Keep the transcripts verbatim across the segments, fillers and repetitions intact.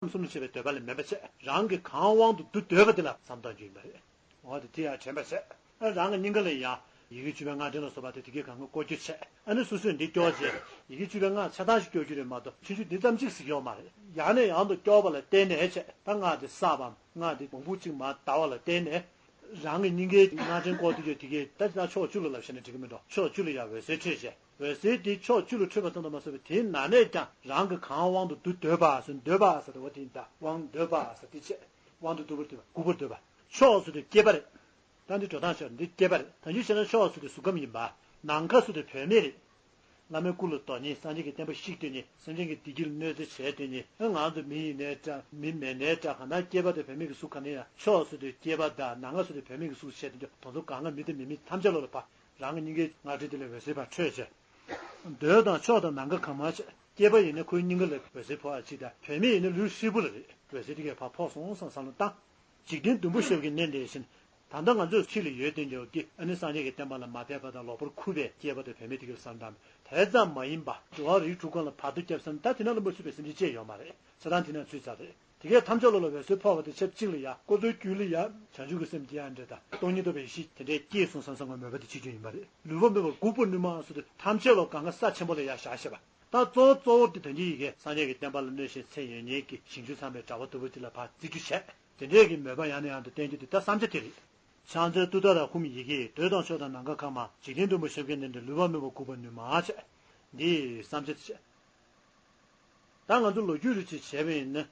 གསུམ་ལ་ཕྱེ་བའི་འདོད་པ་ལས་མེད་པ་བྱས། རང་གི་གང་དབང་དུ་བསྡུ་འདོད་པ་དེ་ལ་བསམ་བཏང་རྒྱུ་ཡིན་པ་རེད། འོ་དེ་དེ་ཡང་དྲན་པ་བྱས། ཨ་རང་གི་སྙིང་ག་ལ་ཡང་ཡི་གེ་བཅུ་པའི་སྔགས་ཕྲེང་ལ་སོགས་པ་དེ་དེ་གའི་གང་ག་བཀོལ་རྒྱུ་བྱས། ཨ་ནི་སོ་སོས་འདི་སྐྱོར་བྱས་ཡི་གེ་བཅུ་པའི་སྔགས་ཆ་ཚང་ཞིག་སྐྱོར་རྒྱུ་རེད་མ་གཏོགས་ཆུང་ཆུང་འདི་ཙམ་གཅིག་ཟིག་ཡོད་མ་རེད། ཡང་ནས་ཡང་དུ་སྐྱོར་བ་ལ་བརྟེན་ནས་བྱས། ད་སྔགས་འདི་བསགས་པའམ་སྔགས་འདི་མང་པོ་གཅིག་མར་བཟླས་པ་ལ་བརྟེན་ནས། རང་གི་སྙིང་གའི་སྔགས་ཕྲེང་བསྐོར་དུས་ཀྱང་དེ་གའི་ད་ལྟ་ཕྱོགས་བཅུ་ལ་ལབ་བྱས་ན་འགྲིག་གི་མིན་འགྲོ། ཕྱོགས་བཅུ་ལ་ཡང་འོད་ཟེར་འཕྲོས་བྱས། འོད་ཟེར་དེ་ཕྱོགས་བཅུ་ལ་འཕྲོས་པ་ཙམ་དུ་མ་ཟད་པར་དེའི་ནང་ནས་ཀྱང་རང་གི་གང་དབང་དུ་བསྡུ་འདོད་པ་ཟེར། འདོད་པ་ཟེར་དེ་འོ་དེ་ཡིན། ད་དབང་འདོད་པ་ཟེར་དེ་བྱས། དབང་དུ་བསྡུ་བར་འདོད་པ། འགུགས་པར་འདོད་པ། ཕྱོགས་སུ་དེ་སྐྱེས་པ་རེད། ད་འདི་འགྲོ་སྟངས་ཤོར། འདི་སྐྱེས་པ་རེད། ད་འདི་བྱས་ན་ཕྱོགས་སུ་དེ་གཟུགས་ཁམས་ཡིན་པ། ནམ་མཁའ་སུ་དེ་བུད་མེད་རེད། བླ་མའི་སྐུ་ལ་བསྡོ་མཁན། སངས་རྒྱས་ཀྱི་བསྟན་པ་བཤིག་སྡོད་མཁན། སེམས་ཅན་གྱི་བདེ་སྐྱིད་ལ་གནོད་འཚེ་བྱས་སྡོད་མཁན། ཨ་ང་ཚོ་མི་ཡིན་ནའི་འདྲ། མི་མིན་ནའི་འདྲ། གང་ལྟར་སྐྱེས་པ་དེ་བུད་མེད་ཀྱི་གཟུགས་ག་ནས་ཡང་ཕྱོགས་སུ་དེ་སྐྱེས་པ་དང་ནམ་མཁའ་སུ་དེ་བུད་མེད་ཀྱི་གཟུགས་བྱས་སྡོད་མཁན་དེ་ཚོ་གང་ག་མི་དང་མི་མིན་ཐམས་ཅད་ལོ་ལ་ཕར་རང་གི་སྙིང་གའི་སྔགས་ཕྲེང་དེ་ལས་འོད་ཟེར་ཕར་འཕྲོས་བྱས། འདོད་དང་ཕྱོགས་དང་ནམ་མཁའ་གང་མང་བྱས། སྐྱེས་པ་ཡིན་ན་ཁོའི་སྙིང་ག་ལ་འོད་ཟེར་འཕོ་བ་གཅིག་དང་། བུད་མེད་ཡིན་ན་ལུས་ཧྲིལ་པོ་ལ་རེད། འོད་ཟེར་དེ་གས་ཕར་ཕོག་སོང་བསམ་བསམ་བློ་བཏང་། འཇིག་རྟེན་བདུན་པོ་ཞབས་ཀྱིས་མནན་དེ་བཞིན། ད་ལྟ་ང་ཚོས་ཕྱི་ལ་ཡོད་དེ་འདྲ་བོ་ཀྱི་ཨ་ནི་སངས་རྒྱས་ཀྱི་བསྟན་པ་ལ་མ་དད་པ་དང་ལོག་པར་འཁུ་བའི་སྐྱེས་པ་དང་བུད་མེད་དེ་གས་བསམ་བཏང་། དེ་ཙམ་མ་ཡིན་པ་འགྲོ་བ་རིགས་དྲུག་ཀུན་ལ་བར་དོ་བརྒྱབ་བསམ་ན་ད་དེ་ན་ལ་མ་ཚུད་པའི་སེམས་ཅན་ཅི་ཡང་ཡོད་མ་རེད། ས་དང་དེ་ན་ཚུད་ཚར་རེད། དེ་གས་ཐམས་ཅད་ལོ་ལ་འོད་ཟེར་འཕོ་བ་དེ་ཆབས་གཅིག་ལ་ཡ་ཀོ་ཚོའི་རྒྱུད་ལ་ཡ་བྱང་ཆུབ་ཀྱི་སེམས་ཀྱི་ཡ་འདྲེ་དང་སྟོང་ཉིད་རྟོགས་པའི་ཡེ་ཤེས་དེ་འདྲས་སྐྱེས་སོང་བསམ་བསམ་ངོ་མོས་པ་དེ་བྱེད་རྒྱུ་ཡིན་པ་རེད། ལུས་པ་མེད་པར་འགུགས་པར་ནུས་མ་སོགས་དེ་ཐམས་ཅད་ལོ་གང་ག་ས་ཆེན་པོ་ལ་ཡ་བཞག་ཤེས་པ། ད་གཙོ་བོ་གཙོ་བོ་དེ་དོན་གྱི་ཡི་གེ་སངས་རྒྱས་ཀྱི་བསྟན་པ་ལ་གནོད་ཤེས་ཚད་ཡོད་མཁན་གྱི་ཞིང་བཅུ་ཚང་བའི་གྲྭ་པ་ལྟ་བུ་དེ་ལ་ཕར་བརྩི་རྒྱུ་བྱས། དེ་འདྲས་ཀྱི་མོས་པ་ཡང་ནས་ཡང་དུ་བསྟན་རྒྱུ་དེ་ད་བསམ་བྱ་དེ་རེད། ཕྱག་འཚལ་ཏུཏྟཱ་ར་ཧཱུྃ་ཡི་གེས། འདོད་དང་ཕྱོགས་དང་ནམ་མཁའ་གང་མང་། འཇིག་རྟེན་བདུན་པོ་ཞབས་ཀྱིས་མནན་ཏེ། ལུས་པ་མེད་པར་འགུགས་པར་ནུས་མ་བྱས། འདི་བསམ་བྱ་དེ་བྱས། ད་ང་ཚོ་ལོ་རྒྱུས་རེ་ཅིག་བྱས་པ་ཡིན་ན།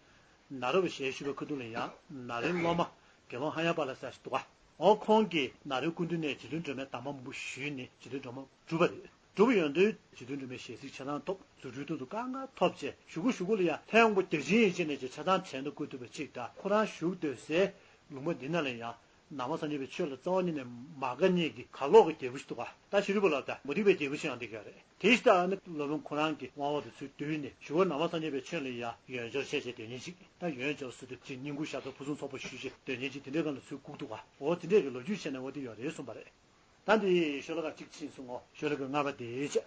ནཱ་རོ་པའི་ཞལ་བཞུགས་པའི་ཁ་ཐུག་ལ་ཡང་ནཱ་རོའི་སློབ་མ་དགེ་སློང་ཧ་ཡ་པཱ་ལ་ཟེར་ཞིག་འདུག་ག་འོ་ཁོང་གིས་ནཱ་རོའི་སྐུ་མདུན་ནས་རྗེ་བཙུན་སྒྲོལ་མའི་གདམས་པ་མང་པོ་ཞུས་ནས་རྗེ་བཙུན་སྒྲོལ་མ་གྲུབ་པ་རེད། གྲུབ་པ་ཡོང་དུས་རྗེ་བཙུན་སྒྲོལ་མའི་ཞལ་གཟིགས་ཆ་ཚང་ཐོབ། རྫུ་འཕྲུལ་ཐོག་ཏུ་དཀའ་ངལ་ཐོབ་བྱས། གཞུག་གུ་གཞུག་གུ་ལ་ཡང་ལྷའི་དབང་པོ་བརྒྱ་བྱིན་ཡན་ཆད་ནས་ཀྱི་ཆ་ཚང་བྲན་དུ་བཀོལ་ཐུབ་པ་གཅིག་དང་། ཁོ་རང་བཞུགས་སྡོད་སའི་ལུང་པ་འདི་ན་ལ་ཡང་ནང་པ་སངས་རྒྱས་པའི་ཆོས་ལ་རྩ་བ་ཉིད་ནས་མ་དགའ་མཁན་གྱི་གར་ལོག་གི་རྒྱལ་པོ་ཞིག་འདུག་ག་ད་ཤཱ་རིའི་བུ་ལ་ད་མུ་སྟེགས་པའི་རྒྱལ་པོ་ཞིག་ཡང་འདི་ག་རེད། དེ་ཞིག་ད་ཨ་ནི་སློབ་དཔོན་ཁོ་རང་གི་དབང་འོག་ཏུ་ཚུར་བསྡུས་ནས་གཞུག་གུ་ནང་པ་སངས་རྒྱས་པའི་ཆོས་ལ་ཡང་ཡོན་སྦྱོར་བྱས་བྱས་སྡོད་མཁན་ཅིག་ད་ཡོན་སྦྱོར་ཟེར་དུས་ཅིག་བསྙེན་བཀུར་ཞབས་ཏོག་ཕུན་སུམ་ཚོགས་པ་ཞུས་བྱས་སྡོད་མཁན་ཅིག་དེ་འདྲའི་སྒང་ལ་ཚུར་བཀུག་འདུག་ག་འོ་དེ་འདྲས་ཀྱི་ལོ་རྒྱུས་བྱས་ནས་འོ་དེ་ཡོད་རེད་གསུངས་པ་རེད། ད་འདི་ཤོ་ལོ་ཀ་གཅིག་ཕྱིན་སོང་ངོ་། ཤོ་ལོ་ཀ་ལྔ་པ་དེ་བྱས།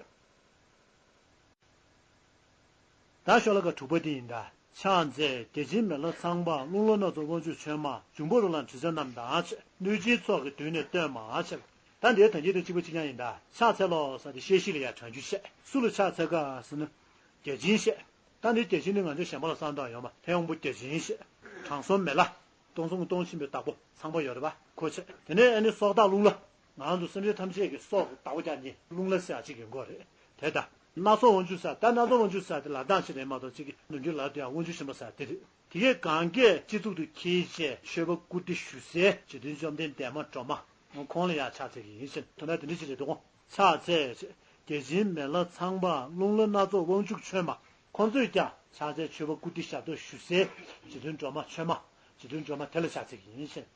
ད་ཤོ་ལོ་ཀ་དྲུག་པ་དེ་ཡིན་ད། ཕྱག་འཚལ་བརྒྱ་བྱིན་མེ་ལྷ་ཚངས་པ། རླུང་ལྷ་སྣ་ཚོགས་དབང་ཕྱུག་མཆོད་མ། འབྱུང་པོ་རོ་ལངས་དྲི་ཟ་རྣམས་དང་བཅས། གནོད་སྦྱིན་ཚོགས་ཀྱིས་མདུན་ནས་བསྟོད་མ་བྱས། ད་འདིའི་དོན་རྒྱན་དང་གཅིག་པ་གཅིག་རྐྱང་ཡིན་ད། ཕྱག་འཚལ་ལོ་ཟེར་དེ་བཤད་གཞི་ལ་ཡང་དྲང་རྒྱུ་བཤད། སུ་ལ་ཕྱག་འཚལ་ག་ཟེར་ན། བརྒྱ་བྱིན་བཤད། ད་འདི་བརྒྱ་བྱིན་ནི་ང་ཚོ་གཞན་པ་ལ་བསམ་བཏང་ཡོང་མ། ལྷའི་དབང་པོ་བརྒྱ་བྱིན་བཤད། དྲང་སྲོང་མེ་ལྷ། སྟོང་གསུམ་གྱི་སྟོང་ཆེན་པོའི་བདག་པོ་ཚངས་པ་ཡོད་རེད་པ། ཁོ་བྱས། དེ་ནས་ཨ་ནི་སྲོག་བདག་རླུང་ལྷ། ང་ཚོ་སེམས་ཅན་ཐམས་ཅད་ཀྱི་སྲོག་གི་བདག་པོ་རྒྱག་མཁན་རླུང་ལྷ་ཟེར་ཡག་ཅིག་ཡོང་གི་རེད། དེ་ད། སྣ་ཚོགས་དབང་ཕྱུག་ཟེར། ད་སྣ་ཚོགས་དབང་ཕྱུག་ཟེར་དེ་ལབ་སྟངས་ཤིག་རེད་མ་གཏོགས་ཅིག་གི་ནམ་རྒྱུན་ལབ་དེ་ཡང་དབང་ཕྱུག་ཆེན་པོ་ཟེར་དེ་རེད། དེ་གས་གང་གས་སྤྱི་གཙུག་ཏུ་འཁྱེར་བྱས་མཆོད་པ་བཀུར་སྟི་ཞུ་སའི་རྗེ་བཙུན་བཅོམ་ལྡན་འདས་མ་སྒྲོལ་མ། ཁོང་ལ་ཡང་ཕྱག་འཚལ་གྱི་ཡིན་ཟེར། དོན་དག་དེ་འདྲ་ཅིག་རེད་འདུག་གོ། ཕྱག་འཚལ། བརྒྱ་བྱིན་མེ་ལྷ་ཚངས་པ། རླུང་ལྷ་སྣ་ཚོགས་དབང་ཕྱུག་མཆོད་མ། ཁོང་ཚོས་ཀྱང་ཕྱག་འཚལ་མཆོད་པ་བཀུར་སྟི་ཞབས་ཏོག་ཞུ་སའི་རྗེ་བཙུན་སྒྲོལ་མ་མཆོད་མ། རྗེ་བཙུན་སྒྲོལ་མ་དེ་ལ་ཕྱག་འཚལ་གྱི་ཡིན་ཟེར།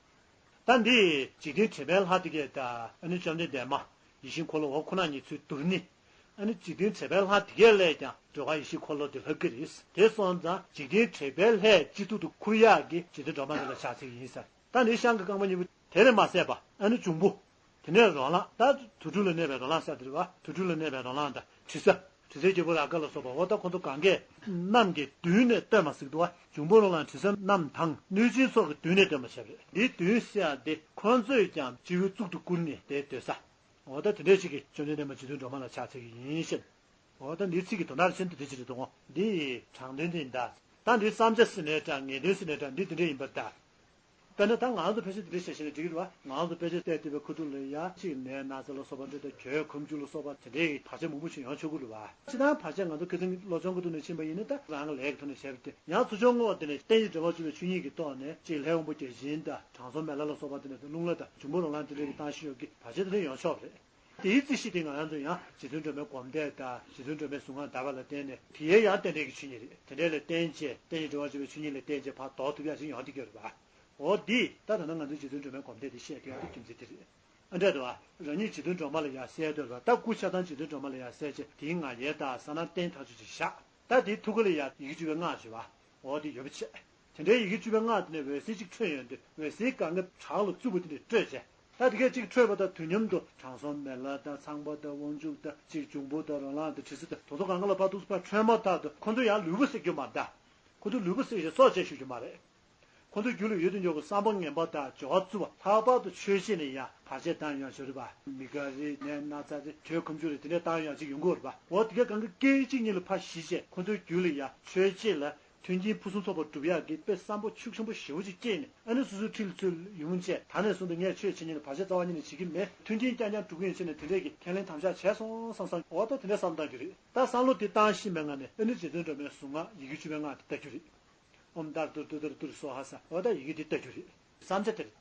ད་འདི་འཇིག་རྟེན་དྲེགས་པའི་ལྷ་དེ་གས་ད་ཨ་ནི་བཅོམ་ལྡན་འདས་མ་ཡིད་བཞིན་འཁོར་ལོ་འོ་ཁོ་ན་ཉིད་ཚུར་བསྡུ་ནི། ཨ་ནི་འཇིག་རྟེན་དྲེགས་པའི་ལྷ་དེ་གས་ལས་ཀྱང་སྒྲོལ་དཀར་ཡེ་ཤེས་འཁོར་ལོ་དེ་ལྷག་གི་རེད། དེ་སོང་ཙང་འཇིག་རྟེན་དྲེགས་པའི་ལྷའི་སྤྱི་གཙུག་ཏུ་འཁུར་ཡག་གི་རྗེ་བཙུན་སྒྲོལ་མ་དེ་ལ་ཕྱག་འཚལ་གྱི་ཡིན་ཟེར། ད་འདི་ཤངས་ཀྱི་རྐང་པ་གཉིས་པོ་དེ་ལས་མ་ཟད་པ་ཨ་ནི་འབྱུང་པོ། དེ་ནས་རོ་ལངས། ད་དུར་ཁྲོད་ལ་གནས་པའི་རོ་ལངས་ཟེར་དེ་རེད་པ། དུར་ཁྲོད་ལ་གནས་པའི་རོ་ལངས་དང་དྲི་ཟ། དྲི་ཟའི་རྒྱལ་པོ་རཱ་ག་ལ་སོགས་པ་འོ་ད་ཁོ་ཚོ་གང་གས་རྣམས་ཀྱིས་མདུན་ནས་བསྟོད་མ་ཟེར་གྱི་འདུག་པ། འབྱུང་པོ་རོ་ལངས་དྲི་ཟ་རྣམས་དང་གནོད་སྦྱིན་ཚོགས་ཀྱིས་མདུན་ནས་བསྟོད་མ་བྱས་པ་རེད། འདིའི་མདུན་ཟེར་ཡག་དེ་ཁོ་ཚོས་ཀྱང་སྤྱི་བོའི་གཙུག་ཏུ་བཀུར་ནས་དེ་སྡོད་ས། འོ་ད་དེ་འདྲས་ཞིག་གིས་བཅོམ་ལྡན་འདས་མ་རྗེ་བཙུན་སྒྲོལ་མ་ལ་ཕྱག་འཚལ་གྱི་ཡིན་ཞེས། འོ་ད་འདིའི་ཚིག་གི་དོན་དག་ཤིན་ཏུ་དེ་ཅི་རེད་དོ། འདི་ཡི་དྲང་དོན་དེ་ཡིན་ད། ད་འདི་བསམ་བྱ་ཟེར་ནའི་འདྲ། ངེས་དོན་ཟེར་ནའི་འདྲ། འདི་དེ་འདྲས་ཡིན་པར་གདའ། དཔེར་ན་ད་ང་ཚོ་ཕལ་ཆེར་དེ་འདྲས་བྱས་བྱས་ན་འགྲིག་གི་རེད་བ། ང་ཚོ་དཔེ་ཆ་བལྟས་བལྟས་པའི་ཁ་ཐུག་ལ་ཡ་གཅིག་ནད་ན་ཚ་ལ་སོགས་པ་འདྲ་དང་། གྱོད་ཁོམ་རྒྱུ་ལ་སོགས་པ་དེ་འདྲས་ཀྱི་བར་ཆད་མང་པོ་ཞིག་ཡོང་ཆོག་གི་རེད་བ། སྤྱིར་བཏང་བར་ཆད་ང་ཚོ་ཁ་སང་གི་སློབ་སྦྱོང་གི་ཐོག་ནས་ཕྱིན་པ་ཡིན་ན། ད་རང་གི་ལས་ཀྱི་ཐོག་ནས་བྱས་པ་དེ་ཡང་ཚུར་ཕྱོགས་བསྔོ་བ་དེ་ནས་རྟེན་གྱི་འབྲེལ་བ་བཅུ་པའི་ཆོས་ཉིད་ཀྱི་ཐོག་ནས་གཅིག་ལྷའི་དབང་པོ་བརྒྱ་བྱིན་དང་དྲང་སྲོང་མེ་ལྷ་ལ་སོགས་པ་དེ་ནས་རླུང་ལྷ་དང་འབྱུང་པོ་རོ་ལངས་དེ་འདྲས་ཀྱི་བཏང་ཤེས་ཡོད་ཀྱི་བར་ཆད་དེ་འདྲས་ཡོང་ཆོག་རེད། དེའི་རྩིས་གཞི་དེ་ང་རང་ཚོ་ཡང་རྗེ་བཙུན་སྒྲོལ་མའི་སྒོམ་བཟླས་དང་རྗེ་བཙུན་སྒྲོལ་མའི་གཟུངས་སྔགས་བཟླས་པ་ལ་བརྟེན་ནས། དེ་ཡང་ཡང་རྟེན་འབྲེལ་གྱི་ཆོས་ཉིད་རེད། དེ་འདྲས་ལ་བརྟེན་བྱས་རྟེན་གྱི་འབྲེལ་བ་བཅུ་པའི་ཆོས་ཉིད་ལ་བརྟེན་བྱས་ཕར་ལྡོག་ཐུབ་ཡག་ཅིག་ཡོང་བསྡད་ཀྱི་ཡོད་རེད་པ། འོ་འདི་ད་ད་ལྟ་ང་ཚོས་རྗེ་བཙུན་སྒྲོལ་མའི་སྒོམ་བཟླས་འདི་བཤད་དུས་ཡག་འདི་རྒྱུ་མཚན་འདི་རེད། ཨ་འདྲ་འདུག་བ། རང་ཉིད་རྗེ་བཙུན་སྒྲོལ་མ་ལ་ཡང་གསལ་འདོད་ལ། ད་སྐུ་ཆ་ཚང་རྗེ་བཙུན་སྒྲོལ་མ་ལ་ཡང་གསལ་བྱས། དེའི་ང་རྒྱལ་དང་ས་ན་རྟེན་ཐག་ཆོད་ཅིག་བཞག་ད་དེའི་ཐུགས་ཀ་ལ་ཡང་ཡི་གེ་བཅུ་པའི་སྔགས་བརྗོད་པ། འོ་དེ་ཡོད་པ་བྱས། དེ་འདྲའི་ཡི་གེ་བཅུ་པའི་སྔགས་དེ་ནས་འོད་ཟེར་གཅིག་འཕྲོས་ཡོང་དུས་འོད་ཟེར་གང་ག་བྲག་ལ་བཙུགས་པ་དེ་འདྲ་སྤྲོས་བྱས། ད་དེ་གས་གཅིག་འཕྲོས་པ་དང་དུས་མཉམ་དུ་དྲང་སྲོང་མེ་ལྷ་དང་ཚངས་པ་དང་དབང་ཕྱུག་དང་གཅིག་འབྱུང་པོ་དང་རོ་ལངས་དང་དྲི་ཟ་དང་དེ་ཚོ་གང་ག་ལ་ཕར་ཐུགས་སུ་ཕར་འཕྲོས་མ་ཐག་ཏུ་ཁོ་ཚོ་ཡང་ལུས་པོ་ཟེར་རྒྱུ་མ་གདའ། ཁོ་ཚོ་ལུས་པོ་བསྲེགས་བྱས་སྲོག་བཅད་ཞུ་རྒྱུ་མ་རེད། ཁོ་ཚོའི་རྒྱུད་ལ་ཡོད་དུ་འཇོག་གི་བསམ་པ་ངན་པ་དང་སྦྱོར་བ་རྩུབ་པ། ལྷག་པར་དུ་ཆོས་བྱེད་ནས་ཡང་བར་ཆད་བཏང་ཡོང་བྱུང་རེད་པ། མི་དགའ་རེད། ནད་ན་ཚ་རེད། དྲོད་ཁོམ་ཆུ་རེད། དེ་འདྲ་བཏང་ཡོང་ཅིག་ཡོང་གི་ཡོད་རེད་པ། འོ་དེ་ག་གང་གི་སྐད་ཅིག་གཉིས་ལ་ཕར་ཞི་བྱས། ཁོ་ཚོའི་རྒྱུད་ལ་ཡང་ཆོས་བྱེད་ལ་མཐུན་རྐྱེན་ཕུན་སུམ་ཚོགས་པ་སྒྲུབ་ཡག་གི་དཔེ་བསམ་པ་ཤུགས་ཆེན་པོ་ཞེ་པོ་ཅིག་སྐྱེས་ནས། ཨ་ནི་སོ་སོའི་འཁྲིས་ལ་ཚུར་ཡོང་བྱས། ད་ནས་བཟུང་སྟེ་ངས་ཆོས་བྱེད་ཉིན་ལ་བར་ཆད་རྩ་བ་ཉིད་ནས་བྱེད་ཀྱི་མེད། མཐུན་རྐྱེན་རྐྱང་རྐྱང་སྒྲུབ་ཀྱི་ཡིན་ཟེར་ནས་དེ་འདྲས་ཀྱི་ཁས་ལེན་དམ་བཅའ་བྱས་སོང་བསམ་བསམ། འོ་ད་དེ་འདྲས་བསམ་བཏང་རྒྱུ་རེད། ད་བསམ་བློ་དེ་བཏང་ཤེས་པའི་ངང་ནས་ཨ་ནི་རྗེ་བཙུན་སྒྲོལ་མའི་གཟུངས་སྔགས་ཡི་གེ་བཅུ་པའི་སྔགས་དེ་བཏབ་རྒྱུ་རེད། ཨོཾ་ཏཱ་ར་ཏུ་ཏུ་ཏུ་ར་ཏུ་ར་སྭཱ་ཧཱ་ཟེར། འོ་ད་ཡི་གེ་དེ་བཏབ་རྒྱུ་རེད། བསམ་བྱ་དེ་རེད།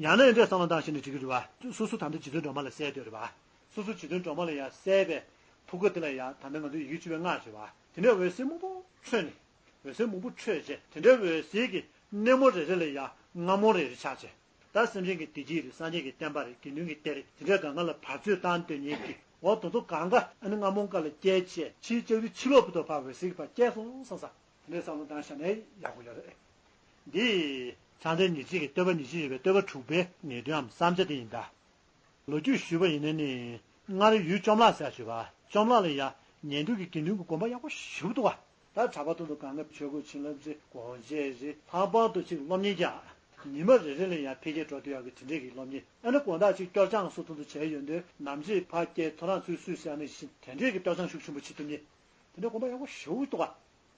ཡང་ན་འདི་འདྲས་བསམ་བློ་བཏང་ཤེས་ནས་འགྲིག་གི་རེད་པ། སོ་སོ་ད་ལྟ་རྗེ་བཙུན་སྒྲོལ་མ་ལ་གསལ་འདོད་རེད་པ། སོ་སོ་རྗེ་བཙུན་སྒྲོལ་མ་ལ་ཡང་གསལ་བའི་ཐུགས་ཀ་དེ་ལ་ཡང་ད་ལྟ་ང་ཚོས་ཡི་གེ་བཅུ་པའི་སྔགས་བརྗོད་པ། དེ་ནས་འོད་ཟེར་མང་པོ་འཕྲོས་ནས། འོད་ཟེར་མང་པོ་འཕྲོས་རྗེས། དེ་འདྲའི་འོད་ཟེར་གྱི་སྣེ་མོ་རེ་རེ་ལ་ཡང་རྔ་མོང་རེ་རེ་ཆགས་རྗེས། ད་སེམས་ཅན་གྱི་བདེ་སྐྱིད་རེད། སངས་རྒྱས་ཀྱི་བསྟན་པ་རེད། དགེ་འདུན་གྱི་སྡེ་རེད། དེ་འདྲའི་གང་ག་ལ་བར་ཆད་བཏང་འདོད་མཁན་གྱི། འོ་དེ་ཚོ་གང་ག་ཨ་ནི་རྔ་མོང་ཁ་ལ་སྐྱེལ་བྱས། ཕྱིའི་ལྕགས་རི་ཕྱི་ལོགས་བར་དུ་ཕར་འོད་ཟེར་གྱིས་ཕར་བསྐྱལ་སོང་བསམ་བསམ། དེ་འདྲའི་བསམ་བློ་བཏང་བཞག་ན་ཡག་པོ་ཡོད་རེད། འདི་ཕྱག་འཚལ་ཉེར་གཅིག་གི་བསྟོད་པ་ཉེར་གཅིག་ཡོད་པའི་བསྟོད་པ་དྲུག་པའི་ངེས་དོན་འམ་བསམ་བྱ་དེ་ཡིན་ད། ལོ་རྒྱུས་ཞུས་པ་ཡིན་ན་ནི། སྔར་ཡུལ་བཅོམ་བརླག་ཟེར་ཞུ་བ། བཅོམ་བརླག་ལ་ཡང་ཉན་ཐོས་ཀྱི་དགེ་འདུན་གྱི་དགོན་པ་ཡག་པོ་ཞེ་པོ་འདུག་བ། ད་གྲྭ་པ་དེ་ཚོ་གང་ག་ཆོས་སྒོ་བྱིན་རླབས་རེད། སྒོ་འབྱེད་རེད། ལྷག་པར་དུ་ཅིག་སློབ་གཉེར་རྒྱག་ཉི་མ་རེ་རེ་ལ་ཡང་འཕེལ་རྒྱས་འགྲོ་ཐུབ་ཡག་གི་དེ་འདྲས་ཀྱི་སློབ་གཉེར། ཨ་ནི་དགོང་དག་ཅིག་སྐྱོར་སྦྱང་སོགས་དེ་ཚོ་བྱས་ཡོང་དུས། ནམ་ཕྱེད་ཕར་བསྐྱལ། ཐོ་རངས་ཚུར་བསུས་ཟེར་ནས་བཞིན་དེ་འདྲས་ཀྱི་སྐྱོར་སྦྱང་ཤུགས་ཆེན་པོ་བྱེད་ཐུབ་མཁན། དེ་འདྲའི་དགོན་པ་ཡག་པོ་ཞེ་པོ་འདུག་བ།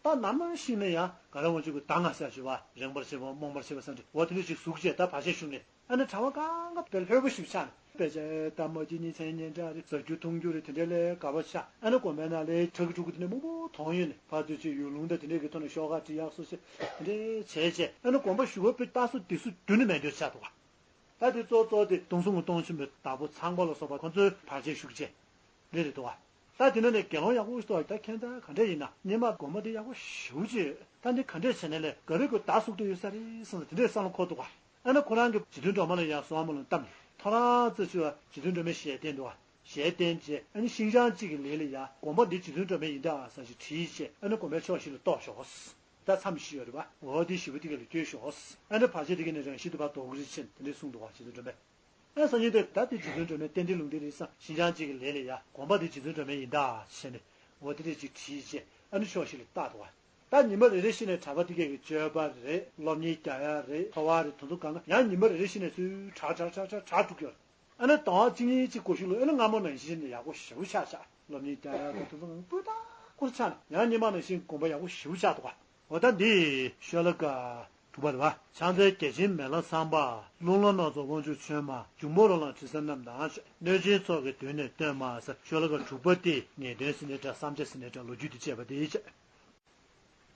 ད་ནམ་ཞིག་ན་ཡང་ག་ར་འོང་ཆུ་གི་ད་ང་ཟེར་ཞུ་བ། རེངས་པར་བྱེད་པ། རྨོངས་པར་བྱེད་པ་ཟེར་འདྲ། འོ་དེ་འདྲ་ཞིག་གཟུགས་བྱས། ད་བར་ཆད་ཞུགས་ནས། ཨ་ནི་གྲྭ་པ་གང་ག་དཔེ་ལྷོད་པོ་ཞིག་ཆགས་ནས། དཔེ་ཆ་དང་མ་གཅིག་གཉིས་མཚན་སྙན་གྲགས་རེད། ཟ་རྒྱུ་འཐུང་རྒྱུ་རེད། དེ་འདྲའི་ལས་དགའ་པོ་ཆགས། ཨ་ནི་དགོན་པའི་ནང་ལ་ཁྲག་གི་ཕྲུ་གུ་དེ་འདྲ་མང་པོ་མཐོང་ཡོང་ནས། ཕར་ཚུར་ཅིག་ཡུལ་ལུང་དང་དེ་འདྲའི་གི་ཐོག་ནས་ཤོག་ཁ་བྲིས། ཡག་སོ་ཞེས་དེ་འདྲའི་བྱས་བྱས། ཨ་ནི་དགོན་པ་ཞུ་བ་དཔེ་ལྟ་སོ་བདེ་སོ་རྒྱུན་ནས་མེད་འདོད་ཆགས་འདུག་བ། ད་དེ་གཙོ་གཙོ་དེ་སྟོང་གསུམ་གྱི་སྟོང་ཆེན་པོའི་བདག་པོ་ཚངས་པ་ལ་སོགས་པ་ཁོ་ཚོའི་བར་ཆད་ཤུགས་ཆེ་རེད་རེད་འདུག་བ། ད་དེ་ནས་ནས་དགེ་སློང་ཡག་པོ་ཞིག་འདུག་བ། ད་ཁྱད་མཚར་ག་འདྲ་ཡིན་ན། སྔོན་མ་དགོན་པ་དེ་ཡག་པོ་ཞེ་པོ་ཅིག་ད་འདི་ག་འདྲས་བྱས་ནས་ལས་ག་རེ་དགོས་བདག་སྲུང་དུ་ཡོད་ས་རེད་བསམ་ས་དེ་འདྲས་བསམ་བློ་འཁོར་འདུག་བ། ཨ་ནི་ཁོ་རང་གིས་རྗེ་བཙུན་སྒྲོལ་མ་ལ་ཡང་གསོལ་བ་སྨོན་ལམ་བཏབ་ནས། ཐོ་རངས་ཙམ་ཞུ་བ། རྗེ་བཙུན་སྒྲོལ་མའི་ཞལ་བསྟན་འདུག་བ། ཞལ་བསྟན་བྱས། ཨ་ནི་ཤིང་བྱང་གཅིག་གི་ལས་ལ་ཡ་དགོན་པ་འདི་རྗེ་བཙུན་སྒྲོལ་མའི་ཡིན་ད་ཟེར་ཞིག་བྲིས་བྱས། ཨ་ནི་དགོན་པའི་ཕྱོགས་བཞི་ལ་གཏོར་ཞོག་ད་མཚམས་བཞི་ཡོད་རེད་པ། འོ་དེ་བཞི་པོ་དེ་ག་ལ་བསྐྱོད་ཞོག་ཨ་ནི་བར་ཆད་དེ་ག་ནས་རང་བཞིན་དུ་ཕར་ལྡོག་གི་རེད་ཟེར་དེ་འདྲས་གསུངས་འདུག་བ། རྗེ་བཙུན་སྒྲོལ་མས། ཨ་སང་ཉིན་དེར་ད་དེ་རྗེ་བཙུན་སྒྲོལ་མའི་རྟེན་འབྲེལ་ལུང་བསྟན་རེད་བསམ། ཤིང་བྱང་གཅིག་གི་ལས་ལ་ཡ་དགོན་པ་འདི་རྗེ་བཙུན་སྒྲོལ་མའི་ཡིན་ད་བྱས་ནས། འོ་དེ་འདྲས་ཅིག་བྲིས་བྱས། ཨ་ནི་ཕྱོགས་བཞི་ལ་བཏགས་འདུག་བ། ད་ཉི་མ་རེ་རེ་བཞིན་ནས་གྲྭ་པ་དེ་གས་ཀྱི་སྤྱོད་པ་རེད། སློབ་གཉེར་རྒྱག་ཡ་རེད། འཚོ་བ་རེད། དེ་ཚོ་གང་ག་ཡང་ཉི་མ་རེ་རེ་བཞིན་ནས་ཚུར་དྲག་དྲག་དྲག་དྲག་དྲག་འགྲོ་གི་ཡོད་རེད། ཨ་ནི་དང་པོ་གཅིག་གཉིས་གཅིག་གོ་ཤུགས་ལོ། ཨ་ནི་སྔ་མོ་ནང་བཞིན་ནས་ཡག་པོ་ཞེ་པོ་ཆགས་ཆགས། སློབ་གཉེར་རྒྱག་ཡ་དང་དེ་ཚོ་གང་ག་སྤུས་དག་པོ་ཆགས་ནས། ཡང་སྔོན་མ་ནང་བཞིན་དགོན་པ་ཡག་པོ་ཞེ་པོ་ཆགས་འདུག་བ། འོ་ད་འདི་ཤོ་ལོ་ཀ་དྲུག་པ་རེད་བ། ཕྱག་འཚལ་རྒྱ་ཆེན་མེ་ལྷ་ཚངས་པ། རླུང་ལྷ་སྣ་ཚོགས་དབང་ཕྱུག་མཆོད་མ། འབྱུང་པོ་རོ་ལངས་དྲི་ཟ་རྣམས་དང་བཅས། གནོད་སྦྱིན་ཚོགས་ཀྱིས་མདུན་ནས་བསྟོད་མ་ཟེར། ཤོ་ལོ་ཀ་དྲུག་པ་དེ་ངེས་དོན་ཟེར་ནའི་འདྲ། བསམ་བྱ་ཟེར་ནའི་འདྲ། ལོ་རྒྱུས་དེ་བཅས་པ་དེ་བྱས།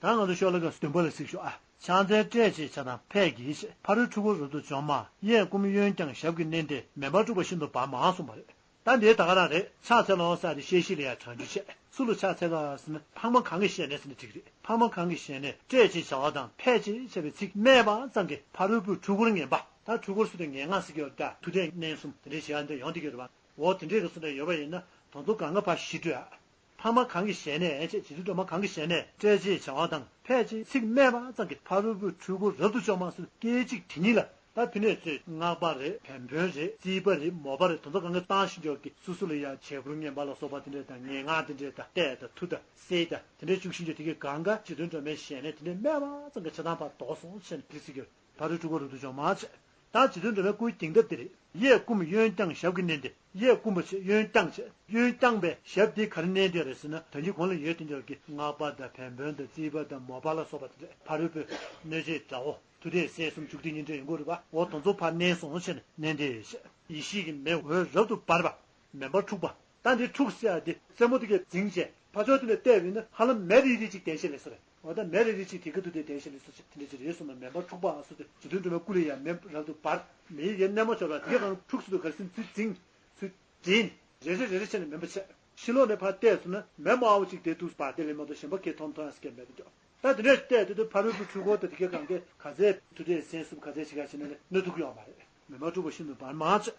ད་ང་ཚོ་ཤོ་ལོ་ཀ་བདུན་པ་ལ་གཟིགས་ཤོག་ཨ། ཕྱག་འཚལ་བསྐྲད་ཅེས་བྱ་དང་ཕཊ་ཀྱིས་བྱས། ཕ་རོལ་འཁྲུལ་འཁོར་རབ་ཏུ་འཇོམས་མ། གཡས་བསྐུམ་གཡོན་བརྐྱང་ཞབས་ཀྱིས་མནན་ཏེ། མེ་འབར་འཁྲུགས་པ་ཤིན་ཏུ་འབར་མ་གསུངས་པ་རེད། ད་འདི་ད་ག་རང་རེད། ཕྱག་འཚལ་ལོ་ཟེར་ཏེ་བཤད་གཞི་ལ་ཡང་དྲང་རྒྱུ་བྱས། སུ་ལ་ཕྱག་འཚལ་ག་ཟེར་ན་འཕགས་མ་གང་གི་ཞལ་ནས་ཟེར་ནས་འགྲིག་རེད། འཕགས་མ་གང་གི་ཞལ་ནས་བསྐྲད་ཅེས་བྱ་བ་དང་ཕཊ་ཅེས་བྱ་བའི་ཚིག་སྨྲས་པ་ཙམ་གྱིས་ཕ་རོལ་པོའི་འཁྲུལ་འཁོར་ངན་པ། ད་འཁྲུལ་འཁོར་སུ་དེ་ངན་སྔགས་ཟེར་གྱི་ཡོད་ད། མཐུ་གཏད་མནན་གསུམ་དེ་འདྲའི་བྱེད་ཡ་འདི་ཡོང་བསྡད་ཀྱི་ཡོད་རེད་པ། འོ་དེ་འདྲའི་གི་སུ་འདྲ་ཡོད་པ་ཡིན་ན་དེ་ཚོ་གང་ག་ཕར་ཞི་སྤྲོད་ཨ། འཕགས་མ་གང་གི་ཞལ་ནས་ཅེས། རྗེ་བཙུན་སྒྲོལ་མ་གང་གི་ཞལ་ནས་བསྐྲད་ཅེས་བྱ་བ་དང་ཕཊ་ཅེས་ཚིག་སྨྲས་པ་ཙམ་གྱིས་ཕ་རོལ་པོའི་འཁྲུལ་འཁོར་རབ་ཏུ་འཇོམས་མ་ཟེར་སྐད་ཅིག་དེ་ཉིད་ལ། ད་ཕི་ནས་ཚོས་སྔགས་པ་རེད། བན་བོན་རེད། རྩིས་པ་རེད། མོ་པ་རེད། དེ་ཚོ་གང་ག་བཏང་ཞིང་འཇོག་གི་སུ་སུ་ལ་ཡང་བྱད་ཕུར་ངན་པ་ལ་སོགས་པ་དེ་འདྲས་དང་། ངན་སྔགས་དེ་འདྲས་དང་། གཏད་དང་མཐུ་དང་གསེར་དང་དེ་འདྲས་བཅུག་ཞིང་འཇོག་དེ་གས་གང་ག་རྗེ་བཙུན་སྒྲོལ་མའི་ཞལ་ནས་དེ་འདྲས་སྨྲས་པ་ཙམ་གྱིས་བྱེད་སྟངས་ཕར་ལྡོག་སོང་ཟེར་ནས་དེ་ཟེར་གྱི་ཡོད། ཕ་རོལ་འཁྲུལ་འཁོར་རབ་ཏུ་འཇོམས་མ་བྱས། ད་རྗེ་བཙུན་སྒྲོལ་མའི་སྐུའི་འགྱིང་སྟབས་དེ་རེད། གཡས་བསྐུམ་གཡོན་བརྐྱང་ཞབས་ཀྱིས་མནན་ཏེ། གཡས་བསྐུམ་པ་བྱས། གཡོན་བརྐྱང་བྱས། གཡོན་བརྐྱང་པའི་ཞབས་དེ་ག་རེ་མནན་དེ་རེད་ཟེར་ན། ད་གིན་གོང་ལ་ཡོད་དེ་འདྲ་གི་སྔགས་པ་དང་བན་བོན་དང་རྩིས་པ་དང་མོ་པ་ལ་སོགས་པ་དེ་འདྲ། ཕ་རོལ་པོའི་གནོད་བྱེད་དགྲ་བོ། མཐུ་གཏད་གསེར་གསུམ་བཅུག་སྟེ་ཉིན་དྲན་ཡོང་གི་རེད་པ། འོ་དེ་ཚོ་ཕར་མནན་སོང་བྱས་ནས་མནན་ཏེ་བྱས། ཡེ་ཤེས་ཀྱི་མེ་འོད་རབ་ཏུ་འབར་བ། མེ་འབར་འཁྲུགས་པ། ད་འདི་འཁྲུགས་ཟེར་ཡ་དེ་རྩེ་མོ་དེ་གས་འཛིངས་བྱས་ཕར་ཕྱོགས་དེ་ནས་བལྟས་པ་ཡིན་ན་ཧ་ལམ་མེ་རིལ་རིལ་ཅིག་ལྡིང་བྱས་ལས་སོ་རེད། འོ་ད་མེ་རིལ་རིལ་ཅིག་དེ་ག་དུས་དེ་ལྡིང་བྱས་ལས་སོ་ཅིག་དེ་འདྲ་ཅིག་རེད་གསུངས་ན། མེ་འབར་འཁྲུགས་པ་ཟེར་དུས་རྗེ་བཙུན་སྒྲོལ་མའི་སྐུ་ལ་ཡང་མེ་རབ་ཏུ་འབར། མེ་ཡི་གེ་སྣེ་མོ་ཅོག་ལ་དེ་ག་གང་འཁྲུགས་ཟེར་དུས་ག་རེ་ཟེར་ན་ཚུར་འཛིངས། ཚུར་འདྲེན། རེ་རེ་རེ་རེ་བྱས་ནས་མེ་འབར་བྱས། ཕྱི་ལོགས་ནས་ཕར་བལྟས་སོང་ན་མེ་དམར་པོ་ཅིག་དེ་འདུག་པ། དེ་ལས་མ་གཏོགས་གཞན་པ་གས་མཐོང་མཐོང་ཡ་ཟེར་མཁན་མེད་དེ་འདུག་ད་དེ་འདྲས་བལྟས་དེ་དུས་ཕ་རོལ་པོའི་འཁྲུལ་འཁོར་དང་དེ་ག་གང་གས་ག་ཚད་མཐུ་གཏད་གསེར་གསུམ་ག་ཚད་ཞིག་ག་བྱས་ན་ལས་གནོད་ཐུབ་ཀྱི་ཡོད་མ་རེད། མེ་འབར་འཁྲུགས་པ་ཤིན་ཏུ་འབར་མ་བྱས།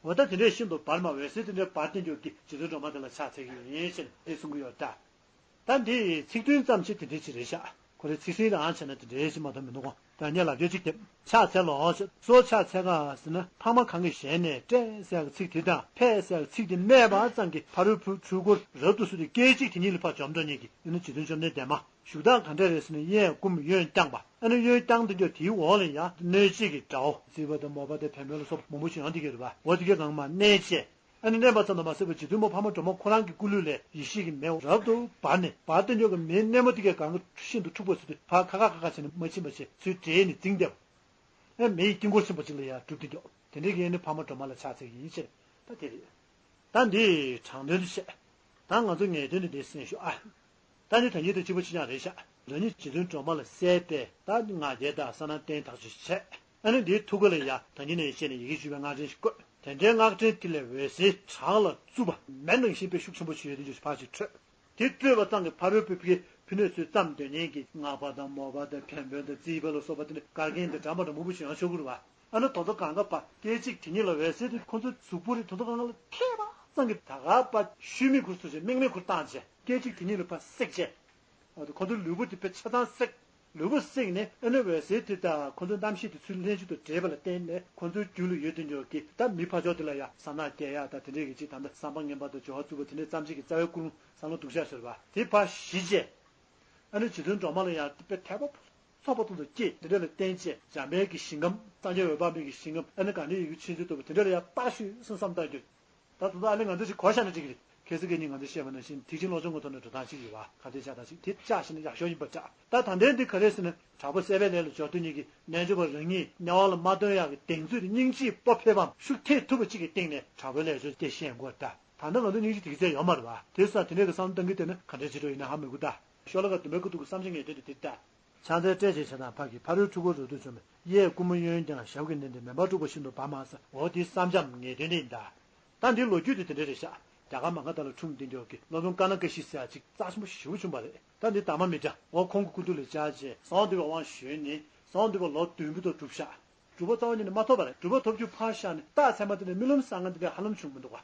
འོ་ད་དེ་འདྲས་ཤིན་ཏུ་འབར་མ་འོད་ཟེར་དེ་འདྲས་འབར་ཏེ་འཇོག་གི་རྗེ་བཙུན་སྒྲོལ་མ་དེ་ལ་ཕྱག་འཚལ་གྱི་ཡིན་ཞེས་དེ་གསུང་གི་ཡོད་ད། ད་འདི་ཚིག་དོན་ཙམ་ཞིག་དེ་འདྲས་ཅིག་རེད་ཤག་ཁོ་རའི་ཚིག་ཟིན་རང་བྱས་ན་དེ་འདྲས་ཅིག་མ་གཏོགས་མི་འདུག་གོ། ད་ངས་ལབ་རྒྱུ་གཅིག་དེ། ཕྱག་འཚལ་ལོ་ཞེས་སོགས་ཕྱག་འཚལ་ག་ཟེར་ན། འཕགས་མ་གང་གི་ཞལ་ནས་བསྐྲད་ཟེར་གྱི་ཚིག་དེ་དང་ཕཊ་ཟེར་གྱི་ཚིག་དེ་སྨྲས་པ་ཙམ་གྱིས་ཕ་རོལ་པོའི་འཁྲུལ་འཁོར་རབ་ཏུ་སོས་ཏེ་སྐད་ཅིག་དེ་ཉིད་ལ་ཕར་འཇོམས་འགྲོ་མཁན་གྱི་ཨ་ནི་རྗེ་བཙུན་བཅོམ་ལྡན་འདས་མ། བཞུགས་སྟངས་ག་འདྲ་རེད་ཟེར་ན། གཡས་བསྐུམ་གཡོན་བརྐྱངས་པ། ཨ་ནི་གཡོན་བརྐྱངས་དེ་འཇོག་དེའི་འོག་ལ་ཡང་གནོད་བྱེད་ཀྱི་དགྲ་བོ་སྲིད་པ་དང་མོ་པ་དང་བན་བོན་ལ་སོགས་པ་མང་པོ་ཞིག་ཡོང་དེ་ག་རེད་པ། འོ་དེ་གའི་སྒང་མར་མནན་བྱས། ཨ་ནི་མནན་པ་ཙམ་དུ་མ་ཟད་པར་རྗེ་བཙུན་མོ་འཕགས་མ་སྒྲོལ་མ་ཁོ་རང་གི་སྐུ་ལུས་ལས་ཡེ་ཤེས་ཀྱི་མེ་རབ་ཏུ་འབར་ནས། འབར་དུ་འཇོག་གི་མེའི་སྣེ་མོ་དེ་གའི་སྒང་གི་ཤིན་ཏུ་འཁྲུགས་པ་ཟེར་དུས། ཕར་ཁ་ཁ་ཁ་ཁ་བྱས་ནས་མ་ཕྱིན་པ་བྱས། ཚུར་བྲེས་ནས་འཛིང་བསྡད་པ། ཨ་མེ་ཡི་དཀྱིལ་འཁོར་ཆེན་པོ་གཅིག་ལ་ཡར་གྲུབ་སྟེ་འཇོག་དེ་འདྲའི་གི་ཨ་ནི་འཕགས་མ་སྒྲོལ་མ་ལ་ཕྱག་འཚལ་གྱི་ཡིན་ཟེར། ད་དེ་རེད། ད་འདི་དྲང་དོན་དུ་བཤད། ད་ང་ཚོ་ངེས་དོན་དུ་འདི་གསན་ཞུ་ཨ། ད་ནི་ད་ཉིད་དང་གཅིག་པ་གཅིག་རྐྱང་རེད་ཤག་རང་ཉིད་རྗེ་བཙུན་སྒྲོལ་མ་ལ་གསལ་ཏེ། ད་ང་རྒྱལ་དང་ས་ནང་བསྟན་དག་ཆོས་བྱས། ཨ་ནི་འདིའི་ཐུགས་ཀ་ལ་ཡ་ད་ཉིད་ནས་བཤད་ནས་ཡི་གེ་བཅུ་པའི་སྔགས་ཕྲེང་ཞིག་བཀོད། དེ་འདྲའི་སྔགས་ཕྲེང་དེ་ལས་འོད་ཟེར་བྲག་ལ་བཙུགས་པ་མེ་ནང་བཞིན་པའི་ཤུགས་ཆེན་པོ་ཞིག་ཡོད་དེ་འཇོག་ཕར་ཞིག་འཕྲོས། དེ་སྤྲོས་པ་ཙམ་གྱིས་ཕ་རོལ་པོའི་ཕི་ཕི་ནས་ཚུར་བརྩམས་སྡོད་མཁན་གྱི་སྔགས་པ་དང་མོ་པ་དང་བན་བོན་དང་རྩིས་པ་ལ་སོགས་པ་དེ་ནི་བཀའ་རྒན་དང་འགྲམ་པ་འདྲ་མང་པོ་ཞིག་ཡང་ཤོར་གི་རེད་པ། ཨ་ནི་དོ་དོ་གང་ག་པ་སྐད་ཅིག་དེ་ཉིད་ལ་འོད་ཟེར་དེ་ཁོ་ཚོའི་གཟུགས་པོ་རེ་དོ་དོ་གང་ག་ལ་ཐེབས་པ་ཙམ་གྱིས་ད་ག་པ་ཤུལ་མིག་ཁུར་སོ་ཞེས་མིག་མིག་ཁུར་བཏང་བྱས། སྐད་ཅིག་དེ་ཉིད་ལ་ཕར་བསྲེགས་བྱས། ཨ་ཁོ་ཚོའི་ལུས་པོ་དེ་དཔེ་ཆ་ཚང་བསྲེགས། ལུས་པོ་བསྲེགས་ནས་ཨ་ནི་འོད་ཟེར་དེ་དང་ཁོ་ཚོའི་རྣམ་ཤེས་དེ་ཚུར་ལྷན་ཅིག་ཏུ་འདྲེས་པ་ལ་བརྟེན་ནས། ཁོ་ཚོའི་རྒྱུད་ལ་ཡོད་དེ་འཇོག་གི་ད་མི་ཕར་ཕྱོགས་དེ་ལ་ཡ་ཟ་སྣ་རྒྱག་ཡག་དང་དེ་འདྲའི་གི་ཅིག་ད་ལྟ་བསམ་པ་ངན་པ་དང་སྦྱོར་བ་རྩུབ་པ་དེ་འདྲའི་ཙམ་ཅིག་གི་རྩ་བའི་ཀུན་སློང་བསམ་བློ་སྡུག་ཅག་ཟེར་བ་དེ་ཕར་ཞི་བྱས། ཨ་ནི་རྗེ་བཙུན་སྒྲོལ་མ་ལ་ཡང་དཔེ་དད་པ་ཚོགས་པ་ཙམ་དུ་སྐྱེས། དེ་འདྲ་ལ་བརྟེན་བྱས་འཇམ་དཔལ་གྱི་ཞིང་ཁམས། སངས་རྒྱས་འོད་དཔག་མེད་ཀྱི་ཞིང་ཁམས། ཨ་ནི་ག་ནས་ཡི་གེ་ཆོས་འཛིན་ཐོབ་པ་དེ་འདྲ་ལ་ཡང་རྟག་ཤོད་སེམས་བསམ་བཏང་རྒྱུ། ད་དུང་ཨ་ནི་ང་ཚོ་ཞིག་གོ་བཞག་ན་འགྲིག་གི་རེད། ཁ་སང་སྐད་ཆ་ང་ཚོས་བཤད་པ་ནང་བཞིན་ཐེག་ཆེན་བློ་སྦྱོང་གི་ཐོག་ནས་འགྲོ་སྟངས་ཤིག་ཡོད་པ། ག་དེ་ཆགས་སྟངས་ཤིག་དེ་བཅག་ཤེས་ན་ཡག་ཤོས་ཡིན་པ་འདྲ། ད་ད་ལྟའི་འདི་ག་རེ་ཟེར་ན། དྲག་པོ་བསད་པའི་ལས་ལ་སྦྱོར་དུས་ཉིད་ཀྱི་རྣལ་འབྱོར་པ་རང་ཉིད་དམྱལ་བ་ལ་མ་ལྟུང་ཡག་གི་གདེང་ཚོད་དེ་སྙིང་རྗེའི་སྤོབས་པ་འཕེལ་བའམ་ཤུགས་ཐེབས་ཐུབ་པ་གཅིག་གི་སྟེང་ནས་དྲག་པོའི་ལས་སྦྱོར་དེ་བཤད་དགོས་ད། ད་ལྟ་ང་ཚོ་སྙིང་རྗེ་དེ་གི་ཚད་ཡོད་མ་རེད་པ། དེ་སོགས་དེ་འདྲའི་གི་བསམ་བློ་གཏང་གི་བསྡད་ན་ག་འདྲའི་བྱེད་འགྲོ་ཡིན་ན་ཧ་མི་གོ་ད། ཤོ་ལོ་ཀ་བདུན་པའི་ཁ་ཐུག་གི་བསམ་བྱ་ངེས་དོན་དེ་འདི་ལྟ། ཕྱག་འཚལ་སྲས་བཅས་བྱེ་ཐང་འཕགས་ཀྱི་ཕ་རོལ་ཕྲུ་གུ་རབ་ཏུ་བྱུང་བས། གཡས་བསྐུམ་གཡོན་བརྐྱང་ཞབས་ཀྱིས་མནན་ཏེ་མེ་འབར་འཁྲུགས་པ་བཞིན་དུ་འབར་མ་ཟ། འོ་དེའི་བསམ་བྱའམ་ངེས་དོན་དེ་ཡིན་ད། ད་འདིའི་ལོ་རྒྱུས་དེ་དེ་འདྲ་རེད་ཤག་རྒྱ་གར་མ་ག་དྷ་ལ་འཁྲུངས་དེ་འདྲ་གི་སློབ་དཔོན་ཀ་ན་ཀ་ཤི་ཟེར་ཡ་ཅིག་རྩ་ཆེན་པོ་ཞེ་པོ་བྱུང་བ་རེད། ད་འདི་དར་མ་མི་འདྲ། འོ་ཁོང་གི་སྐུ་མདུན་ལ་བཅར་རྗེས་གསང་བ་འདུས་པའི་དབང་ཞུས་ནས། གསང་བ་འདུས་པ་ལོ་བདུན་པོ་དང་གྲུབ་ཤག་གྲུབ་པ་རྩ་བ་ཉིད་ནས་མ་ཐོབ་པ་རེད། གྲུབ་པ་ཐོབ་རྒྱུ་ཕར་བཞག་ནས་རྟགས་མཚན་མ་དེ་ནས་རྨི་ལམ་བསགས་མཁན་དེ་འདྲ་ཧ་ལམ་བྱུང་མི་འདུག་ག་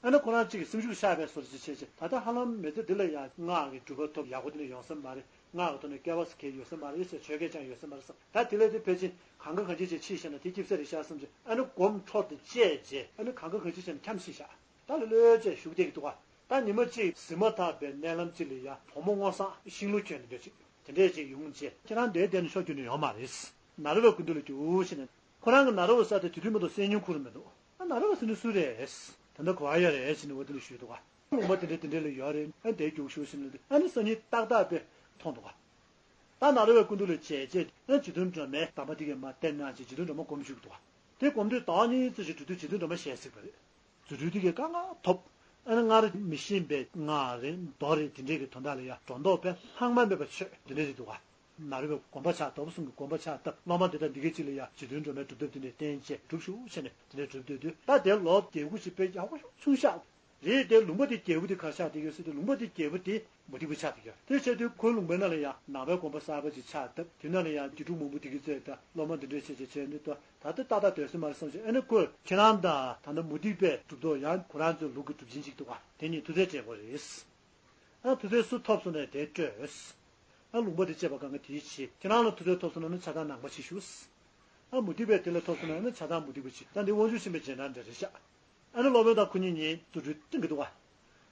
ཨ་ནི་ཁོ་རང་གཅིག་གི་སེམས་ཤུགས་ཆག་པའི་བཟོ་འདྲ་ཅིག་བྱས་རྗེས། ད་ལྟ་ཧ་ལམ་མི་ཚེ་འདི་ལ་ཡང་སྔགས་ཀྱི་གྲུབ་པ་ཐོབ་ཡག་པོ་དེ་འདྲ་ཡོང་ས་མ་རེད། སྔགས་ཀྱི་ཐོག་ནས་སྐལ་བ་ཟེར་མཁན་ཡོད་ས་མ་རེད་ཟེར། ཆོས་སྐད་ཀྱང་ཡོད་ས་མ་རེད་བསམ། ད་དེ་ལས་དེ་ཕལ་ཆེར་གང་ག་གང་ཅི་ཅིག་ཕྱིན་བཞག་ན་དེ་སྐྱིད་ས་རེད་ཤག་བསམ་རྗེས། ཨ་ནི་སྒོམ་འཕྲོ་དེ་བཅད་རྗེས། ཨ་ནི་གང་ག་གང་ཅི་བྱས་ན་འཁྱམས་ཕྱིན་བཞག་ད་ལོ་ལོ་བཅས་བཞུགས་བསྡད་ཀྱི་འདུག་ག་ད་ཉི་མ་གཅིག་གཟིགས་མ་ཐག་པའི་མནལ་ལམ་གཅིག་ལ་ཡ་བུ་མོ་སྔོ་བསངས་ཤིང་ལོ་གྱོན་ནས་འདོད་ཅིག་དེ་འདྲས་ཅིག་ཡོང་རྗེས། ཁྱེད་རང་འདིར་བསྡད་ནས་ཆོས་བསྒྱུར་ནས་ཡོང་མ་རེད། ནཱ་རོ་པའི་སྐུ་མདུན་ལ་རྒྱུགས་ཕྱིན་ནས། ཁོ་རང་གིས་ནཱ་རོ་པ་ཟེར་དེ་དུས་ཐུང་མ་གཏོགས་གསན་མྱོང་ཁུར་མི་འདུག་ཨ་ནཱ་རོ་པ་ཟེར་ནི་སུ་རེད། ད་ལྟ་ག་པར་ཡོད་རེད་ཟེར་ནས་འོ་དེ་ལ་ཞུས་འདུག་ག་ལུང་པ་དེ་འདྲ་དེ་འདྲ་ལ་ཡོད་རེད། ཨ་འདིར་རྒྱུགས་ཤོག་ཟེར་ནས། ཨ་ནི་སང་ཉིན་ཏག་ཏག་དཔེ་མཐོང་འདུག་ག་ད་ནཱ་རོ་པའི་སྐུ་མདུན་ལ་མཇལ་རྗེས། ཨ་རྗེ་བཙུན་སྒྲོལ་མས་གདམས་པ་དེ་གས་མར་བསྟན་གནང་བྱས། རྗེ་བཙུན་སྒྲོལ་མ་སྒོམ་བཞུགས་འདུག་ག་དེ་སྒོམ་དུས་ཟླ་བ་གཉིས་ཙམ་ཞིག་འགྲོ་དུས་རྗེ་བཙུན་སྒྲོལ་མ་ཞལ་གཟིགས་པ་རེད། རྫུ་འཕྲུལ་དེ་གས་དཀའ་ངལ་ཐོབ། ཨ་ནི་སྔར་མི་ཤེས་པའི་སྔགས་རེད་མདོ་རེད་དེ་འདྲས་ཀྱི་དོན་དག་ལ་ཡ་སྒྲོ་འདོགས་དཔེ་ལྷག་མ་མེད་པ་ཆོད་དེ་འདྲས་རེད་འདུག་ག་ནཱ་རོ་པས་དགོངས་པ་ཕྱག་བཏབ། གསུང་གི་དགོངས་པ་ཕྱག་བཏབ། སློབ་མ་འདི་དང་འདི་གས་ཅིག་ལ་ཡ་རྗེ་བཙུན་སྒྲོལ་མའི་སྒྲུབ་ཐབས་དེ་འདྲས་བསྟན་བྱས་སྒྲུབ་ཤོག་བྱས་ནས་དེ་འདྲས་སྒྲུབ་སྡོད་དུས། ད་དེར་ལོ་བརྒྱད་དགུ་ཞིག་དཔེ་ཡག་པོ་ཞིག་བྱུང་ཤག་རེད་དེ། ལུང་པ་དེ་རྒྱལ་པོ་དེ་ག་རེ་ཆགས་བསྡད་ཡོད་ཟེར་དུས། ལུང་པ་དེ་རྒྱལ་པོ་དེ་མུ་སྟེགས་པ་ཆགས་བསྡད་ཡོད་རེད། དེ་བྱས་དུས་ཁོའི་ལུང་པའི་ནང་ལ་ཡང་ནང་པའི་དགོན་པ་གསར་པ་ཅིག་ཆགས་བཏབ། དེ་ནང་ལ་ཡང་དགེ་ཕྲུག་མང་པོ་དེ་གས་བཙལ་བཏབ། སློབ་མ་འདི་འདྲས་བྱས་བྱས་བྱས་ནས་ད་ད་ལྟ་ཏག་ཏག་སྡོད་ས་མ་རེད་བསམ་བྱས། ཨ་ནི་ཁོས་ཁྱེད་རང་དང་ད་ལྟ་མུ་སྟེགས་པའི་གྲུབ་ཐོབ་ཡང་ཁོ་རང་ཚོའི་ལུགས་ཀྱི་གྲུབ་ཆེན་ཅིག་འདུག་ག་དེ་གཉིས་མཐུ་རྩལ་འགྲན་དགོས་རེད། ཨ་མཐུ་རྩལ་སུ་ཐོབ་སོང་ན་དེ་སྤྲོད། ཨ་ལུང་པ་དེ་བཅས་པ་གང་ག་དེའི་ཆེད། ཁྱེད་རང་ལ་མཐུ་རྩལ་ཐོབ་སོང་ན་ནི་ཆ་ཚང་ནང་པ་ཞིག་ཞུ། ཨ་མུ་སྟེགས་པས་དེ་ལ་ཐོབ་སོང་ན་ནི་ཆ་ཚང་མུ་སྟེགས་པ་ཞིག་ད་འདི་དབང་ཕྱུག་ཆེན་པོའི་རྗེས་འབྲང་འདྲ་རེད་ཤག་ཨ་ནི་སློབ་དཔོན་དང་ཁོ་གཉིས་གཉིས་རྫུ་འཕྲུལ་སྟོན་གྱི་འདུག་ག་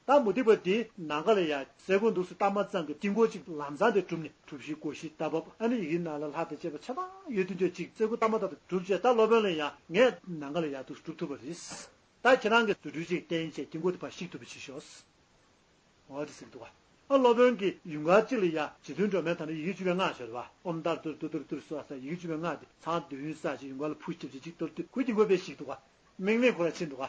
ད་མུ་སྟེགས་པ་འདི་ནམ་མཁའ་ལ་ཡ་སེ་གོལ་འདུག་སེ་བཏབ་མ་ཙམ་གྱི་དཀྱིལ་འཁོར་གཅིག་ལམ་སང་དེ་གྲུབ་ནས། གྲུ་བཞི་སྒོ་བཞི་རྟ་བབས། ཨ་ནི་ཡི་གེ་ནང་ལ་ལྷ་དང་བཅས་པ་ཆ་ཚང་ཡོད་དེ་འདྲས་ཅིག་སེ་གོལ་བཏབ་མ་ཐག་ཏུ་གྲུབ་བྱས། ད་སློབ་དཔོན་ལ་ཡ་ངས་ནམ་མཁའ་ལ་ཡ་འདུག་སེ་གྲུབ་ཐུབ་པ་རེད། ད་ཁྱེད་རང་གིས་རྫུ་འཕྲུལ་ཅིག་བསྟན་བྱས་དཀྱིལ་འཁོར་དེ་ཕར་བཤིག་ཐུབ་པ་བྱེད་ཤོག་འོ་དེ་ཟེར་གྱི་འདུག་ག་ཨ་སློབ་དཔོན་གྱིས་ཡུངས་ཀར་གཅིག་ལ་ཡ་རྗེ་བཙུན་སྒྲོལ་མའི་ད་ནི་ཡི་གེ་བཅུ་པའི་སྔགས་ཤར་བ། ཨོཾ་ཏཱ་ར་ཏུ་ར་ཏུ་ཏུ་ར་ཏུ་ར་སྭཱ་ཧཱ་ཟེར་ཡི་གེ་བཅུ་པའི་སྔགས་དེ་ཚང་འདོན་ས་ཅིག་ཡུངས་ཀར་ལ་ཕུ་ཞིབ་ཅིག་ཅིག་གཏོར་དུས་ཁོའི་དཀྱིལ་འཁོར་དཔེ་བཤིག་འདུག་ག་མིག་མིག་ཁོ་ར་ཕྱིན་འདུག་ག་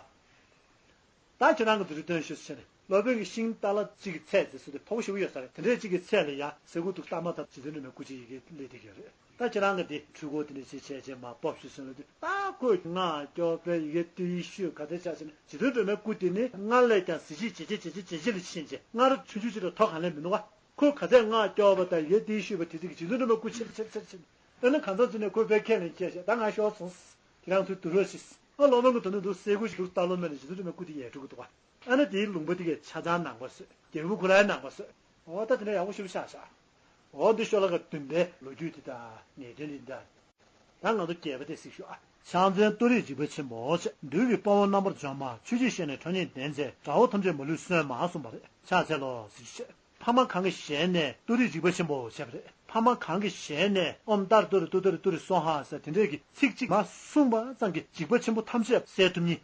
ད་ཁྱེད་རང་གི་རྫུ་འཕྲུལ་སྟོན་ཤོག་ཟེར་ནས། སློབ་དཔོན་གྱིས་ཤིང་ཏཱ་ལ་གཅིག་གི་ཚད་ཟེར་སྲོལ་དེ་མཐོ་པོ་ཞེ་པོ་ཡོད་ས་རེད། དེ་འདྲའི་གཅིག་གི་ཚད་ལ་ཡ་སེ་གོལ་འདུག་སེ་བཏབ་མ་ཐག་རྗེ་བཙུན་སྒྲོལ་མའི་སྐུ་ཅིག་ཡི་གེ་སླེབས་བསྡད་ཀྱི་ཡོད་རེད། ད་ཁྱེད་རང་གིས་འདི་འཁྲུལ་འཁོར་དེ་འདྲ་ཞིག་བྱས་བྱས་མར་སྤོབས་ཤིག་ཟེར་ལབ་དུས། ད་ཁོས་སྔགས་སྐྱོར་བས་ཡི་གེ་ཏི་ཤུ་ག་ཚད་ཆགས་ཟེར་ན། རྗེ་བཙུན་སྒྲོལ་མའི་སྐུ་དེ་ནི་སྔར་ལས་ཀྱང་གཟི་བརྗིད་ཇེ་ཆེ་ཇེ་ཆེ་ཇེ་ཆེ་ལ་ཕྱིན་བྱས། སྔར་ཆུང་ཆུང་ཅིག་ལ་མཐོ་གང་ལས་མི་ནུས་པ། ཁོས་ག་ཚད་སྔགས་སྐྱོར་བ་དང་ཡི་གེ་ཏི་ཤུ་བ་དེ་ཚོ་གིས་རྗེ་བཙུན་སྒྲོལ་མའི་སྐུ་ཆེར་ཆེར་ཆེར་ཆེར། ཨ་ནི་གང་ཟག་ཅིག་ནས་ཁོས་དཔེ་ཁས་ལེན་བྱས་བྱས། ད་ང་ཤོར་སོང་། ཁྱེད་རང་ཚོས་བསྡུར་རོགས་ཞེས། ཨ་སློབ་དཔོན་གྱིས་དོ་ནས་འདུག་སེ་སེ་གོལ་ཞིག་འདུག་སེ་བཏབ་ལོང་མེད་ནས་རྗེ་བཙུན་སྒྲོལ་མའི་སྐུ་དེ་ཡལ་འགྲོ་གི་འདུག་ག་ཨ་ནི་དེའི་ལུང་པ་དེ་གས་ཆ་ཚང་ནང་པ་བཟོས། རྒྱལ་པོ་ཁོ་རང་ནང་པ་བཟོས། འོ་ད་དེ་འདྲ་ཡག་པོ་ཞེ་པོ་ཆགས་ཤག་འོ་འདི་ཤོ་ལོ་ཀ་བདུན་པའི་ལོ་རྒྱུས་དེ་དང་ངེས་དོན་འདི་འདྲ། ད་ང་ཚོ་བརྒྱད་པ་དེ་གཟིགས་ཤོག་ཨ། ཕྱག་མཚན་ཏུ་རེས་འཇིགས་པ་ཆེན་པོ་ཆེ། བདུད་ཀྱི་དཔའ་བོ་རྣམ་པར་འཇོམས་པ། ཆོས་ཀྱི་ཞལ་ནས་ཁྲོ་གཉེར་ལྡན་མཛད། དགྲ་བོ་ཐམས་ཅད་མ་ལུས་གསོད་མ་གསུངས་པ་རེད། ཕྱག་འཚལ་ལོ་གཟིགས་ཤོག་ཆེ། ཕ་མ་གང་གི་ཞལ་ནས་ཏུ་རེའི་འཇིགས་པ་ཆེན་པོ་བྱས་པ་རེད། ཕ་མ་གང་གི་ཞལ་ནས་ཨོཾ་ཏཱ་རེ་ཏུ་རེ་ཏུ་ཏུ་རེ་ཏུ་རེ་སྭཱ་ཧཱ་ཟེར་དེ་འདྲས་ཀྱི་ཚིག་གཅིག་མ་གསུངས་པ་ཙམ་གྱིས་འཇིགས་པ་ཆེན་པོ་ཐམས་ཅད་བསལ་ཐུབ་མཁན།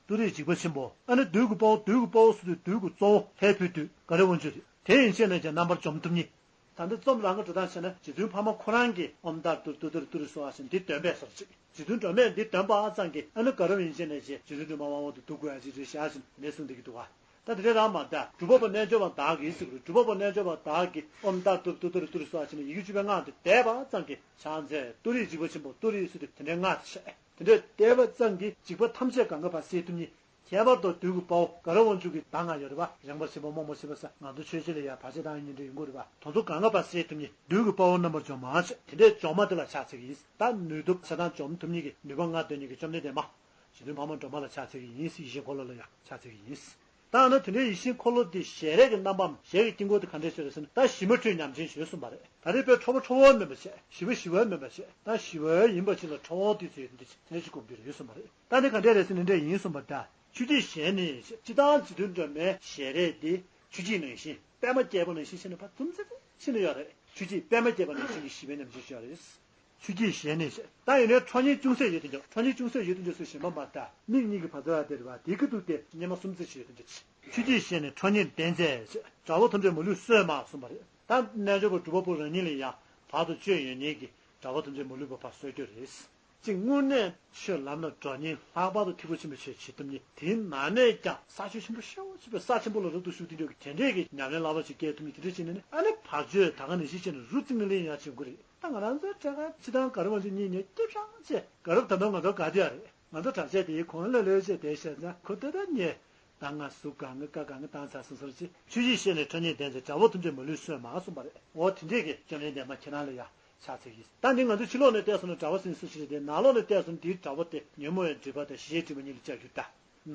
ཏུ་རེའི་འཇིགས་པ་ཆེན་པོ། ཨ་ནི་བདུད་ཀྱི་དཔའ་བོ། བདུད་ཀྱི་དཔའ་བོ་ཟེར་དུས་བདུད་ཀྱི་གཙོ་བོ་ལྷའི་བུ་བདུད་ག་ར་དབང་ཕྱུག་རེད། དེ་ཡན་ཆད་ནས་ཀྱང་རྣམ་པར་འཇོམས་ཐུབ་མཁན། ད་ལྟ་རྩོམ་རང་གི་འགྲོ་སྟངས་བྱས་ན་རྗེ་བཙུན་འཕགས་མ་ཁོ་རང་གིས་ཨོཾ་ཏཱ་རེ་ཏུ་རེ་ཏུ་རེ་ཏུ་རེ་སྭཱ་ཧཱ་ཟེར་འདི་འདོན་པའི་བཟོ་འདྲ་ཅིག་རྗེ་བཙུན་སྒྲོལ་མས་འདི་འདོན་པ་ཙམ་གྱིས་ཨ་ནི་ག་ར་ཡན་ཆད་ནས་ཀྱང་རྗེ་བཙུན་སྒྲོལ་མ་དབང་པོ་དེ་སྡུག་དགོས་ཡ་ཅིག་རེད་ཤག་ཟེར་ནས་གསུངས་བསྡད་ཀྱི་འདུག་ག་ད་དེ་འདྲའི་རང་མ་གདའ། སྒྲུབ་པ་པོ་རྣལ་འབྱོར་པ་བདག་གིས་ཟེར་གྱི་རེད། སྒྲུབ་པ་པོ་རྣལ་འབྱོར་པ་བདག་གིས་ཨོཾ་ཏཱ་རེ་ཏུ་རེ་ཏུ་རེ་ཏུ་རེ་སྭཱ་ཧཱ་ཟེར་ནས་ཡི་གེ་བཅུ་པའི་སྔགས་དེ་བཟླས་པ་ཙམ་གྱིས་ཕྱག་འཚལ་ཏུ་རེའི་འཇིགས་པ་ཆེན་པོ་ཏུ་རེ་ཟེར་དུས་དེ་འདྲའི་སྔགས་དེ་བཤད། དེ་འདྲའི་བཟླས་པ་ཙམ་གྱིས་འཇིགས་པ་ཐམས་ཅད་གང་ག་བ་སེལ་ཐུབ་མཁན། ཁྱད་པར་དུ་བདུད་ཀྱི་དཔའ་བོ་ག་ར་དབང་ཕྱུག་གི་གདངས་ལྔ་ཡོད་རེད་པ། རེངས་པར་བྱེད་པ། རྨོངས་པར་བྱེད་པ་ཟེར། ང་ཚོ་ཆོས་བཤད་ལ་ཡ་བར་ཆད་བཏང་ཡ་ཉིན་རེ་ཡོང་གི་རེད་པ། དེ་ཚོ་གང་ག་བ་སེལ་ཐུབ་མཁན་བདུད་ཀྱི་དཔའ་བོ་རྣམ་པར་འཇོམས་མ་བྱེད། དེ་འདྲའི་འཇོམས་མ་དེ་ལ་ཕྱག་འཚལ་གྱི་ཡིན། ད་ནུས་སྟོབས་ཆགས་སྡང་འཇོམས་ཐུབ་མཁན་གྱི་ནུས་པ་ལྔ་ལྡན་མཁན་གྱི་བཅོམ་ལྡན་འདས་མ་རྗེ་བཙུན་འཕགས་མ་སྒྲོལ་མ་ལ་ཕྱག་འཚལ་གྱི་ཡིན། ཡེ་ཤེས་འཁོར་ལོ་ལ་ཡང་ཕྱག་འཚལ་གྱི་ཡིན། ད་ནི་དེ་འདྲའི་ཡེ་ཤེས་འཁོར་ལོ་འདི་ཞལ་རས་ཀྱི་རྣམ་པའམ་ཞལ་གྱི་དཀྱིལ་འཁོར་དེ་ག་འདྲས་ཞིག་རེད་ཟེར་ན། ད་ཞི་མ་ཁྲོས་ཉམས་ཆེན་ཞེས་གསུངས་པ་རེད། ད་རེས་དཔེ་ཁྲོ་བོ་ཁྲོ་བོ་མིན་པ་བྱས། ཞི་བ་ཞི་བ་མིན་པ་བྱས། ད་ཞི་བ་ཡིན་པ་ཅིག་ལ་ཁྲོ་བོ་དེ་ཚོས་འདི་དེ་འདྲས་ཞིག་བཀུག་རྒྱུ་རེད་གསུངས་པ་རེད། ད་ནི་ག་འདྲས་རེད་ཟེར་ན་འདི་འདྲས་ཡིན་གསུངས་པ། ད་ཆུ་སྐྱེས་ཞལ་ནི་སྤྱིར་བཏང་རྗེ་བཙུན་སྒྲོལ་མའི་ཞལ་རས་འདི་ཆུ་སྐྱེས་ནང་བཞིན་པད་མ་བརྒྱད་པོ་ནང་བཞིན་བྱས་ནས་ཕར་འཛུམ་ཙེ་ཙེ་བྱས་ནས་ཡོད་རེད། ཆུ་སྐྱེས་པད་མ་བརྒྱད་པོ་ནང་བཞིན་གྱི་ཞི་བའི་ཉམས་ཅན་ཞིག་ཡོད་རེད། ཆུ་སྐྱེས་ཞལ་ནི་ཞེས། ད་ཡིན་ནའི་ཁྲོ་གཉེར་ཅུང་ཟད་ཡོད་དེ་འཇོག་ཁྲོ་གཉེར་ཅུང་ཟད་ཡོད་དེ་འཇོག་ཟེར་ཞེས་མ་མ་ལྟ། མིག་གཉིས་ཀྱི་བར་དོ་ཡ་དེ་རེད་བ། དེའི་ཁ་ཐུག་དེ་སྙེ་མ་གསུམ་ཙམ་ཞིག་ཡོད་དེ་འཇོག་ཆུ་སྐྱེས་ཞལ་ནི་ཁྲོ་གཉེར་ལྡན་མཛད་ཅེས། དགྲ་བོ་ཐམས་ཅད་མ་ལུས་གསོད་མ་གསུངས་པ་རེད། ད་རྣལ་འབྱོར་པ་སྒྲུབ་པ་པོ་རང་ཉིད་ལ་ཡང་བར་དུ་གཅོད་ཡོད་མཁན་གྱི་དགྲ་བོ་ཐམས་ཅད་མ་ལུས་པ་ཕར་གསོད་རྒྱུ་རེད། གཅིག་དངོས་གནས་ཆོས་ལམ་ལ་འགྲོ་མཁན། ལྷག་པར་དུ་ཐེག་པ་ཆེན་པོའི་ཆོས་བྱེད་ཐུབ་མཁན། དེའི་ནང་ནས་ཀྱང་ས་ཆ་ཆེན་པོ་ཤོས་ཆེ་བའི་ས་ཆེན་པོ་ལ་རབ་ཏུ་ཞུགས་དེ་འདྲ་གི་དེ་འདྲས་ཀྱི་ཉམས་ལེན་བསླབ་པ་ཞིག་སྐྱེལ་ཐུབ་མཁན་དེ་འདྲ་བྱས་ནས་ནི། ཨ་ནི་བར་ཆད་ད་ག་ནང་བཞིན་བྱས་ནས་རུ་བརྩིགས་ནས་ལེན་ཡག་བྱེད་དགོས་རེད། ད་ང་རང་ཚོའི་གྲས་ཁ་སྤྱིར་བཏང་ག་རེ་བ་ཅིག་གཉིས་ཉལ་སྐྱིད་ཤག་བྱས། ག་རེ་ད་དུང་ང་ཚོ་དགའ་བསྡད་ཡ་རེད། ང་ཚོ་དྲག་ཆས་དེའི་གོང་ལ་ལོས་བྱས་བསྡད་བྱས་ཙང་ཁོ་ལྟ་ལྟ་ཉལ། ད་ང་གཟུགས་དགའ་ང་དགའ་ང་བཏང་ཚར་སོང་ཟེར་ཅིག་ཆུ་སྐྱེས་ཞལ་ནི་ཁྲོ་གཉེར་ལྡན་མཛད། དགྲ་བོ་ཐམས་ཅད་མ་ལུས་གསོད་མ་གསུངས་པ་རེད། འོ་དེ་འདྲས་ཀྱི་བཅོམ་ལྡན་འདས་མ་ཁྱེད་རང་ལ་ཡ་ཕྱག་འཚལ་གྱི། ད་འདི་ང་ཚོ་ཕྱི་ལོགས་ནས་བལྟས་སོང་ན་དགྲ་བོ་ཟེར་ནས་སུ་ཞིག་རེད་དེ། ནང་ལོགས་ནས་བལྟས་སོང་ན་དེའི་དགྲ་བོ་དེ་ཉོན་མོངས་པའི་སྒྲིབ་པ་དང་ཤེས་བྱའི་སྒྲིབ་པ་གཉིས་ལ་བཅར་རྒྱུ་ད།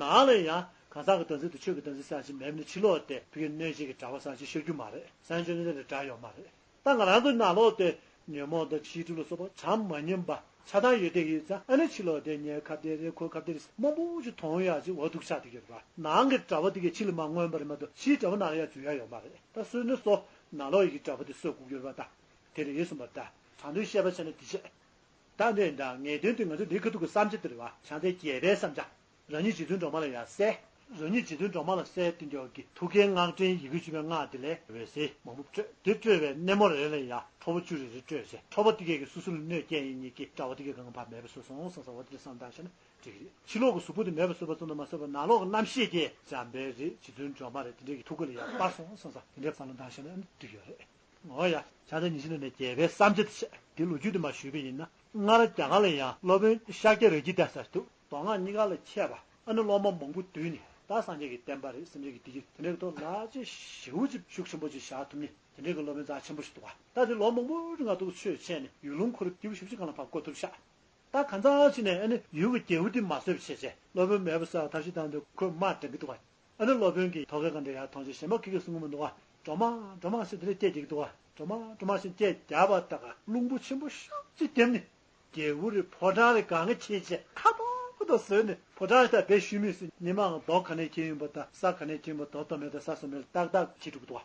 ནང་ལ་ཡང་གང་ཟག་གི་བདག་འཛིན་དང་ཆོས་ཀྱི་བདག་འཛིན་ཟེར་ཡ་ཅིག་མེད་པ་ནི་ཕྱི་ལོགས་དེ་ཕ་གིའི་གནོད་བྱེད་ཀྱི་དགྲ་བོ་ཟེར་ཡ་ཅིག་ཤར་རྒྱུ་མ་རེད། སངས་རྒྱས་བཅོམ་ལྡན་འདས་དང་འདྲ་ཡོད་མ་རེད། ད་ང་རང་ཚོ་ནང་ལོགས་དེ་ཉོན་མོངས་དང་ཤེས་བྱའི་སྒྲིབ་ལ་སོགས་པ་བྱམས་མ་སྙོམས་པ་ཆགས་སྡང་ཡོད་བསྡད་ཀྱི་ཡོད་ཙང་། ཨ་ནི་ཕྱི་ལོགས་དེ་ངའི་ཁ་བདེ་རེད། ཁོའི་ཁ་བདེ་རེད། མང་པོ་ཞིག་མཐོང་ཡག་ཅིག་འོ་འདུག་ཆགས་བསྡད་ཀྱི་ཡོད་རེད་པ། ནང་གི་དགྲ་བོ་དེ་གས་ཕྱི་ལ་མར་མངོན་པ་རེད་མ་གཏོགས་ཕྱིའི་དགྲ་བོ་ནང་ལ་ཡ་འཛུལ་ཡ་ཡོད་མ་རེད། ད་སོ་ནི་སོ་ནང་ལོགས་ཡི་གི་དགྲ་བོ་དེ་གསོད་དགོས་ཀྱི་ཡོད་རེད་པ། ད་དེ་རེད་གསུངས་པ། ད་དྲང་དོན་བཤད་པ་བྱས་ན་དེ་བྱས། ད་འདི་འདྲ་ངེས་དོན་དུ་ང་ཚོ་འདི་ཁ་ཐུག་གི་བསམ་བྱ་དེ་རེད་བ། ཕྱག་འཚལ་རྒྱལ་པའི་བསམ་བྱ། རང་ཉིད་རྗེ་བཙུན་སྒྲོལ་མ་ལ་ཡང་གསལ། རང་ཉིད་རྗེ་བཙུན་སྒྲོལ་མ་ལ་གསལ་དེ་འདྲ་གི་ཐུགས་ཀའི་སྔགས་ཕྲེང་ཡི་གེ་བཅུ་པའི་སྔགས་དེ་ལས་འོད་ཟེར་མང་པོ་སྤྲོས། དེ་སྤྲོས་པའི་སྣེ་མོ་རེ་ལ་ཡང་ཁྲོ་བོ་བཅུ་རེ་རེ་སྤྲོས་བྱས། ཁྲོ་བོ་དེ་གས་ཀྱིས་སོ་སོ་ལ་གནོད་སྐྱེལ་ཡིན་མཁན་གྱི་དགྲ་བོ་དེ་གས་གང་ག་ཕར་མེད་པ་བཟོས་སོང་བསམ་བསམ། འོ་དེ་འདྲ་བསམ་བློ་བཏང་བྱས་ན་འགྲིག་གི་རེད། ཕྱི་ལོགས་ཀྱི་གཟུགས་པོ་དེ་མེད་པ་བཟོས་པ་ཙམ་དུ་མ་ཟད་པར་ནང་ལོགས་ཀྱི་རྣམ་ཤེས་དེ་འཇམ་དཔལ་རེད། རྗེ་བཙུན་སྒྲོལ་མ་རེད། དེ་འདྲས་ཀྱི་ཐུགས་ཀ་ལ་ཡང་སྤར་སོང་བསམ་བསམ། དེ་འདྲས་བསམ་བློ་བཏང་བྱས་ན་འགྲིག་གི་ཡོད་རེད། འོ་ཡ། ཕྱག་འཚལ་ཉི་ཤུ་ལ་ནས་རྒྱལ་བའི་བསམ་བྱ་དེ་བཤད། དེ་ལོ་རྒྱུས་དེ་མར་ཞུས་པ་ཡིན་ན། སྔར་རྒྱ་གར་ལ་ཡང་སློབ་དཔོན་ཤཱཀྱ་ར་གི་ཏ་ཟེར་འདུག་མདོ་སྔགས་གཉིས་ཀ་ལ་མཁས་པ། ཨ་ནི་སློབ་མ་མང་པོ་བསྡུས་ནས། ད་སངས་རྒྱས་ཀྱི་བསྟན་པ་རེད། སེམས་ཅན་གྱི་བདེ་སྐྱིད་དེ་འདྲའི་ཐོག་ལ་ལག་རྗེས་ཞེ་པོ་ཅིག་ཤུགས་ཆེན་པོ་ཅིག་བཞག་ཐུབ་མཁན་དེ་འདྲའི་གི་སློབ་དཔོན་རྩ་ཆེན་པོ་ཞིག་འདུག་ག་ད་དེ་ལོ་མང་པོའི་རིང་ལ་ཐུགས་ཆོས་བྱས་ནས་ཡུལ་ལུང་ཁོ་རང་སྐྱིད་པོ་ཞེ་པོ་ཅིག་སྒང་ལ་ཕར་བསྐོར་ཐུབ་ཤག་ད་གང་ཟག་ཅིག་ནས་ཨ་ནི་ཡུལ་གྱི་རྒྱལ་པོ་དེ་མ་བཟོད་པ་བྱས་བྱས། སློབ་དཔོན་མེད་པ་བཟོ་ཡག་ཐབས་ཤེས་བཏང་དུས་ཁོས་དམག་འདྲེན་གྱི་འདུག་ག་ཨ་ནི་སློབ་དཔོན་གྱིས་ཐོག་ཁའི་སྒང་དུ་ཡར་མཐོང་བྱས། གཞན་པ་ཁྱི་གིས་གསུང་གི་མི་འདུག་ག་སྒྲོལ་མ་སྒྲོལ་མ་ཟེར་དེ་འདྲས་སྐད་རྒྱག་གི་འདུག་ག་སྒྲོལ་མ་སྒྲོལ་མ་ཟེར་སྐད་རྒྱག་པ་ད་ག་རླུང་བུ་ཆེན་པོ་ཤུགས་ཅིག་བརྒྱབ་ནས། རྒྱལ་པོ་རེད། ཕོ་བྲང་རེད། གང་ག་ཁྱེར་བྱས་ཁ་ཐོག་ཁ་ཐོག་བཟོས་ནས། ཕོ་བྲང་ཞིག་ད་འབེབས་ཤུལ་མིན་ཟེར། སྔོན་མའང་རྡོ་ག་ནས་ཁྱེར་ཡོང་པ་དང་ས་ག་ནས་ཁྱེར་ཡོང་པ། རྡོ་རྡོ་མེད་དང་ས་ས་མེད་ལ་ཏག་ཏག་ཁྱེར་འགྲོ་གི་འདུག་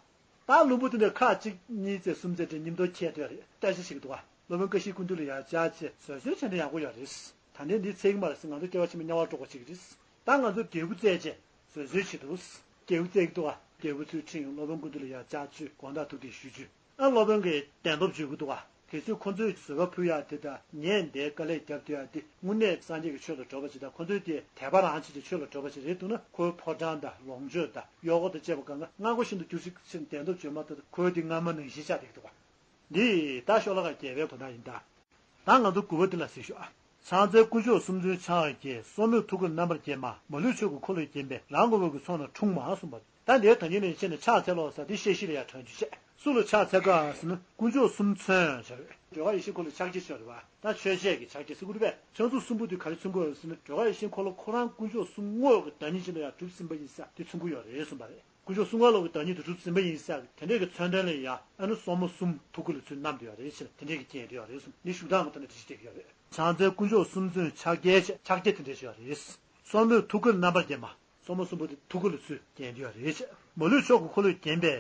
ག་ད་ལུང་པ་དེ་འདྲ་ཁག་གཅིག་གཉིས་ཙམ་གསུམ་ཙམ་དེ་མཉམ་དུ་ཁྱེར་བསྡད་རེད། བཀྲ་ཤིས་ཤིག་གི་འདུག་ག་སློབ་དཔོན་ཀ་ཤིའི་སྐུ་མདུན་ལ་ཡར་བཅར་བྱས་བཟོད་གསོལ་བྱས་ན་ཡག་པོ་ཡོད་རེད། ད་ལྟའི་འདི་འཚོལ་གྱི་མ་རེད་ཟེར། ང་ཚོ་སྐྱེ་བ་ཕྱི་མ་དམྱལ་བར་འགྲོ་དགོས་ཅིག་རེད། ད་ང་ཚོ་རྒྱལ་པོ་བཙལ་བྱས་བཟོད་གསོལ་བྱེད་འདུག་རྒྱལ་པོ་བཙལ་གྱི་འདུག་ག་རྒྱལ་པོ་ཚུར་ཁྲིད་ཡོང་། སློབ་དཔོན་སྐུ་མདུན་ལ་ཡར་བཅར་བྱས་དགོངས་དག་ཐུགས་གཏད་ཞུ་རྒྱུ། ཨ། སློབ་དཔོན་གྱིས་བདེན་སྟོབས་བརྗོད་ཀྱི་འདུག་ག་དེ་ཚོས་ཁོ་ཚོས་བཟོད་པ་ཕུལ་ཡག་དེ་དང་། ངས་འདིར་དཀའ་ལས་བརྒྱབ་བསྡད་ཡག་དེ་དངོས་གནས་སངས་རྒྱས་ཀྱི་ཆོས་ལ་གྲགས་པ་ཅིག་དང་། ཁོ་ཚོས་དེ་དད་པ་རང་བྱེད་ཀྱི་ཆོས་ལ་གྲགས་པ་ཅིག་རེད་འདུག་ན། ཁོའི་ཕོ་བྲང་དང་ལོངས་སྤྱོད་དང་གཡོག་པོ་དང་བཅས་པ་གང་ག་སྔ་མ་བཞིན་དུ་འགྱུར་ཅིག་ཟེར་ནས་བདེན་སྟོབས་བརྗོད་མ་ཐག་ཏུ་ཁོའི་དེ་སྔ་མ་ནང་བཞིན་ཆགས་བསྡད་ཀྱི་འདུག་ག་འདི་ད་ཤོ་ལོ་ཀ་རྒྱལ་པོའི་དོན་དག་ཡིན་ད། ད་ང་ཚོ་དགུ་པ་འདི་ལ་གཟིགས་ཤོག་ཨ། ཕྱག་འཚལ་དཀོན་མཆོག་གསུམ་མཚོན་ཕྱག་རྒྱའི། སོར་མོས་ཐུགས་ཀར་རྣམ་པར་བརྒྱན་པ། མ་ལུས་ཆོས་ཀྱི་འཁོར་ལོས་བརྒྱན་པའི། རང་གི་འོད་ཀྱི་ཚོགས་རྣམས་འཁྲུངས་མ་གསུངས་པ། ད་འདིའི་ད་གིན་ནས་བཤད་ནས་ཕྱག་འཚལ་ལོ་ཟེར་འདི་བཤད་གཞི་ལ་ཡང་དྲངས་རྒྱུ་བྱས། སུ་ལ་ཕྱག་འཚལ་ག་ཟེར་ན་དཀོན་མཆོག་གསུམ་མཚོན་ཟེར་བས། སྒྲོལ་དཀར་ཡེ་ཤེས་འཁོར་ལོ་ཕྱག་རྒྱ་ཟེར་བ་རེད་བ། ད་མཆོད་བྱེད་ཀྱི་ཕྱག་རྒྱ་ཟེར་དགོས་རེད་པས། ཕྱག་མཚོན་གསུམ་པོ་དེ་ག་རེ་མཚོན་དགོས་ཟེར་ན། སྒྲོལ་དཀར་ཡེ་ཤེས་འཁོར་ལོ་ཁོ་རང་དཀོན་མཆོག་གསུམ་དངོས་ཀྱི་བདག་ཉིད་ཅན་དུ་ཡང་གྲུབ་ཟིན་པ་ཡིན་ས་དེ་མཚོན་གྱི་ཡོད་རེད་གསུངས་པ་རེད། དཀོན་མཆོག་གསུམ་ཀ་ལོག་གི་བདག་ཉིད་དུ་གྲུབ་ཟིན་པ་ཡིན་ཟེར་དེ་འདྲས་ཀྱི་མཚོན་དོན་ལ་ཡང་ཨ་ནི་སོར་མོ་གསུམ་ཐུགས་ཀ་ལ་ཚུར་བསྣམས་ཡོད་རེད་ཟེར། དེ་འདྲས་ཀྱི་རྐྱེན་ཡོད་རེད་གསུངས། འདི་ཞུ་སྟངས་མ་ཐོག་ནས་དེ་ཞིག་བསྡད་ཀྱི་ཡོད་རེད། ཕྱག་འཚལ་དཀོན་མཆོག་གསུམ་མཚོན་ཕྱག་རྒྱའི་ཕྱག་རྒྱ་དེ་འདྲས་ཞིག་ཡོད་རེད། སོར་མོས་ཐུགས་ཀར་རྣམ་པར་བརྒྱན་པ། སོར་མོ་གསུམ་པོ་དེ་ཐུགས་ཀ་ལ་ཚུར་བརྒྱན་ཡོད་རེད་ཟེར། མ་ལུས་ཆོས་ཀྱི་འཁོར་ལོས་བརྒྱན་པའི་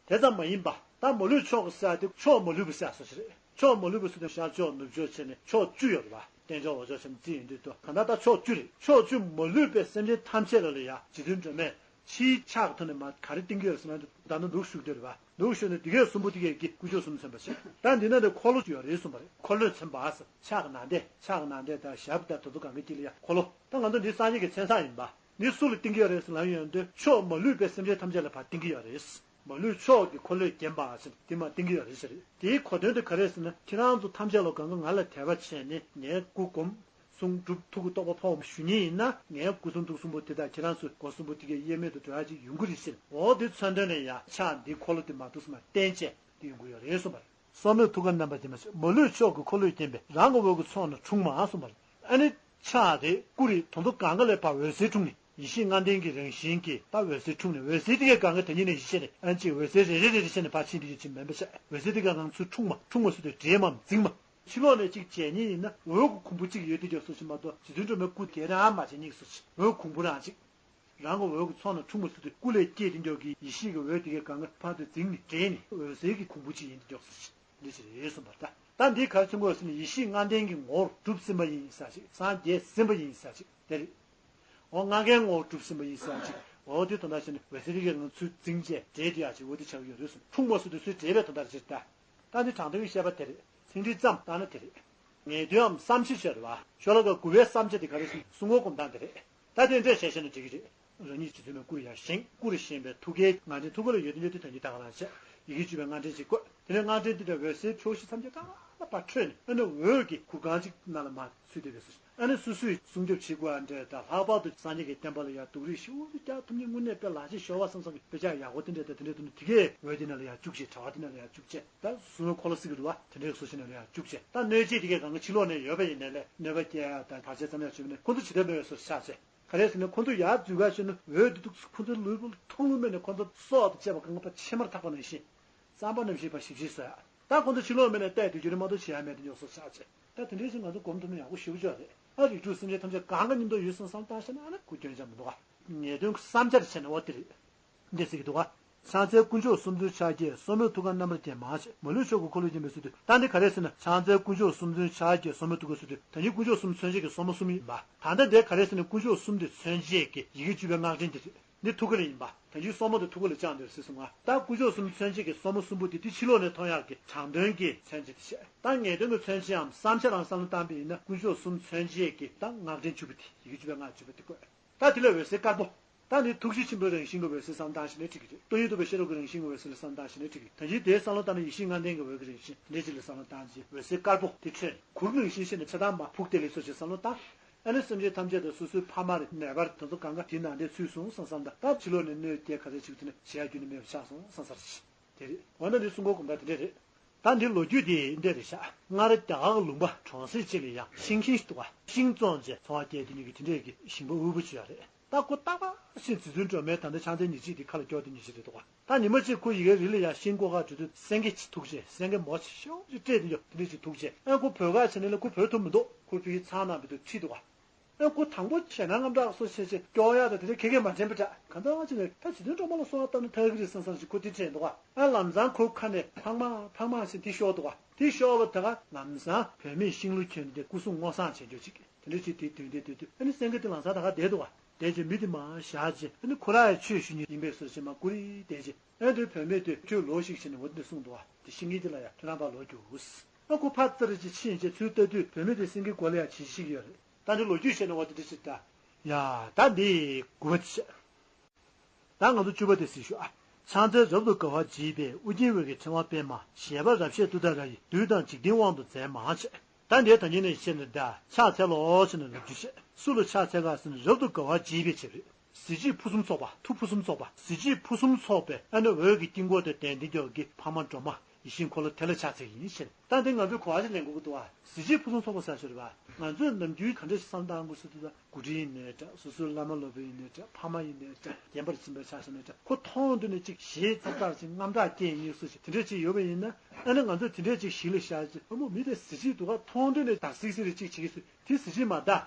ཕྱག་དེ་ཙམ་མ་ཡིན་པ། ད་མ་ལུས་ཕྱོགས་ཀྱི་ཟེར་ཡ་དེ་ཕྱོགས་མ་ལུས་པ་ཟེར་ཡ་སོ་ཞིག་རེད། ཕྱོགས་མ་ལུས་པ་ཟེར་དུས་ཤར་ཕྱོགས་ནུབ་ཕྱོགས་བྱས་ནས་ཕྱོགས་བཅུ་ཡོད་རེད་བ། བསྟན་ཕྱོགས་འོག་ཕྱོགས་བྱས་ནས་རྩིས་ཡིན་དུས་དུ་གང་ལྟར་ད་ཕྱོགས་བཅུ་རེད། ཕྱོགས་བཅུ་མ་ལུས་པའི་སེམས་ཅན་ཐམས་ཅད་ལ་ལ་ཡ་རྗེ་བཙུན་སྒྲོལ་མས་ཕྱིའི་ཕྱག་གི་ཐོག་ནས་མ་ག་རེ་བསྟན་གྱི་ཡོད་ཟེར་ན། ད་ནི་འདུག་ཞུགས་དེ་རེད་བ། འདུག་ཞུགས་ནས་འདི་གས་གསུམ་པོ་དེ་གས་ཀྱི་དཀོན་མཆོག་གསུམ་མཚོན་པ་བྱས། ད་འདི་ན་ནི་འཁོར་ལོ་ཡོད་རེད་གསུངས་པ་རེད། འཁོར་ལོས་མཚོན་པ་ཟེར། ཕྱག་གི་ནང་དེ་ཕྱག་གི་ནང་དེ་དང་ཞབས་དང་དེ་ཚོ་གང་གི་དཀྱིལ་ལ་ཡ་འཁོར་ལོ། ད་ང་ཚོ་འདི་སངས་རྒྱས་ཀྱི་མཚན་བཟང་ཡིན་པ། འདི་སུ་ལ་བསྟན་གྱི་ཡོད་རེད་ཟེར་ལབ་ཡོང་དུས་ཕྱོགས་མ་ལུས་པའི་སེམས་ཅན་ཐམས་ཅད་ལ་ཕར་བསྟན་གྱི་ཡོད་རེད། མ་ལུས་ཕྱོགས་ཀྱི་འཁོར་ལོས་བརྒྱན་པ་ཟེར་དེ་མར་བསྟན་གྱི་ཡོད་རེད་ཟེར། དེའི་གོ་དོན་དེ་ག་རེ་ཟེར་ན། ཁྱེད་རང་ཚོ་ཐམས་ཅད་ལ་གང་ག་ང་ལ་དད་པ་བྱས་ནས་ངའི་སྐུ་སྒོམ། གསུང་སྒྲུབ་ཐུགས་ཀྱི་རྟོགས་པ་ཕོག་ཞུ་མཁན་ཡིན་ན། ངའི་སྐུ་གསུང་ཐུགས་གསུམ་པོ་དེ་དང་ཁྱེད་རང་ཚོའི་སྒོ་གསུམ་པོ་དེ་གའི་དབྱེར་མེད་དུ་འགྲོ་ཡ་ཅིག་ཡོང་གི་རེད་ཟེར། འོ་དེ་མཚོན་དོན་ནས་ཡང་ཕྱག་འདི་འཁོར་ལོ་དེ་མ་གཏོགས་མ་བསྟན་བྱས་དེ་ཡོང་གི་ཡོད་རེད་གསུངས་པ་རེད། སོར་མོས་ཐུགས་ཀར་བསྣམས་པ་བརྒྱན་པ་ཞེས། མ་ལུས་ཕྱོགས་ཀྱི་འཁོར་ལོས་བརྒྱན་པས། རང་གི་འོད་ཀྱི་ཚོགས་རྣམས་འཁྲུངས་མ་གསུངས་པ་རེད། ཨ་ནི། ཕྱག་དེ་སྐུ་རེད། དོན་དུ་གང་ག་ལས་ཕར་འོད་ཟེར་འཁྲུངས་ནས་ཡེ་ཤེས་ལྔ་ལྡན་གྱི་རང་བཞིན་གྱིས་ད་འོད་ཟེར་འཁྲུངས་ནས། འོད་ཟེར་དེ་གས་གང་ག་དེ་ཉིད་ནས་ཡེ་ཤེས་རེད། ཨ་ནི་གཅིག་འོད་ཟེར་རེ་རེ་རེ་རེ་བྱས་ནས་ཕར་ཕྱིན་དེ་ཡོད་ཅིག་མིན་པ་བྱས། འོད་ཟེར་དེ་གས་རང་ཚུར་འཁྲུངས་མ་འཁྲུངས་མ་སུ་དེ་འདྲེས་མ་འཛིང་མ། ཕྱི་ལོགས་ནས་གཅིག་མཇལ་མཁན་ཡིན་ན་འོད་ཀྱི་གོང་བུ་གཅིག་ཡོད་དེ་ཀྱང་སུ་ཞིག་མ་གཏོགས། རྗེ་བཙུན་སྒྲོལ་མའི་སྐུ་དེ་རང་མ་མཇལ་མཁན་སུ་ཞིག་འོད་གོང་བུ་རང་གཅིག་རང་གི་འོད་ཀྱི་ཚོགས་རྣམས་འཁྲུངས་མ་སུ་དེ་སྐུ་ལས་སྐྱེས་དེ་ཀྱང་གི་ཡེ་ཤེས་ཀྱི་འོད་དེ་གས་གང་ག་ཕར་དུ་འཛིང་ནས་འདྲེས་ནས་འོད་ཟེར་གྱི་གོང་བུ་གཅིག་ཡིན་དེ་ཀྱང་སུ་ཞིག་འདི་ཞིག་རེད་གསུངས་པ་རེད། ད་འདི་ག་རེ་མཚོན་གྱི་ཡོད་ཟེར་ན། ཡེ་ཤེས་ལྔ་ལྡན་གྱི་ངོ་བོར་གྲུབ་ཟིན་པ་ཡིན་ས་ཞིག་སངས་རྒྱས་ཟིན་པ་ཡིན་ས་ཞིག་དེ་རེད། འོ་ལྔ་ལྡན་ངོ་བོར་གྲུབ་ཟིན་པ་ཡིན་ས་ཞིག་འོ་དེ་དོན་དག་བྱས་ནས་འོད་ཟེར་གྱི་ང་ཚུར་འཛིང་བྱས་འདྲེས་དེ་ཡག་ཅིག་འོ་དེ་ཆགས་ཀྱི་ཡོད་རེད་གསུངས། འཁྲུངས་མ་སུ་དེ་ཚུར་འདྲེས་པའི་དོན་དག་ཅིག་ད། ད་འདི་དྲང་དོན་གྱི་བཤད་པ་དེ་རེད། ཚིག་འགྲེལ་ཙམ་བཏང་ན་དེ་རེད། ངེས་དོན་འམ་བསམ་ཤེས་བྱ་རེད་བ། ཤོ་ལོ་ཀ་དགུ་པའི་བསམ་བྱ་དེ་ག་རེ་ཟེར་ན་གསུང་ངོ་སྒོམ་སྟངས་དེ་རེད། ད་དེ་འདྲས་བྱས་བྱས་ན་འགྲིག་གི་རེད། རང་ཉིད་རྗེ་བཙུན་མའི་སྐུར་ཡར་བཞེངས། སྐུར་བཞེངས་པའི་ཐུགས་ཀའི་ལྔ་ལྡན་ཐུགས་ཀ་ལ་ཡོད་དེ་འདྲས་དེ་ད་ཉིད་ད་ག་རང་བྱས། ཡི་གེ་བཅུ་པའི་ལྔ་ལྡན་ཅིག་བཀོད། དེ་ནས་ལྔ་ལྡན་དེ་འདྲ་འོད་ཟེར་ཕྱོགས་བཞི་ཐམས་ཅད་གང་ལ་ཕར་འཕྲོས་ནས། ཨ་ནི་འོད་ཀྱི་གུར་ཁང་ཅིག་ནང་ལ་མར་ཚུད་བསྡད་པའི་བཟོ་ཞིག་ཨ་ནི་སོ་སོས་སྲུང་སྐྱོབ་བྱེད་དགོས་པ་འདྲ་དང་། ལྷག་པར་དུ་སངས་རྒྱས་ཀྱི་བསྟན་པ་ལ་ཡང་སྡུག་རུས་ཞེ་པོ་ཅིག་རྒྱག་ཐུབ་མཁན་དངོས་གནས་དཔེ་ལག་ཤེས་ཤོར་བ་བསམ་བསམ་གྱི་དཔེ་ཆ་ཡག་པོ་དེ་འདྲ་དང་། དེ་འདྲ་དུ་ནི་དེ་གའི་འོད་དེ་ནང་ལ་ཡང་བཅུག་བྱས། དྲ་བ་དེ་ནང་ལ་ཡང་བཅུག་བྱས། ད་གཟུགས་ནི་འཁོར་ལོ་གསེར་གྱི་རུ་བ་དེ་འདྲའི་བཟོ་ཞིག་ནང་ལ་ཡང་བཅུག་བྱས། ད་གནོད་བྱེད་དེ་གའི་གང་ག་ཕྱི་ལོགས་ནས་ཡོད་པ་ཡིན་ནའི་ལས་གནོད་པ་སྐྱེལ་ཡ་དང་བར་ཆད་ཙམ་ཡང་བྱུང་བ་ནི་ཁོ་ཚོ་ཇི་ལྟར་མེད་པའི་བཟོ་ཆགས་བྱས། ག་རེ་ཟེར་ན་ཁོ་ཚོ་ཡར་འཛུལ་ག་བྱས་ན་འོད་དེ་འདུག་ཁོ་ཚོའི་ལུས་པོ་མཐོང་ལུགས་མེད་ནས་ཁོ་ཚོ་སྲོག་དང་བཅས་པ་གང་ག་ཕར་ཕྱེ་མར་འཐག་པ་ནང་བཞིན། རྩམ་པ་རྣམ་བཞིན་པ་ཞིབ་ཞིབ་བཟོ་ཡ། ད་ཁོ་ཚོ་ཕྱི་ལོགས་མི་ནས་བལྟས་དུས་རྒྱུ་རེད་མ་གཏོགས་བྱེད་ཡ་མེད་དེ་ཉོག་སོ་ཆགས་བྱས། ད་དེ་འདྲའི་ཕྱིར་ང་ཚོ་སྒོམ་ཐུབ་ན་ཡག་པོ་ཞེ་པོ་ཅིག་རེད། ཨ་རིགས་དྲུག་སེམས་ཅན་ཐམས་ཅད་གང་ག་མཉམ་དུ་ཡོད་བསམ་བསམ་བཏང་ཤེས་ན་ཨ་ནི་ཁོ་སྐྱོན་ཆ་མི་འདུག་ག་ངེས་དོན་གྱི་བསམ་འཆར་བྱས་ན་འོ་དེ་རེད། འདི་ཟེར་གྱི་འདུག་ག་ཕྱག་འཚལ་དཀོན་མཆོག་གསུམ་མཚོན་ཕྱག་རྒྱའི། སོར་མོས་ཐུགས་ཀར་བསྣམས་པ་བརྒྱན་མ་ཞེས། མ་ལུས་ཕྱོགས་ཀྱི་འཁོར་ལོས་བརྒྱན་པའི་ཚུལ་དུ། ད་འདི་ག་རེ་ཟེར་ན། ཕྱག་འཚལ་དཀོན་མཆོག་གསུམ་མཚོན་ཕྱག་རྒྱའི་སོར་མོས་ཐུགས་ཀར་ཟེར་དུས་ད་ནི་དཀོན་མཆོག་གསུམ་མཚོན་བྱེད་ཀྱི་སོར་མོ་གསུམ་ཡིན་པ། ད་ལྟ་འདི་ག་རེ་ཟེར་ན། དཀོན་མཆོག་གསུམ་དེ་མཚོན་བྱེད་ཀྱི་ཡི་གེ་བཅུ་པའི་སྔགས་ཕྲེང་དེ་རེད། འདི་ཐུགས་ཀ་ལ་ཡིན་པ། ད་ཅིའི་སོར་མོ་དེ་ཐུགས་ཀ་ལ་བཅངས་འདིར་ཟེར་གསུངས་པ། ད་དཀོན་མཆོག་གསུམ་མཚོན་བྱེད་ཀྱི་སོར་མོ་གསུམ་པོ་དེ་དེ་ཕྱི་ལོགས་ནས་མཐོང་ཡག་གི་དྲང་དོན་གྱི་མཚོན་བྱེད་དེ་བཤད། ད་ངེས་དོན་གྱི་མཚོན་བྱེད་འམ་བསམ་བྱ་རང་བསམ་བློ་བཏང་པ་ཡིན་ན། དཀོན་མཆོག་གསུམ་མཚོན་བྱེད་ཀྱི་ད་སྔགས་ཕྲེང་བཅུ་པ་དེ། ཡི་གེ་བཅུ་པའི་སྔགས་བཅུ་པ་དེ་བཀོད། ད་དེ་ལ་འོད་ཟེར་དཀར་པོ། ད་ནི་ཐུགས་རྗེ་ཆེན་པོའི་རང་བཞིན་གྱི་འོད་ཟེར་བསམ་བློ་བཏང་ཞིག་ནས་འགྲིག་གི་རེད། སྟོང་ཉིད་རྟོགས་པའི་ཤེས་རབ་ཀྱི་རང་བཞིན་གྱི་འོད་ཟེར་ལ་བསམ་བློ་བཏང་ཞིག་ནས་འགྲིག་གི་རེད། ད་ཅིའི་དེའི་བསམ་བློ་བཏང་ན་ཡེ་ཤེས་ལྔ་ལྡན་གྱི་འོད་ཀྱི་རང་བཞིན་དེ་འདྲ་ཅིག་ལ་བསམ་བློ་བཏང་ཞིག་འོད་ཟེར་དཀར་པོ་དེ་འཕྲོས་གུར་གྱི་རང་བཞིན་ཤེས་ནས་ཕྱི་ཐང་མ་ཕུག་དེ་ལས་སོ་ཞེས་བསམ་བློ་བཏང་། ཨ་ནི་སེམས་ཅན་ཐམས་ཅད་དང་སོ་སོའི་ཕ་མ་རེད། ནད་པ་རེད། དེ་ཚོ་གང་ག་དེ་ནང་འདྲེན་ཚུད་སོང་བསམ་བསམ་དང་། ད་ཕྱི་ལོགས་ནས་གནོད་སྐྱེལ་ག་ཚད་བྱེད་དུས་ནས་བྱེད་ཡ་རྒྱུ་ནི་མེད་པ་ཆགས་སོང་བསམ་ས་རེད། དེ་རེད། འོ་ན་འདི་གསུང་གོ་གོམ་ད་དེ་འདྲས་རེད། ད་འདི་ལོ་རྒྱུས་དེ་འདྲས་རེད་ཤག་སྔར་རྒྱ་གར་གྱི་ལུང་པ་གྲོང་གསེབ་ཅིག་ལ་ཡང་ཤིང་ཤིང་ཞིག་འདུག་ག་ཤིང་བཙོང་བྱས་འཚོ་བ་སྐྱེལ་དེ་ཉིད་ཀྱི་དེ་འདྲས་ཀྱི་ཞིང་པ་དབུལ་པོ་ཅིག་ཡོད་རེད། ད་ཁོ་རྟག་པར་ཤིང་རྗེ་བཙུན་སྒྲོལ་མའི་ད་ལྟ་ཕྱག་འཚལ་ཉིན་གཅིག་དེ་ཁ་ལ་སྐྱོར་དེ་ཉིན་གཅིག་རེད་འདུག་ག་ད་ཉི་མ་གཅིག་ཁོ་ཡི་གེ་རི་ལ་ཡང་ཤིང་བརྐོ་ག་འགྲོ་དུས་སེང་གེ་ཅིག་ཐུག་བྱས། སེང་གེ་མོ་ཆེ་ཤོས་ཅིག་སྤྲད་དེ་ཡོད། དེ་འདྲས་ཅིག་ཐུག་བྱས། ཨ་ཁོ་བོད་ཁ་ཕྱེ་ནས་ལ་ཁོ་བོད་ཐུབ་མི་འདུག་ཁོ་ཕ་གི་ཚང་ནང་བི་དུ་ཁྲིད་འདུག་ག་ཨ་ཁོ་དང་པོ་ཞེད་སྣང་དངངས་སྐྲག་སོགས་བྱས་བྱས་སྐྱོ་ཡག་དང་དེ་འདྲ་ག་གེ་མ་དྲན་པ་འདྲ། གང་ལྟར་ཅི་ནས་ད་རྗེ་བཙུན་སྒྲོལ་མ་ལ་གསོལ་བ་བཏབ་ན་ཐར་གི་རེད་བསམ་བསམ་ཞིག་ཁོ་དེ་དྲན་འདུག་ག་ཨ་ལམ་སང་ཁོ་ཁ་ནས་འཕགས་མ་འཕགས་མ་ཞེས་དེ་ཤོར་འདུག་ག་དེ་ཤོར་བ་དེ་ག་ལམ་སང་བུད་མེད་ཤིང་ལོ་གྱོན་ཏེ་སྐུ་གཟུགས་སྔོ་བསངས་བྱས་འཇོག་ཅིག་དེ་འདྲ་ཅིག་དེ་དོན་དེ་དེ་དུས་ཨ་ནི་སེང་གེ་དེ་ལམ་སང་ད་ག་བསྡད་འདུག་ག་བསྡད་རྗེས་མི་དེ་མར་བཞག་རྗེས་ཨ་ནི་ཁོ་རང་ཡང་ཆོས་ཞུ་མཁན་ཡིན་པས་སོ་ཞེས་མར་ཀུ་རེ་བསྡད་རྗེས། ཨ་དེ་བུད་མེད་དེ་ཁྱོད་ལོག་ཤིག་བྱས་ནས་འོ་དེ་གསུངས་འདུག་ག་དེ་ཤིང་གི་དེ་ལ་ཡང་ཁྱོད་རང་ཕར་ལོག་རྒྱུགས། ཨ་ཁོ་ཕར་ཙི་རི་ཅིག་ཕྱིན་རྗེས་ཚུར་ལྟ་དུས་བུད་མེད་དེ་སེང་གེ་མགོ་ལ་ཡང་བྱིལ་ཤིག་ཡོད་རེད། ད་འདི་ལོ་རྒྱུས་བཤད་ན་འོ་དེ་འདྲ་ཞིག་ད། ཡ། ད་འདི་དགུ་པ་དེ་བཤད། ད་ང་ཚོ་བཅུ་པ་དེ་གཟིགས་ཤོག་ཨ། ཕྱག་འཚལ་རབ་ཏུ་དགའ་བ་བརྗིད་པའི། ཨོ་རྒྱན་འོད་ཀྱི་ཕྲེང་བ་པདྨ། བཞད་པ་རབ་བཞད་ཏུཏྟཱ་ར་ཡིས། བདུད་དང་འཇིག་རྟེན་དབང་དུ་མཛད་མ་བྱས། ད་འདི་ད་ཉིན་ནས་བཤད་ན་ད་ཕྱག་འཚལ་ལོ་ཟེར་ནས་ལབ་རྒྱུ་བཤད། སུ་ལ་ཕྱག་འཚལ་ག་ཟེར་ན་རབ་ཏུ་དགའ་བ་བརྗིད་པའི་ཕྱིར་རེད། གཟི་བརྗིད་ཕུན་སུམ་ཚོགས་པ། མཐུ་ཕུན་སུམ་ཚོགས་པ། གཟི་བརྗིད་ཕུན་སུམ་ཚོགས་པའི་ཨ་ནི་འོད་ཀྱི་དཀྱིལ་འཁོར་དུ་ལྡན་འདི་མགྱོགས་ཀྱི་འཕགས་མ་སྒྲོལ་མ་ཡིད་བཞིན་འཁོར་ལོ་དེ་ལ་ཕྱག་འཚལ་ཡིན་ཞེས། ད་འདི་ང་ཚོས་གོ་བ་ཞིག་ལེན་དགོས་ཀྱི་འདུག་བ། གཟི་བརྗིད་ཕུན་སུམ་ཚོགས་པ་ཟེར་ཞོར་བ། ང་ཚོས་ནམ་རྒྱུན་ག་འདྲ་ཞིག་བསམ་བློ་བཏང་དགོས་ཟེར་དུས་ད་འགོ་ཁྲིད་ཡིན་ནའི་འདྲ། སོ་སོའི་བླ་མ་སློབ་དཔོན་ཡིན་ནའི་འདྲ། ཕ་མ་ཡིན་ནའི་འདྲ། རྒན་པར་ཕྱིན་པའི་ཆ་བཞག་ནའི་འདྲ། ཁོ་མཐོང་དུས་ནས་ཅིག་ཞེ་ཚ་ཚ་ཞིག་དངངས་སྐྲག་སྐྱེ་ཡིན་སོགས་ཞིག་དེ་འདྲ་ཅིག་ཡོད་པ་ཡིན་ན། ཨ་ནི་ང་ཚོས་དེ་འདྲ་ཅིག་གཞི་ལ་བཞག་ཅིག་ཨ་མོ་མི་དེ་གཟི་བརྗིད་འདུག་ག་མཐོང་དུས་ནས་དག་སིག་སིག་རེ་ཅིག་བྱེད་ཀྱི་སུ་དེ་གཟི་བརྗིད་མ་གདའ།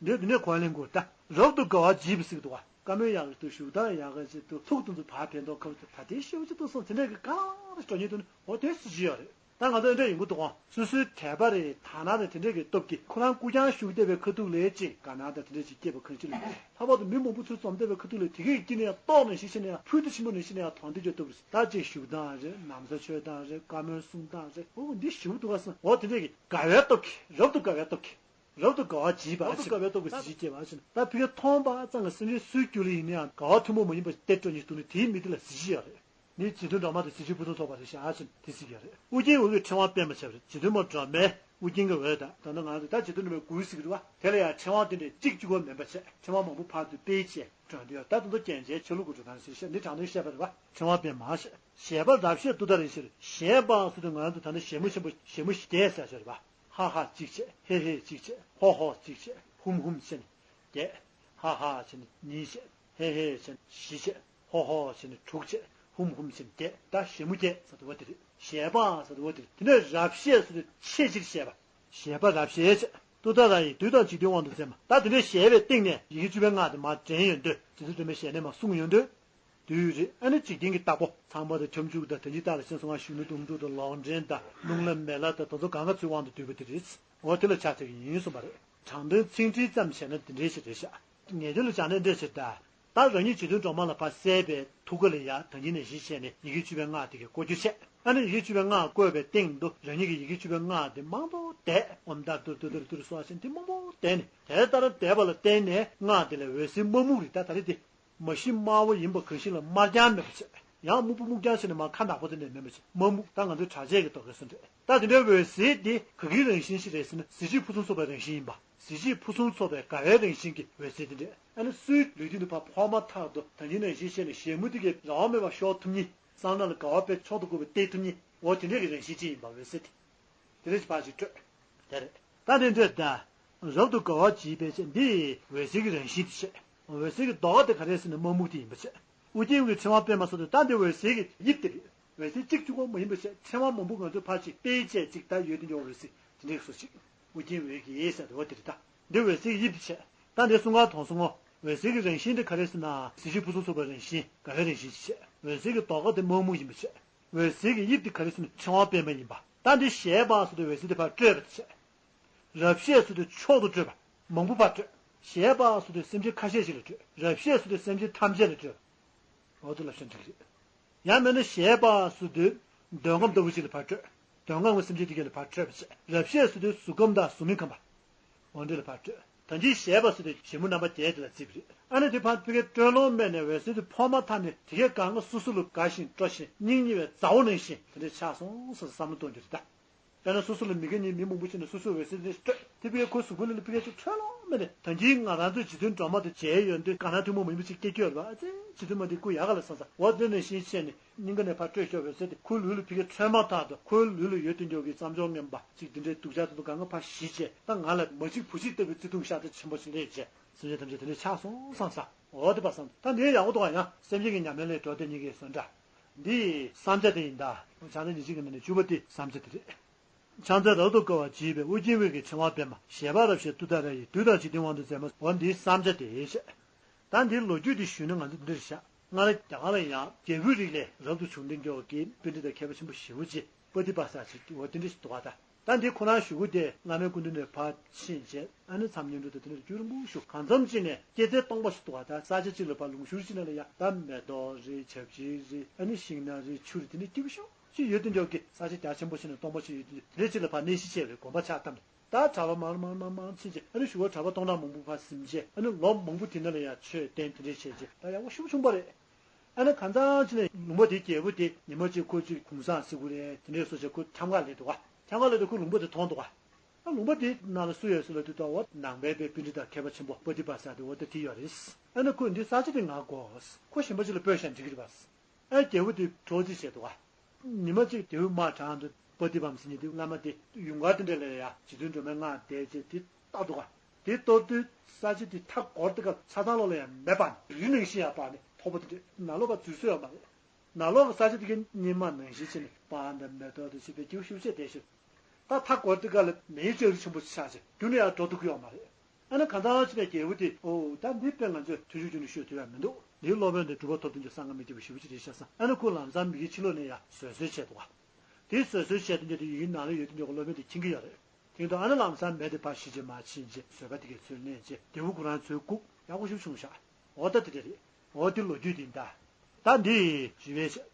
འདི་འདི་ནས་གོ་བ་ལེན་དགོས་ད། རབ་ཏུ་དགའ་བ་བརྗིད་པའི་ཟེར་གྱི་འདུག་བ། བཀའ་མོལ་ཡག་གི་འདུག་བཞུགས་སྟངས་ཡག་གི་འདུག་ཐུགས་དེ་ཚོ་ཕར་ཕན་ཐོགས་ཁ་བ་ད་དེ་ཤེས་བ་ཅིག་འདུག་སོང་དེ་འདྲ་གི་ག་རེ་འགྲོ་ཉེན་འདུག་ནི་འོ་དེ་སྲིད་ཇུས་ཡོད་རེད། ད་ང་ཚོ་འདྲ་ཡོང་གི་འདུག་གོ། སོ་སོའི་དད་པ་རེད། ཐ་ན་རེད། དེ་འདྲ་གི་སྟོབས་ཀྱིས་ཁོ་རང་སྐུ་རྐྱང་བཞུགས་བསྡད་པའི་ཁ་ཐུག་ལ་ཅིག་དགའ་སྣང་དང་དེ་འདྲ་ཅིག་སྐྱེས་པ་གང་ཞིག་ལ། ལྷག་པར་དུ་མི་མང་པོ་ཚོས་འཛོམས་བསྡད་པའི་ཁ་ཐུག་ལ་དེ་གའི་དཀྱིལ་ནས་ཡང་ལྟོགས་ནས་ཤི་ཤི་ནས་ཡང་ཕུལ་དུ་ཕྱིན་པ་ནས་ཤི་ནས་ཡང་དོན་དེ་ཅིག་སྟོབས་རེད། ད་ཅིག་བཞུགས་སྟངས་རེད། ན་བཟའ་མཆོད་སྟངས་རེད། བཀའ་མོལ་གསུང་སྟངས་རེད། འོ་འདི་ཞིབ་ཏུ་བ་སང་འོ་དེ་འདྲ་གི་དགའ་བའི་སྟོབས་ཀྱིས་རབ་ཏུ་དགའ་བའི་སྟོབས་ཀྱིས། རབ་ཏུ་དགའ་བ་བགྱིས་པ། རབ་ཏུ་དགའ་བའི་སྟོབས་ཀྱིས་གཟི་བརྗིད་སྐྱེ་བ་ཞེས། ད་ཕ་གིར་མཐོང་བ་ཙམ་གྱིས་སེམས་ཅན་སུའི་རྒྱུད་ལ་ཡིན་ན་ཡང་དགའ་བ་ཐུན་མོང་མ་ཡིན་པ་སྟེར་འགྲོ་ཉིད་དུ་ནི་དེའི་མི་དེ་ལ་གཟི་བརྗིད་ཡོད་རེད། ནི་རྗེ་བཙུན་སྒྲོལ་མ་དང་གཟི་བརྗིད་ཕུན་སུམ་ཚོགས་པ་རེད་ཤག་ཅེས་དེ་གཟིགས་ཡོད་རེད། ཨུ་རྒྱན་འོད་ཀྱིས་ཕྲེང་བ་པདྨ་བྱས་པ་རེད། རྗེ་བཙུན་མོ་སྒྲོལ་མས་ཨུ་རྒྱན་གྱི་འོད་དང་ད་ནི་ང་ཚོ་ད་རྗེ་བཙུན་སྒྲོལ་མའི་མགུལ་གཟིགས་རེད་བ། དེ་ལ་ཡང་ཕྲེང་བ་དེ་འདྲས་གཅིག་གཅིག་པོ་མིན་པ་བྱས་ཕྲེང་བ་མང་པོ་ཕར་ཚུར་སྤེལ་བྱས་འགྲོ་འདུག་ད་དེ་ཚོ་རྒྱན་ཆའི་ཆ་ལུགས་ཀྱི་འགྲོ་སྟངས་ཟེར་ཤག་འདི་དྲང་དོན་བཤད་པ་རེད་བ། ཕྲེང་བ་པདྨ་ཞེས། བཞད་པ་རབ་བཞད་ཏུཏྟཱ་ར་ཡི་ཕྱིར། བཞད་པ་ཟེར་དུས་ང་ཚོ་ད་ནི་བཞད་མོ་ཆེན་པོ་བཞད་མོ་བརྒྱད་ཟེར་ཤག་རེད་བ། ཧ་ཧ་གཅིག་བྱས། ཧེ་ཧེ་གཅིག་བྱས། ཧོ་ཧོ་གཅིག་བྱས། ཧུམ་ཧུམ་བྱས་ནས་བརྒྱད། ཧ་ཧ་བྱས་ནས་གཉིས་བྱས། ཧེ་ཧེ་བྱས་ནས་བཞི་བྱས། ཧོ་ཧོ་བྱས་ནས་དྲུག་བྱས། ཧུམ་ཧུམ་བྱས་ནས་བརྒྱད། ད་བཞད་མོ་བརྒྱད་ཟེར་དུས་འོ་དེ་རེད། བཞད་པ་ཟེར་དུས་འོ་དེ་རེད། དེ་ནས་རབ་བཞད་ཟེར་དུས་ཆེས་ཆེར་བཞད་པ། བཞད་པ་རབ་བཞད་བྱས། ཏུཏྟཱ་ར་ཡིས་དུས་དང་འཇིག་རྟེན་དབང་དུ་མཛད་མ། ད་དེ་འདྲའི་བཞད་པའི་སྟེང་ནས་ཡི་གེ་བཅུ་པའི་སྔགས་དེ་མར་འདྲེན་ཡོང་དུས་རྗེ་བཙུན་སྒྲོལ་མའི་ཞལ་ནས་མར་གསུངས་ཡོང་དུས། དུས་རེད། ཨ་ནི་འཇིག་རྟེན་གྱི་བདག་པོ་ཚངས་པ་དང་ཁྱབ་འཇུག་དང་དོན་གྱི་རྟགས་ལ་སྤྱན་ཟུང་བ་གཞོན་ནུ་དོན་གྲུབ་དང་ལོག་འདྲེན་དང་རླུང་ལྷ་མེ་ལྷ་དང་དེ་ཚོ་གང་ག་ཚུར་དབང་དུ་བསྡུས་པ་དེ་རེད། འོ་དེ་ལ་ཕྱག་འཚལ་གྱི་ཡིན་གསུངས་པ་རེད། དྲང་དོན་ཚིག་འགྲེལ་ཙམ་བྱས་ན་དེ་འདྲའི་ཞིག་རེད་ཤག་ངེས་དོན་ལ་སྦྱར་ན་འདྲ་ཞིག་ད། ད་རང་ཉིད་རྗེ་བཙུན་སྒྲོལ་མ་ལ་ཕར་གསལ་བའི་ཐུགས་ཀ་ལ་ཡ་ད་ཉིད་ནས་གཞི་བྱས་ནས་ཡི་གེ་བཅུ་པའི་སྔགས་དེ་གི་བཀོལ་སྤྱོད་བྱས། ཨ་ནི་ཡི་གེ་བཅུ་པའི་སྔགས་བཀོལ་བའི་སྟེང་དུ་རང་ཉིད་ཀྱི་ཡི་གེ་བཅུ་པའི་སྔགས་དེ་མང་པོ་བཟླས། ཨོཾ་ཏཱ་ཏུར་ཏུ་ཏུར་ཏུར་སོགས་ཅན་དེ་མང་པོ་བཟླས་ནས་དེ་ལྟར་བཟླས་པ་ལ་བརྟེན་ནས་སྔགས་དེ་ལ་འོད་ཟེར་དམར་སྨུག་རེད། ད་ད་རེས་དེ། མ་གཞི་དམར་པོ་ཡིན་པ་གང་ཞིག་ལ་དམར་རྐྱང་མེད་པ་བྱས། ཡང་སྨུག་པོ་སྨུག་རྐྱང་བྱས་ནས་མར་ཁ་ནག་པོ་དེ་འདྲས་མིན་པ་བྱས། དམར་སྨུག་ད་ང་ཚོའི་གྲྭ་ཆས་ཀྱི་ཐོག་གི་སུ་འདྲས། ད་དེ་འདྲའི་འོད་ཟེར་དེ་ག་གི་རང་བཞིན་ཞིག་རེད་ཟེར་ན་གཟི་བརྗིད་ཕུན་སུམ་ཚོགས་པའི་རང་བཞིན་ཡིན་པ། གཟི་བརྗིད་ཕུན་སུམ་ཚོགས་པའི་དགའ་བའི་རང་བཞིན་གྱི་འོད་ཟེར་དེ་འདྲས། ཨ་ནི་སུའི་ལུས་སྟེང་དུ་ཕར་ཕོག་མ་ཐག་ཏུ་ད་ཉིད་ནང་བཞིན་བཤད་ནས་བཞད་མོ་དེ་གས་རང་དབང་མེད་པར་ཤོར་ཐུབ་ཉིན། བསམ་ན་ལ་དགའ་བ་དཔེ་མཆོག་ཏུ་དགུ་པའི་སྟེར་ཐུབ་ཉིན། འོ་དེ་འདྲས་ཀྱི་རང་བཞིན་ཅན་ཡིན་པ་འོད་ཟེར་དེ། དེ་རེད་ཕར་ཞིག་སྤྲོད། དེ་རེད། ད་དེ་འདྲས་ད། རབ་ཏུ་དགའ་བ་བགྱིས་པའི་ཚེ་འདི་འོད་ཟེར་གྱི་རང་བཞིན་དེ་བྱས། འོད་ཟེར་གྱི་ལྡོག་པ་དེ་ག་རེ་ཟེར་ན་དམར་སྨུག་དེ་ཡིན་པ་བྱས། ཨུ་རྒྱན་གྱི་ཕྲེང་བ་པདྨ་ཟེར་དུས་ད་འདི་འོད་ཟེར་གྱི་དབྱིབས་དེ་རེད། འོད་ཟེར་གཅིག་གཅིག་པོ་མ་ཡིན་པ་བྱས་ཕྲེང་བ་མང་པོ་ང་ཚོས་ཕར་ཅིག་སྤེལ་བྱས་ཅིག་ད་ཡོད་དེ་འདྲ་འོད་ཟེར་དེ་འདྲའི་བཟོ་ཅིག་ཨུ་རྒྱན་འོད་ཀྱི་ཟེར་དུས་འོ་དེ་རེད་ད། འདི་འོད་ཟེར་གྱི་དབྱིབས་དེ་བྱས། ད་འདི་གསུང་ག་དོན་གསུང་ངོ་། འོད་ཟེར་གྱི་རང་བཞིན་དེ་ག་རེ་ཟེར་ན་གཟི་བརྗིད་ཕུན་སུམ་ཚོགས་པའི་རང་བཞིན་དགའ་བའི་རང་བཞིན་ཅིག་བྱས། འོད་ཟེར་གྱི་ལྡོག་པ་དེ་དམར་སྨུག་ཡིན་པ་བྱས། འོད་ཟེར་གྱི་དབྱིབས་དེ་ག་རེ་ཟེར་ན་ཕྲེང་བ་པདྨ་ཡིན་པ། ད་འདི་བཞད་པ་ཟེར་དུས་འོད་ཟེར་དེ་ཕར་སྤྲོས་པ་དེ་བྱས། རབ་བཞད་ཟེར་དུས་མཆོག་ཏུ་སྤྲོས་པ། མང་པོ་ཕར་སྤྲོས། བཞད་པ་ཟེར་དུས་སེམས་ཅན་ཁ་ཤས་ཤིག་ལ་སྤྲོས། རབ་བཞད་ཟེར་དུས་སེམས་ཅན་ཐམས་ཅད་ལ་སྤྲོས། འོ་དེ་ལབ་ཤེས་འགྲིག་རེད། ཡང་མིན་ན་བཞད་པ་ཟེར་དུས་འདོད་ཁམས་ལྟ་བུ་ཅིག་ལ་ཕར་སྤྲོས། འདོད་ཁམས་ཀྱི་སེམས་ཅན་དེ་གས་ལ་ཕར་སྤྲོས་པ་བྱས། རབ་བཞད་ཟེར་དུས་གཟུགས་ཁམས་དང་གཟུགས་མེད་ཁམས་པ། འོ་འདི་ལ་ཕར་སྤྲོས། ད་ཅི་བཞད་པ་ཟེར་དུས་བཞད་མོ་རྣམ་པ་བརྒྱད་དེ་ལ་བརྩིས་པ་རེད། ཨ་ནི་དེ་ཕར་ཕ་གིའི་སྤྲོས་ལོང་མེད་ནས་འོད་ཟེར་དེ་ཕོག་མ་ཐག་ནས་དེ་གས་གང་ག་སོ་སོ་ལ་དགའ་ཞིང་སྤྲོ་ཞིང་སྙིང་ཉེ་བའི་མཛའ་བོ་ནང་བཞིན་དེ་འདྲས་ཆགས་སོང་ཟེར་བསམ་བློ་གཏོང་རྒྱུ་རེད་ད། དཔེར་ན་སོ་སོ་ལ་མི་དགའ་མཁན་མི་མང་པོ་ཞིག་ནས་སོ་སོའི་འོད་ཟེར་དེ་སྤྲོས། དེ་ཕ་གིའི་ཁོའི་གཟུགས་པོ་ལ་ལ་ཕ་གིའི་ཅིག་སྤྲོས་ལོང་མེད་ནས་ད་གིན་ང་རང་ཚོའི་རྗེ་བཙུན་སྒྲོལ་མ་དང་མཇལ་ཡོང་དུས་དགའ་སྣང་ཐུན་མོང་མ་ཡིན་པ་ཅིག་སྐྱེ་རྒྱུ་ཡོད་རེད་པ། ཨ་ཙི་རྗེ་བཙུན་མ་འདི་སྐུ་ཡག་ག་ལ་བསམ་ས། འོ་དེ་ནང་བཞིན་བྱས་ནས་སྙིང་ག་ནས་ཕར་སྤྲོས་ཤོར་བའི་ཟེར་དེ་ཁོའི་ལུས་ལ་ཕ་གིའི་སྤྲོས་མ་ཐག་ཏུ་ཁོའི་ལུས་ལ་ཡོད་དུ་འཇོག་གི་བསམ་སྦྱོར་ངན་པ་ཅིག་འདི་འདྲའི་སྡུག་ཅག་དེ་ཚོ་གང་ག་ཕར་ཞི་བྱས། ད་ང་ལ་མ་གཅིག་བུ་གཅིག་ལྟ་བུའི་བརྩེ་དུང་ཤ་སྟག་ཆེན་པོ་ཞིག་སླེབས་བྱས་སེམས་ཅན་ཐམས་ཅད་དེ་འདྲ་ཆགས་སོང་བསམ་ས། འོ་དེ་པ་བསམ། ད་འདི་ཡག་པོ་འདུག་ག་ཡང་སེམས་ཅན་གྱི་ཉམས་ལེན་ལས་འགྲོ་དེ་གཉིས་ཀའི་བཟོ་འདྲ། འདི་བསམ་བྱ་དེ་ཡིན་ད། ཕྱག་འཚལ་ཉེར་གཅིག་གི་ནང་ནས་བཅུ་པ་དེ་བསམ་བྱ་དེ་རེད། ཕྱག་འཚལ་རབ་ཏུ་དགའ་བ་བགྱིས་པའི་ཨོ་རྒྱན་འོད་ཀྱི་ཕྲེང་བ་པདྨ། བཞད་པ་རབ་བཞད་ཏུཏྟཱ་ར་ཡིས། དུས་དང་འཇིག་རྟེན་དབང་དུ་མཛད་མ། འོ་འདིའི་བསམ་བྱ་དེ་བཤད། ད་འདིའི་ལོ་རྒྱུས་དེ་ཞུས་ན་ང་ཚོ་འདིར་བཞག་སྔར་རྒྱ་གར་ལ་ཡང་རྒྱལ་བུ་རིགས་ལས་རབ་ཏུ་བྱུང་སྟེ་འགྱོ་བ་གི་པཎྜི་ཏ་མཁས་པ་ཆེན་པོ་ཞེ་པོ་ཅིག་པ་ཏི་པ་ས་ཅིག་འོ་དེ་འདྲ་ཞིག་འདུག་ག་ད། ད་འདི་ཁོ་རང་བཞུགས་སྒོ་དེ་བླ་མའི་སྐུ་མདུན་ནས་ཕར་ཕྱིན་བྱས་ཨ་ནི་མཚམས་བསྙེན་སྒྲུབ་དང་དེ་འདྲ་རྒྱུན་རིང་པོ་བཞུགས། གང་འཚམ་ཅིག་ནས་སྐྱེད་ཚལ་སྟོང་པ་ཞིག་འདུག་ག་ད་ས་ཆ་གཅིག་ལ་ཕར་ལུང་ཤུར་གཅིག་ནང་ལ་ཡ་ད་མེ་ཏོག་རེད། ཆབ་ཆིལ་རེད། ཨ་ནི་ཤིང་ནགས་རེད། ཆུ་རེད། དེ་འདྲ་སྐྱིད་པོ་ཤོག་ཅིག་ཡོད་དུ་འཇོག་གི་ས་ཆ་རྒྱ་ཆེན་པོ་ཞིག་ནས་སྟོང་པ་ཞིག་ཡོད་དུ་དེ་འདྲ་ཅིག་ལ་ཕར་གནས་གཞི་བྱས་པའི་དགོན་པ་ཆགས་བཏང་། ད་གྲྭ་པ་མང་མང་མང་མང་ཕྱིན་བྱས་ཨ་ནི་བཞུགས་སྒོར་གྲྭ་པ་སྟོང་ཕྲག་མང་པོ་ཕར་ཟིན་བྱས་ཨ་ནི་ལོ་མང་པོ་དེ་ནང་ལ་ཡ་ཆོས་བསྟན་དེ་འདྲ་བྱས་བྱས་ད་ཡག་པོ་ཞེ་པོ་བྱུང་པ་རེད། ཨ་ནི་གང་འཚམ་ཅིག་ནས་ལུང་པ་དེའི་རྒྱལ་པོ་དེ་ཉི་མ་གཅིག་ཁོ་ཅིག་གུང་སེང་ཟེར་དགོས་རེད། དེ་འདྲའི་བཟོ་བྱས་ཁོ་འཆམ་ག་སླེབས་འདུག་ག་འཆམ་ག་སླེབས་དུས་ཁོས་ལུང་པ་དེ་མཐོང་འདུག་ག་ཨ་ལུང་པ་དེའི་ནང་ལ་སུ་ཡོད་ཟེར་ལབ་དུས་ད་འོ་ནང་པའི་དཔེ་པཎྜི་ཏ་མཁས་པ་ཆེན་པོ་པ་ཏི་པ་ས་དེ་འོ་ད་དེ་ཡོད་རེད། ཨ་ནི་ཁོས་འདི་ས་ཆ་དེ་ང་དགོས། ཁོ་གཞན་པ་ཅིག་ལ་སྤོས་བཞག་འགྲིག་གི་རེད་པ། ཨ་རྒྱལ་པོ་དེ་གྲོགས་ཅིག་བྱས་འདུག་ག་ཉི་མ་གཅིག་རྒྱལ་པོའི་དམག་དྲངས་འདུག་པ་ཏི་པ་ཟེར་མཁན་དེ་བླ་མ་དེ་ཡུངས་ཀར་དེ་འདྲ་ལ་ཡ་རྗེ་བཙུན་སྒྲོལ་མའི་སྔགས་བཟླས་བྱས་དེ་བཏབ་འདུག་ག་དེ་གཏོར་དུས་ས་ཆ་དེ་མཐའ་སྐོར་དེ་ག་ཆ་ཚང་ལོགས་ལ་ཡང་མེ་འབར་ནས་རི་ནང་བཞིན་ཡང་འབར་ནས་མཐོ་པོ་དེ་འདྲས་ནང་ལོགས་ལ་འཛུལ་ས་ཡོད་མ་རེད། ནང་ལོགས་ཀྱི་ས་ཆ་དེ་གའི་སྙེ་མ་ནང་བཞིན་བྱས་ནས་སྤང་དང་མེ་ཏོག་དང་བྱས་པའི་སྐྱིད་པོ་ཞེ་པོ་ཅིག་བསྡད་ཤག་ད་མཐའ་སྐོར་དེ་ག་ལ་མེའི་ལྕགས་རི་ཆེན་པོ་ཆགས་བྱས་རྒྱུན་ནས་ཡང་འགྲོ་ཐུབ་ཀྱི་ཡོད་མ་རེད། ཨ་ནི་གང་ལྟར་ཅི་ནས་རྒྱལ་པོ་དེ་ཨོ་ད་འདི་དཔེ་ང་ཚོས་ཐུགས་ཞིབ་ཅུང་ནས་ཤོད་ཐུབ་ཡ་མི་འདུག་འདིའི་སློབ་དཔོན་དེ་གྲུབ་པ་ཐོབ་ཐུབ་རྒྱུ་གསང་སྔགས་མི་སྐྱེ་བ་ཞེ་པོ་ཅིག་རེད་ཤག་བསམ། ཨ་ནི་ཁོ་ལམ་སང་མི་གི་ཕྱི་ལོགས་ནས་ཡ་བཟོད་གསོལ་བྱས་འདུག་བ། དེ་བཟོད་གསོལ་བྱས་དུས་ཀྱི་ཡུལ་ནང་ལ་ཡོད་དུས་ཀྱི་སློབ་དཔོན་དེ་མཁྱེན་གྱི་ཡོད་རེད། དེ་འདུག་ཨ་ནི་ལམ་སང་མེ་དེ་ཕར་ཞི་བྱེད་མར་ཕྱིན་རྗེས་བཟོད་པ་དེ་གའི་ཚུལ་གནས་རྗེས་རྒྱལ་པོ་ཁོ་རང་ཚོའི་སྐུ་ཡག་པོ་ཞིག་བྱུང་ཤག་འོ་ད་དེ་འདྲ་རེད། འོ་དེ་ལོ་རྒྱུས་དེ་འདྲ། ད་འདི་ཞུ་བའི་ཆེད།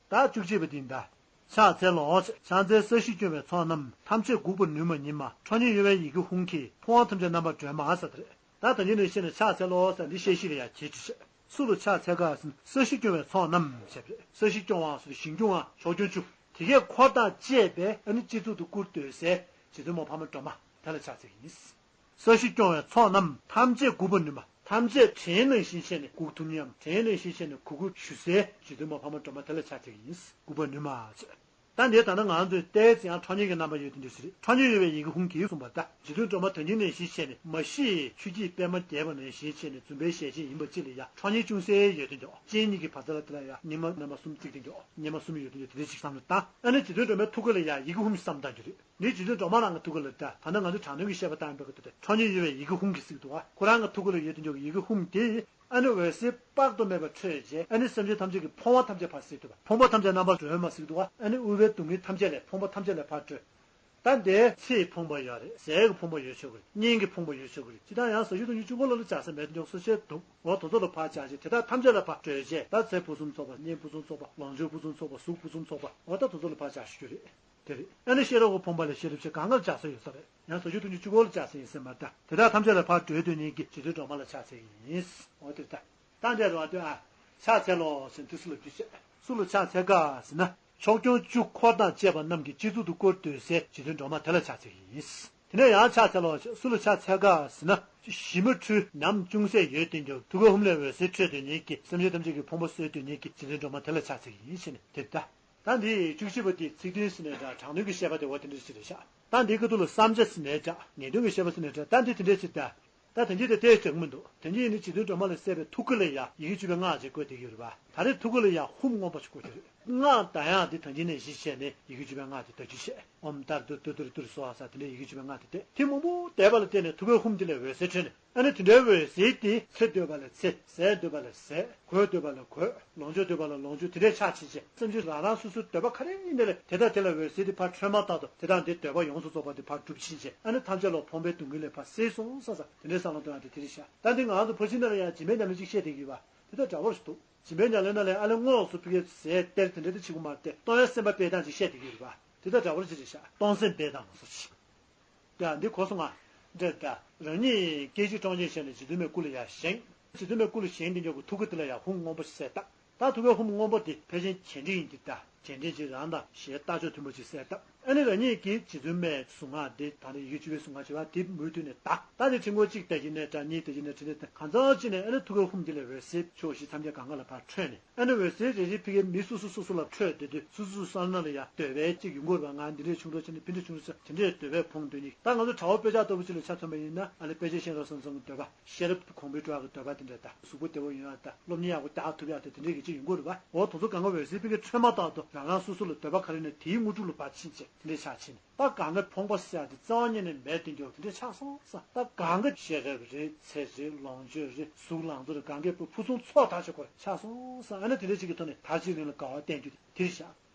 ད་བཅུ་གཅིག་པ་འདི་འདྲ། ཕྱག་འཚལ་ལོ། ཕྱག་འཚལ་ས་གཞི་སྐྱོང་བའི་ཚོགས་རྣམས་ཐམས་ཅད་འགུགས་པར་ནུས་མ་ཉིད་མ། ཁྲོ་གཉེར་གཡོ་བའི་ཡི་གེ་ཧཱུྃ་གིས་ཕོ་བ་ཐམས་ཅད་རྣམ་པར་སྒྲོལ་མ་ཟེར་དེ་རེད། ད་ད་ཉིད་ནས་བཤད་ནས་ཕྱག་འཚལ་ལོ་ཟེར་འདི་བཤད་གཞི་ལ་ཡང་གྱེས་བཅུ་བྱས། སུ་ལ་ཕྱག་འཚལ་ག་ཟེར་ན་ས་གཞི་སྐྱོང་བའི་ཚོགས་རྣམས་ཞེས་པ་རེད། ས་གཞི་སྐྱོང་བ་ཟེར་ཞིང་སྐྱོང་བ་ཕྱོགས་སྐྱོང་བཅུ། དེ་གས་འཁོར་དང་བཅས་པའི་ཨ་ནི་སྤྱི་གཙུག་ཏུ་བཀུར་སྡོད་སའི་རྗེ་བཙུན་མོ་འཕགས་མ་སྒྲོལ་མ་དེ་ལ་ཕྱག་འཚལ་གྱི་ཡིན། ས་གཞི་སྐྱོང་བའི་ཚོགས་རྣམས་ཐམས་ཅད་འགུགས་པར་ནུས་མ། ཐམས་ཅད་བྲན་ནང་བཞིན་བྱས་ནས་འགུགས་ཐུབ་མཁན་ནམ་བྲན་ནང་བཞིན་བྱས་ནས་འགུགས་དགོས་ཞུ་སའི་རྗེ་བཙུན་མོ་འཕགས་མ་སྒྲོལ་མ་དེ་ལ་ཕྱག་འཚལ་གྱི་ཡིན། འགུགས་པར་ནུས་མ་ཟེར། ད་འདིར་ད་ལྟ་ང་ཚོས་བལྟས་ཙང་ཡང་ཁྲོ་གཉེར་གྱི་རྣམ་པ་ཡོད་དེ་འདྲ་ཞིག་རེད། ཁྲོ་གཉེར་གཡོ་བའི་ཡི་གེ་ཧཱུྃ་གིས་གསུངས་པ་ལྟར་རྗེ་བཙུན་སྒྲོལ་མ་ད་ཉིད་ནང་བཞིན་བྱས་ནས་མ་གཞི་ཆུ་སྐྱེས་པད་མ་རྒྱས་པ་ནང་བཞིན་བྱས་ནས་འཛུམ་པའི་ཞལ་ཅན་ཡིན་པ་ཅིག་ལ་ཡང་ཁྲོ་གཉེར་ཅུང་ཟད་ཡོད་དེ་འདྲ། སྤྱན་གཉིས་ཀྱི་བར་མཚམས་ལ་དེ་ལ་ཡང་ཉི་མ་རྣམ་པ་གསུམ་བརྩེགས་དེ་འདྲ། གཉེར་མ་གསུམ་ཡོད་དེ་འདྲ་དེ་འདྲ་ཞིག་བསམ་བློ་བཏང་། ཨ་ནི་རྗེ་བཙུན་སྒྲོལ་མའི་ཐུགས་ཀ་ལ་ཡང་ཡི་གེ་ཧཱུྃ་བསམ་བཏང་རྒྱུ་རེད། འདི་རྗེ་བཙུན་སྒྲོལ་མ་རང་གི་ཐུགས་ཀ་ལ་འདྲ། ད་ནི་ང་ཚོ་དྲག་གནོན་གྱི་བཤད་པ་བཏང་བའི་སྐབས་དེ་ཁྲོ་གཉེར་གཡོ་བའི་ཡི་གེ་ཧཱུྃ་གིས་གཟིགས་འདུག་བ། ཁོ་རང་གི་ཐུགས་ཀ་ལ་ཡོད་དེ་འདྲ་གི་ཡི་གེ་ཧཱུྃ་དེ་ཨ་ནི་འོད་ཟེར་དཔག་ཏུ་མེད་པ་འཕྲོས་རྗེས་ཨ་ནི་སེམས་ཅན་ཐམས་ཅད་ཀྱི་ཕོངས་པ་ཐམས་ཅད་ཕར་སེལ་ཐུབ་པ། ཕོངས་པ་ཐམས་ཅད་རྣམ་པར་སྒྲོལ་མ་གཟིགས་འདུག་བ། ཨ་ནི་དབུལ་བའི་སྡུག་བསྔལ་ཐམས་ཅད་ལས་ཕོངས་པ་ཐམས་ཅད་ལས་ཕར་སྒྲོལ། ད་འདིར་ཚེའི་ཕོངས་པ་ཡོད་རེད། ཟས་ཀྱི་ཕོངས་པ་ཡོད་ཆོག་གི་རེད། གཉེན་གྱི་ཕོངས་པ་ཡོད་ཆོག་གི་རེད། སྤྱིར་བཏང་ཡང་ཟ་ཞུ་འཐུང་ཞུ་གཅིག་པོ་ལ་ལ་བྱ་ས་མེད་དུ་འཇོག་ས་བཤད་འདུག་འོ་དེ་ཚོ་ལ་ཕར་བྱ་ཞེས་དེ་དག་ཐམས་ཅད་ལ་ཕར་སྤྲོད་བྱས། ད་ཚེ་ཕུན་སུམ་ཚོགས་པ། གཉེན་ཕུན་སུམ་ཚོགས་པ། ལོངས་སྤྱོད་ཕུན་སུམ་ཚོགས་པ། གཟུགས་ཕུན་སུམ་ཚོགས་པ། འོ་ད་དེ་ཚོ་ལ་ཕར་བྱ་ཞུ་རྒྱུ་རེད། དེ་རེད། ཨ་ནི་ཤེས་རབ་ཀྱི་ཕོངས་པ་ལས་ཤེས་རབ་ཆེ་གང་ག་ལ་བྱ་ས་ཡོད་ས་རེད། ཡང་ཟ་ཞུ་འཐུང་ཞུ་གཅིག་པོ་ལ་བྱ་ས་ཡིན་ས་མ་རེད། ད་དེ་དག་ཐམས་ཅད་ལ་ཕར་སྤྲོད་འདོད་མཁན་གྱི་རྗེ་བཙུན་སྒྲོལ་མ་ལ་ཕྱག་འཚལ་གྱི་ཡིན། འོ་དེ་ད། ད་འདྲ་རེད་བ། དེ་ཨ། ཕྱག་འཚལ་ལོ་ཟེར་དུས་སུ་ལ་རྒྱུ་བྱས། སུ་ལ་ཕྱག་འཚལ་ག་ཟེར་ན། ཕྱོགས་སྐྱོང་བཅུ་འཁོར་དང་བཅས་པ་རྣམས་ཀྱི་སྤྱི་གཙུག་ཏུ་བཀུར་སྡོད་སའི་རྗེ་བཙུན་སྒྲོལ་མ་དེ་ལ་ཕྱག་འཚལ་གྱི་ཡིན། དེ་ནས་ཡང་ཕྱག་འཚལ་ལོ་ཞེས། སུ་ལ་ཕྱག་འཚལ་ག་ཟེར་ན། ཞི་མ་འཁྲུལ་ཉམས་ཅུང་ཟད་ཡོད་དེ་འདྲ། ཐུགས་ཀ་ཧཱུྃ་ལས་འོད་ཟེར་འཕྲོས་སྡོད་མཁན་གྱི་སེམས་ཅན་ཐམས་ཅད་ཀྱི་ཕོངས་པ་སེལ་སྡོད་མཁན་གྱི་རྗེ་བཙུན་སྒྲོལ་མ་དེ་ལ་ཕྱག་འཚལ་གྱི་ཡིན་ཞེས་ནས་དེ་ལྟ། ད་འདི་བཅུ་གཅིག་པ་དེ་ཚིག་དོན་ཟེར་ནའི་འདྲ། དྲག་གནོན་གྱི་བཤད་པ་དེ་འོ་དེ་འདྲ་ཞིག་རེད་ཤག་ད་འདིའི་ཁ་ཐུག་ལ་བསམ་བྱ་ཟེར་ནའི་འདྲ། ངེས་དོན་གྱི་བཤད་པ་ཟེར་ནའི་འདྲ། ད་འདི་དེ་འདྲ་ཞིག་ད། ད་དེ་འདྲའི་དེ་ལྟའི་ཞག་མི་འདུག་དེ་འདྲའི་ནི་རྗེ་བཙུན་སྒྲོལ་མ་ལ་སྲས་པའི་ཐུགས་ཀ་ལ་ཡ་ཡི་གེ་བཅུ་པའི་སྔགས་ཅིག་བཀོད་བསྡད་ཀྱི་ཡོད་རེད་པ། ད་རེས་ཐུགས་ཀ་ལ་ཡ་ཧཱུྃ་མངོན་པ་ཞིག་བཀོད་ཀྱི་རེད། སྔགས་བཟླ་ཡག་འདི་ད་གིན་ནས་གཞི་བྱས་ནས་ཡི་གེ་བཅུ་པའི་སྔགས་དེ་བཟླ་རྒྱུ་བཤད། ཨོཾ་ཏཱ་ར་ཏུཏྟཱ་ར་ཏུ་ར་སྭཱ་ཧཱ་ཟེར་དེ་འདྲའི་ཡི་གེ་བཅུ་པའི་སྔགས་དེ་བཟླས། དེ་མང་པོ་བཟླས་པ་ལ་བརྟེན་ནས་ཐུགས་ཀའི་ཧཱུྃ་དེ་ལས་འོད་ཟེར་འཕྲོས་ནས། ཨ་ནི་དེ་འདྲའི་འོད་ཟེར་དེ་ཚེ་འདོད་པ་ལ་ཚེ། ཟས་འདོད་པ་ལ་ཟས། གོས་འདོད་པ་ལ་གོས། ལོངས་སྤྱོད་འདོད་པ་ལ་ལོངས་སྤྱོད་དེ་འདྲའི་ཆགས་ཕྱིན་ཆད་སེམས་ཅན་རང་རང་སོ་སོའི་འདོད་པ་ག་རེ་ཡིན་ནའི་དེ་དག་དེ་ལ་འོད་ཟེར་དེ་ཕར་འཕྲོས་མ་ཐག་ཏུ་དེ་དག་འདི་འདོད་པ་ཡོངས་སུ་རྫོགས་པ་དེ་ཕར་འགྲུབ་ཕྱིན་ཆད་ཨ་ནི་ཐམས་ཅད་ལ་ཕོངས་པའི་སྡུག་བསྔལ་ལས་ཕར་སེལ་སོང་ས་ས་དེ་འདྲའི་བསམ་བློ་གཏོང་ཡག་དེ་དེ་རེད་ཤག་ད་འདི་ང་ཚོ་ཕར་ཕྱིན་ན་ལ་ཡང་འཇིགས་མེད་ཉམས་ལེན་ཅིག་བཤད་བསྡད་ཀྱི་ཡོད་པ། དེ་དང་འདྲ་བོ་ཞིག་འདུག་འཇིགས་མེད་ཉམས་ལེན་ནང་ལ་ཨ་ལས་དངོས་སུ་ཕ་གིའི་ཟས་སྟེར་དེ་འདྲ་དེ་བྱེད་དགོས་མ་རེད་དེ། གཏོང་བའི་སེམས་པ་སྤེལ་སྟངས་ཅིག་བཤད་བསྡད་ཀྱི་ཡོད་པ། དེ་དང་འདྲ་བོ་ཅིག་རེད་ཤག་གཏོང་སེམས་སྤེལ་སྟངས་སོགས་ཤིག་ཡ་འདི་གོ་སོང་ང་། འདྲ་འདྲ། རང་ཉིད་སྐད་ཅིག་ཀྲོང་ཅན་བྱས་ནས་རྗེ་བཙུན་མའི་སྐུ་ལ་ཡར་བཞེངས། རྗེ་བཙུན་མའི་སྐུ་ལ་བཞེངས་དེ་འཇོག་གི་ཐུགས་ཀ་དེ་ལ་ཡར་ཧཱུྃ་མངོན་པོ་ཞིག་གསལ་བཏབ། ད་ཐུགས་ཀའི་ཧཱུྃ་མངོན་པོ་དེ་ཕལ་ཆེར་རྗེས་དྲན་ཡིན་གྱི། ད་རྗེས་དྲན་ཅིག་རང་དང་ཞལ་ལྟ་ཕྱོགས་མཐུན་པོ་ཅིག་གསལ་བཏབ། ཨ་ནི་རང་ཉིད་ཀྱིས་རྗེ་བཙུན་མའི་གཟུངས་སྔགས་འདི་ད་ནི་ཡི་གེ་བཅུ་པའི་གཟུངས་སྔགས་བྱེད་པ་དེ་མུ་མཐུད་ནས་བཟླ། ད་དེ་ཕྲེང་སྐོར་གཅིག་བཟླས་ཀྱི་ནས་འདྲ། གཉིས་བཟླས་ཀྱི་ནས་ཕྲེང་རེ་བཟླས། གང་ཚང་ཅིག་ནས་ཨ་ནི་ཐུགས་ཀའི་ཧཱུྃ་དེ་ལས་འོད་ཟེར་ཕྱོགས་བཞི་མཚམས་བརྒྱད་གང་ག་ལ་ཕར་འཕྲོས་ནས། ཨ་ནི་འོད་ཟེར་རེ་རེ་ཕ་གིའི་མི་སོ་སོ་སོ་སོ་ལ་འཕྲོས་བསྡད་དུས་སོ་སོ་སོ་སོ་ནང་ལ་ཡ་འདོད་པའི་གཅིག་ཡོང་གི་རེད་པ། ང་འདི་འདྲའི་ཆུང་འདྲ་བྱས་ནས་ཕི་འདྲ་ཆུང་འདྲ་བྱས། དེ་འདྲའི་འདོད་པའི་ཕོངས་འདོད་ནི། ད་ང་ཚོ་དྲ་བ་དཔེ་ཆ་ལྟ་བུ་ཅིག་ལ་ཆ་མཚོན་པ་ཡིན་ན་ཨ་ནི་དཔེ་ཆ་ཤེས་རབ་གསང་གསུམ་གྱི་འདོད་པ། ཤེས་རབ་གོང་འཕེལ་འགྲོ་ཡག་གི་འདོད་པ་དེ་འདྲ་དང་། གཟུགས་པོ་བདེ་བོ་ཡོང་ཡག་དང་། སློབ་གཉེར་ཡག་པོ་རྒྱག་ཐུབ་ཡག་དང་། དེ་འདྲའི་གི་ཅིག་ཡོང་གི་རེད་པ། འོ་དེ་ཚོ་གང་ག་འོད་ཟེར་ཕ་གིའི་འཕྲོས་མ་ཐག་ཏུ་རང་རང་སོ་སོ་ལ་འདོད་པ་ག་རེ་ཡོད་ན་དེའི་དངོས་གྲུབ་ལ་ཕར་ཕྱིན་བྱས་དེ་འདྲའི་ཆགས་ཕྱིན། ད་གང་ག་ཕོངས་པ་ཟེར་ཡག་དེ་རྩ་བ་ཉིད་ནས་མེད་དེ་འགྱོ། དེ་འདྲའི་ཆགས་སོང་ས། ད་གང་ག་ཤེས་རབ་རེད། ཚེ་རེད། ལོངས་སྤྱོད་རེད། གཟུགས་ལང་ཚོ་རེད། གང་ག་ཕུན་སུམ་ཚོགས་དག་ཅིག་ཁོ་རང་ཆགས་སོང་ས། ཨ་ནི་དེ་འདྲ་ཅིག་གི་ཐོག་ནས་ད་གཅིག་རིང་ལ་དགའ་བ་བསྟན་རྒྱུ་དེ་རེད་ཤག་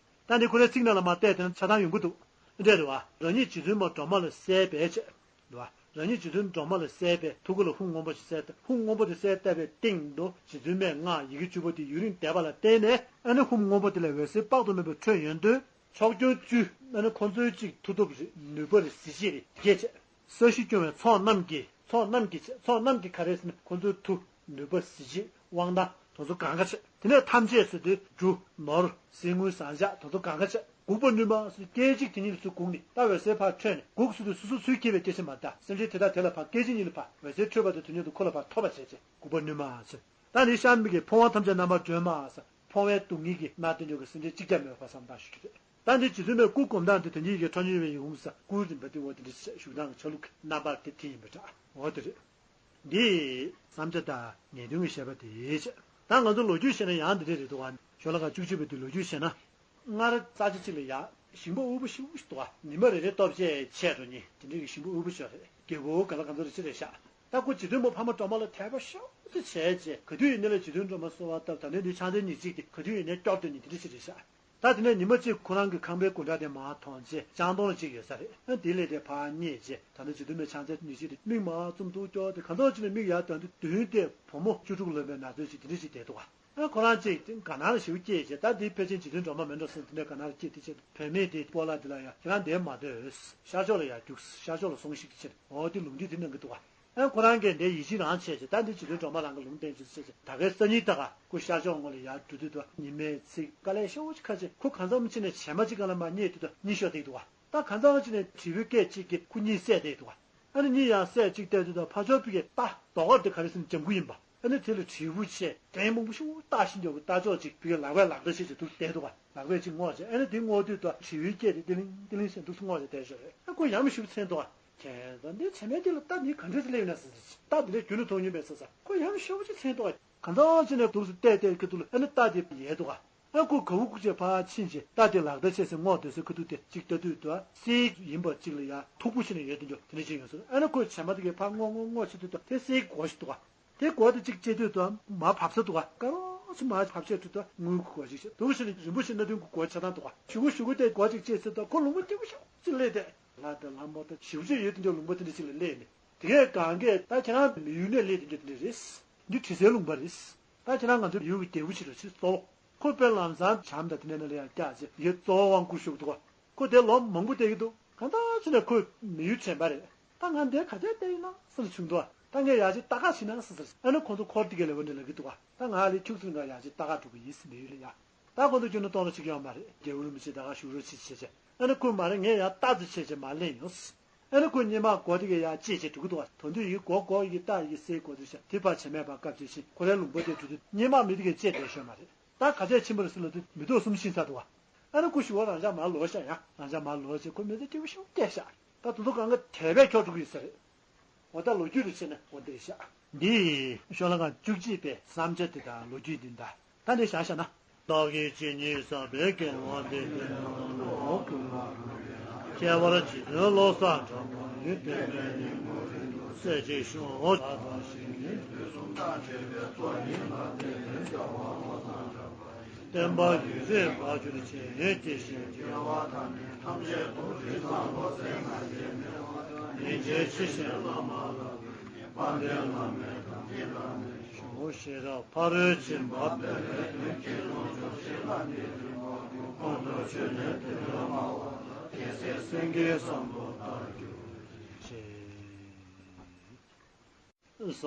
ད་འདི་ཁོ་རའི་ཚིག་ནང་ལ་མར་བལྟས་དེ་ན་ཆ་ཚང་ཡོང་གི་འདུག་འདྲ་རེད་པ། རང་ཉིད་རྗེ་བཙུན་མ་སྒྲོལ་མ་ལ་སྲས་པས་བྱས། རེད་པ། རང་ཉིད་རྗེ་བཙུན་སྒྲོལ་མ་ལ་སྲས་པས་ཐུགས་ཀ་ལ་ཧཱུྃ་མངོན་པོ་ཞིག་གསལ་བཏབ། ཧཱུྃ་མངོན་པོ་དེ་གསལ་བཏབ་པའི་སྟེང་དུ་རྗེ་བཙུན་མའི་སྔགས་ཡི་གེ་བཅུ་པོ་དེ་ཡུན་རིང་བཟླས་པ་ལ་བརྟེན་ནས་ཨ་ནི་ཧཱུྃ་མངོན་པོ་དེ་ལས་འོད་ཟེར་དཔག་ཏུ་མེད་པ་འཕྲོས་ཡོང་དུས། ཕྱོགས་སྐྱོང་བཅུ་ཨ་ནི་ཁོ་ཚོའི་གཅིག་མཐུ་སྟོབས་རེད། ནུས་པ་རེད། གཟི་བརྗིད་རེད། དེ་གས་བྱས། ས་གཞི་སྐྱོང་བའི་ཚོགས་རྣམས་ཀྱི། ཚོགས་རྣམས་ཀྱི་བྱས། ཚོགས་རྣམས་ཀྱི་ག་རེ་ཟེར་ན་ཁོ་ཚོའི་མཐུ། ནུས་པ། གཟི་བརྗིད། དབང་ཐང་དེ་ཚོ་གང་ག་བྱས། དེ་ནས་ཐམས་ཅད་ཟེར་དུས་རྒྱུ་ནོར་གསེར་དངུལ་ཟངས་ལྕགས་དེ་ཚོ་གང་ག་བྱས། འགུགས་པར་ནུས་མ་ཟེར་སྐད་ཅིག་དེ་ཉིད་ལ་ཚུར་འགུགས་ནས་ད་འོད་ཟེར་ཕར་འཕྲོས་ནས་འགུགས་ཟེར་དུས་སོ་སོ་ཚུར་འཁྱེར་བའི་སྐད་ཆ་མ་རེད་ད། སེམས་ཅན་དེ་དག་དེ་ལ་ཕར་སྐད་ཅིག་ཉིད་ལ་ཕར་འོད་ཟེར་འཕྲོས་པ་དང་དུས་མཉམ་དུ་ཁོ་ལ་ཕར་ཐོབ་པ་བྱས་བྱས་འགུགས་པར་ནུས་མ་ཟེར། ད་ནི་གཤམ་གྱི་ཕོངས་པ་ཐམས་ཅད་རྣམ་པར་སྒྲོལ་མ་ཟེར། ཕོངས་པའི་སྡུག་བསྔལ་གྱི་མནར་ཏེ་འཇོག་གི་སེམས་ཅན་གཅིག་ཀྱང་མེད་པར་བསམ་བཏང་ཞུ་རྒྱུ་རེད། ད་འདི་རྗེ་བཙུན་མའི་སྐུ་སྒོམ་སྟངས་དེ་དོན་གྱི་ཡི་གེ་ཁྲོ་གཉེར་གཡོ་བའི་ཡི་གེ་ཧཱུྃ་ཟེར་སྐུ་རིམ་པ་དེ་འོ་དེ་འདྲ་ཞིག་བཞུགས་སྟངས་ཀྱི་ཆ་ལུགས་ཀྱི་རྣམ་པ་དེ་དེ་ཡིན་པ་འདྲ། འོ་དེ་རེད། འདི་བསམ་བྱ་དང་ངེས་དོན་གྱི་བཤད་པ་དེ་བྱས། ད་ང་ཚོ་ལོ་རྒྱུས་བཤད་ན་ཡང་འདི་འདྲ་རེད་འདུག་ག་ཞོར་ལ་ཁ་བཅུ་གཅིག་པ་དེ་ལོ་རྒྱུས་བཤད་ན། སྔར་ས་ཆ་གཅིག་ལ་ཡ་ ཞིང་པ་དབུལ་པོ་ཞེ་པོ་ཞིག་འདུག་བ། ཉི་མ་རེ་རེ་སྟོབས་ཆེ་ཆེ་འགྲོ་ནི་དེ་འདྲའི་གི་ཞིང་པ་དབུལ་པོ་ཞིག་རེད། རྒྱལ་པོ་ག་ལ་ག་ཚོད་རེ་ཅི་རེད་ཤག་ད་ཁོ་རྗེ་བཙུན་མོ་ཕ་མ་སྒྲོལ་མ་ལ་དད་པ་ཤུགས་ཆེ་བྱས་རྗེས་ག་དུས་ཡིན་ནའི་ལ་རྗེ་བཙུན་སྒྲོལ་མ་གསོལ་བ་བཏབ། ད་ནི་འདི་ཕྱག་མཚན་ཉི་ཤུ་གཅིག་དེ་ག་དུས་ཡིན་ནའི་སྐྱོར་སྡོད་ནི་དེ་འདྲ་ཞིག་རེད་ཤག་ད་དེ་ནས་ཉི་མ་གཅིག་ཁོ་རང་གི་ཁང་པའི་སྒོ་འགྲམ་དེ་མར་མཐོང་རྗེས་ལྕང་སྡོང་ལ་གཅིག་ཡོད་ས་རེད། ཨ་དེའི་སླད་དེ་ཕར་བསྙེགས་རྗེས་ད་ནི་རྗེ་བཙུན་མོའི་ཕྱག་མཚན་ཉི་ཤུ་གཅིག་དེ་མིག་མར་བཙུམ་འདུག་སྐྱོར་དེ་གང་ཚོད་ཅིག་ནས་མིག་ཡར་གདངས་དུས་མདུན་དེ་བུ་མོ་བཅུ་དྲུག་ལོན་པའི་ན་ཚོད་ཅིག་དེ་འདྲ་ཞིག་བསྡད་འདུག་ག་ཨ་ཁོ་རང་གཅིག་དེ་དགའ་སྣང་ཞེ་པོ་སྐྱེས་རྗེས་ད་འདི་ཕལ་ཆེར་རྗེ་བཙུན་སྒྲོལ་མ་མིན་འགྲོ་བསམས། དེ་ནས་དགའ་སྣང་སྐྱེས། དེ་ཕྱིར་བུད་མེད་དེ་སྤོ་ལགས་དེ་ལ་ཡང་ཁྱེད་རང་འདིར་མ་སྡོད། ཤར་ཕྱོགས་ལ་ཡར་རྒྱུགས། ཤར་ཕྱོགས་ལ་སོང་ཞིག་དེ་ཕྱིར་འོ་དེ་ལུང་བསྟན་དེ་གནང་གི་འདུག་ག་ཨ་ཁོ་རང་གིས་འདིར་ཡིད་ཆེས་རང་བྱས་རྗེས་ད་འདི་རྗེ་བཙུན་སྒྲོལ་མ་རང་གི་ལུང་བསྟན་ཅིག་བྱས་རྗེས་ད་གའི་སང་ཉིན་ད་ག་ཁོ་ཤར་ཕྱོགས་ངོས་ལ་ཡར་འགྲོ་དུས་དུ་ཉི་མའི་ཚིག་དཀའ་ལས་ཤོར་ཅིག་ཁ་ཅིག་ཁོ་གང་འཚམ་ཅིག་ནས་བྱེ་མ་གཅིག་སྒང་ལ་མར་བསྙེགས་དུས་དུ་གཉིད་ཤོར་བསྡད་འདུག་ག་ད་གང་འཚམ་ཅིག་ནས་དྲིལ་བུའི་སྐད་ཅིག་གིས་ཁོ་གཉིད་སད་བསྡད་འདུག་ག་ཨ་ནི་གཉིད་ཡང་སད། གཅིག་བལྟས་དུས་དུ་ཕར་ཕྱོགས་ཕ་གིའི་རྟ་རྡོ་དཀར་དེ་ག་རེ་ཟེར་ན་ལྗང་གུ་ཡིན་པ། ཨ་ནི་དེ་ལ་དྲིལ་བུ་ཆེ་གྲན་མང་པོ་ཞིག་བཏགས་ཤིང་རྒྱབ་ཀྱི་རྟ་མཆོག་ཅིག་ཕ་གིའི་ལག་པས་ལག་བརྡ་བྱས་བྱས་འདུག་བསྡད་འདུག་ག་ལག་པས་ཅིག་བསྔོགས་བྱས། ཨ་ནི་དེ་བསྔོགས་དུས་དུ་དྲིལ་བུའི་སྐད་དེ་ཏི་ལིང་ཏི་ལིང་ཟེར་འདུག་སེ་བསྔོགས་བྱས་བསྡད་ཤག་རེད། ཨ་ཁོ་ཡ་མཚན་ཞེ་པོ་ཅིག་འདུག་ག་ཁྱེད་ཚོ་འདི་བྱེ་མའི་རྟ་ལ་རྟ་འདི་ག་འདྲས་སེ་སླེབས་ཡོད་ན་ཟེར་ཟེར། རྟ་འདི་འདྲའི་རྒྱུ་ནོར་མཐོང་མྱོང་མེད་ཟེར་ཟེར། ཁོ་ཡ་མཚན་ཞེ་པོ་ཅིག་འདུག་ག་གང་འཚམ་ཅིག་ནས་འདུག་སེ་བལྟས་བལྟས་ཁ་ཐུག་ལ་ཨ་ནི་རྟ་དེ་ཡལ་འདུག་ག་ཨ་ཁོ་ག་བུ་ཁུག་ཅིག་ཕར་ཕྱིན་རྗེས་རྟ་དེ་ལག་བརྡ་བྱས་ཟེར་བསྔོགས་སྡོད་སའི་ཁ་ཐུག་དེ་གཅིག་ལྟ་དུས་དུ་གསེར་ཡིན་པ་གཅིག་ལ་ཡ་མཐུག་པོ་ཞིག་ནས་ཡོད་དེ་འདྲ་དེ་འདྲ་ཅིག་ཡོང་སོང་། ཨ་ནི་ཁོས་བྱེ་མ་དེ་གས་ཕར་བསྔོགས་བསྔོགས་བསྔོགས་བྱེད་དུས་དུ་དེ་གསེར་གྱི་སྒོ་ཞིག་འདུག་ག་དེ་སྒོ་དེ་གཅིག་བཅད་དུས་དུ་མར་བབས་ས་འདུག་ག་དཀར་པོ་ཞིག་མར་བབས་བྱས་དུས་དུ་དངུལ་གྱི་སྒོ་ཞིག་བྱས་འདུག་ཞེ་ནས་རིང་པོ་ཞིག་གནའ་དུས་ཀྱི་སྒོ་ཆགས་སྟངས་འདུག་ག་གཞུག་གུ་གཞུག་གུ་དེ་སྒོ་གཅིག་བཅད་ཚེ་དུ་ཁོ་ལུང་པ་སྐྱིད་པོ་ཞིག་སླེབས་ཏེ་ལྷ་དང་ལྷ་མོ་དང་ཞེ་པོ་ཅིག་ཡོད་དེ་འདྲ་ལུང་པ་དེ་འདྲ་ཞིག་ལ་སླེབས་ནས། དེ་གས་གང་གས་ད་ཁྱེད་རང་མི་ཡུལ་ནས་སླེབས་དེ་འདྲ་དེ་འདྲ་རེད། འདི་དྲི་ཟའི་ལུང་པ་རེད། ད་ཁྱེད་རང་ང་ཚོའི་མི་ཡུལ་གྱི་རྒྱལ་པོ་ཞིག་རེད། ཕྱིར་གཙོ་བོ་ཁོ་དཔེ་ལམ་སང་བྱམས་དང་དེ་ནས་ནས་ལ་ཡང་བཀྱག་བྱས་ཡོད་གཙོ་བོ་དབང་བསྐུར་ཞུ་གི་འདུག་ག་ཁོ་དེ་ལོ་མང་པོ་བསྡད་ཀྱི་འདུག་གང་ལྟར་ཕྱིན་ནས་ཁོས་མི་ཡུལ་དྲན་པ་རེད། ད་ང་འདིར་ག་འདྲས་བསྡད་ཡིན་ན་བསམ་བྱུང་འདུག་ད་ངས་ཡར་ཅིག་ལྟ་ག་ཕྱིན་ན་ཟེར་ཟེར། ཨ་ནི་ཁོང་ཚོ་འཁོར་དེ་གས་ལས་བ་འདྲ་ལབ་ཀྱི་འདུག་ག་ད་ང་ལས་ཁྱུག་ཙམ་འགའ་ཡར་ཅིག་ལྟ་ག་འགྲོ་གི་ཡིན་ཟེར་མི་ཡུལ་ལ་ཡ། ད་ཁོང་ཚོ་ཁྱོན་ནས་གཏོང་རོགས་བྱེད་ཀྱི་ཡོད་མ་རེད། རྒྱལ་པོ་རིན་པོ་ཆེ་ད་ག་བཞུགས་རོགས་བྱེད་བྱས་བྱས། ཨ་ནི་ཁོས་མ་རེད་ངས་ཡར་ལྟ་ཙམ་བྱས་བྱས་མར་སླེབས་ཡོང་། ཨ་ནི་ཁོས་སྔོན་མ་སྒོ་དེ་གས་ཡར་བཅད་བྱས་འགྲོ་གི་འདུག་ག་དོན་དུ་ཡིན་སྒོ་སྒོ་ཡི་རྟ་ཡི་སའི་སྒོ་དེ་བྱས་དེ་ཕར་བྱེ་མས་ཕར་བཀབ་བྱས་ཤིང་ཁོ་རའི་ལུང་པ་དེ་འགྲོ་དུས་སྔོན་མ་མི་དེ་གས་བཅད་བསྡད་ཤོད་མ་རེད། ད་ག་ཚད་ཕྱིན་པ་རེད་ཟེར་ལབ་དུས་མི་ཐོག་གསུམ་ཕྱིན་ཚར་འདུག་ག་ཨ་ནི་ཁོ་ཞུ་བ་རང་ཅག་མར་ལོག་ཤག་ཡང་རང་ཅག་མར་ལོག་བྱས་ཁོ་མི་ཚེ་སྐྱིད་པོ་ཞིག་སྐྱེལ་ཤག་ད་དུ་དུ་གང་ག་དད་པས་འཁྱོག་འགྲོ་གི་ཡོད་ས་རེད། འོ་ད་ལོ་རྒྱུས་རུ་བྱས་ན་འོ་འདི་རེད་ཤག་འདི་ཤོ་ལོ་ཀ་བཅུ་གཅིག་པའི་བསམ་འཆར་དེ་དང་ལོ་རྒྱུས་འདི་འདྲ་ད་འདི་བཞག་བཞག་ན། བདག་གིས་ཇི་སྙེད་བསགས་པའི་དགེ་བ་འདི་ཡིས་ནོར་ཀུན་ལ་ཁྱད་པར་འཇིག་རྟེན་བློ་བཟང་གྲགས་པ་ཡི་བསྟན་པའི་སྙིང་པོ་རིང་དུ་གསལ་བྱེད་ཤོག །བདག་དང་གཞན་གཉིས་དུས་གསུམ་ཐམས་ཅད་པའི་གཙོ་ཡིན་ལ་བརྟེན་པའི་རྒྱལ་བ་བློ་བཟང་གྲགས་པ་ཡི་བསྟན་པ་ཡུན་རིང་འཕེལ་གྱུར་ཅིག །དགེ་བཤེས་རྒྱལ་བ་དང་ནི་ཐམས་ཅད་དུ་རིགས་བཟང་བློ་གསལ་ང་རྒྱལ་མེད་པ་དང་། ཉིན་བྱེད་ཕྱི་བཤད་བླ་མ་ལ་དཔལ་ལྡན་བླ་མའི་དམ་ཚིག་བླ་མའི་ཞུ་ཤེས་རབ་ཕ་རོལ་ཕྱིན་པ་སྤེལ་བའི་དོན་གྱི་ལོངས་སྤྱོད་ཞིག་ལ་ནི་རིང་པོ་ཁོང་ཁྲོ་ཆོད་ནས་དེ་ལས་སྨྲ་བ་ལ་རྒྱལ་སྲས་སེང་གེའི་བསམ་པ་ལྟར་གྱུར་ཅིག །ས་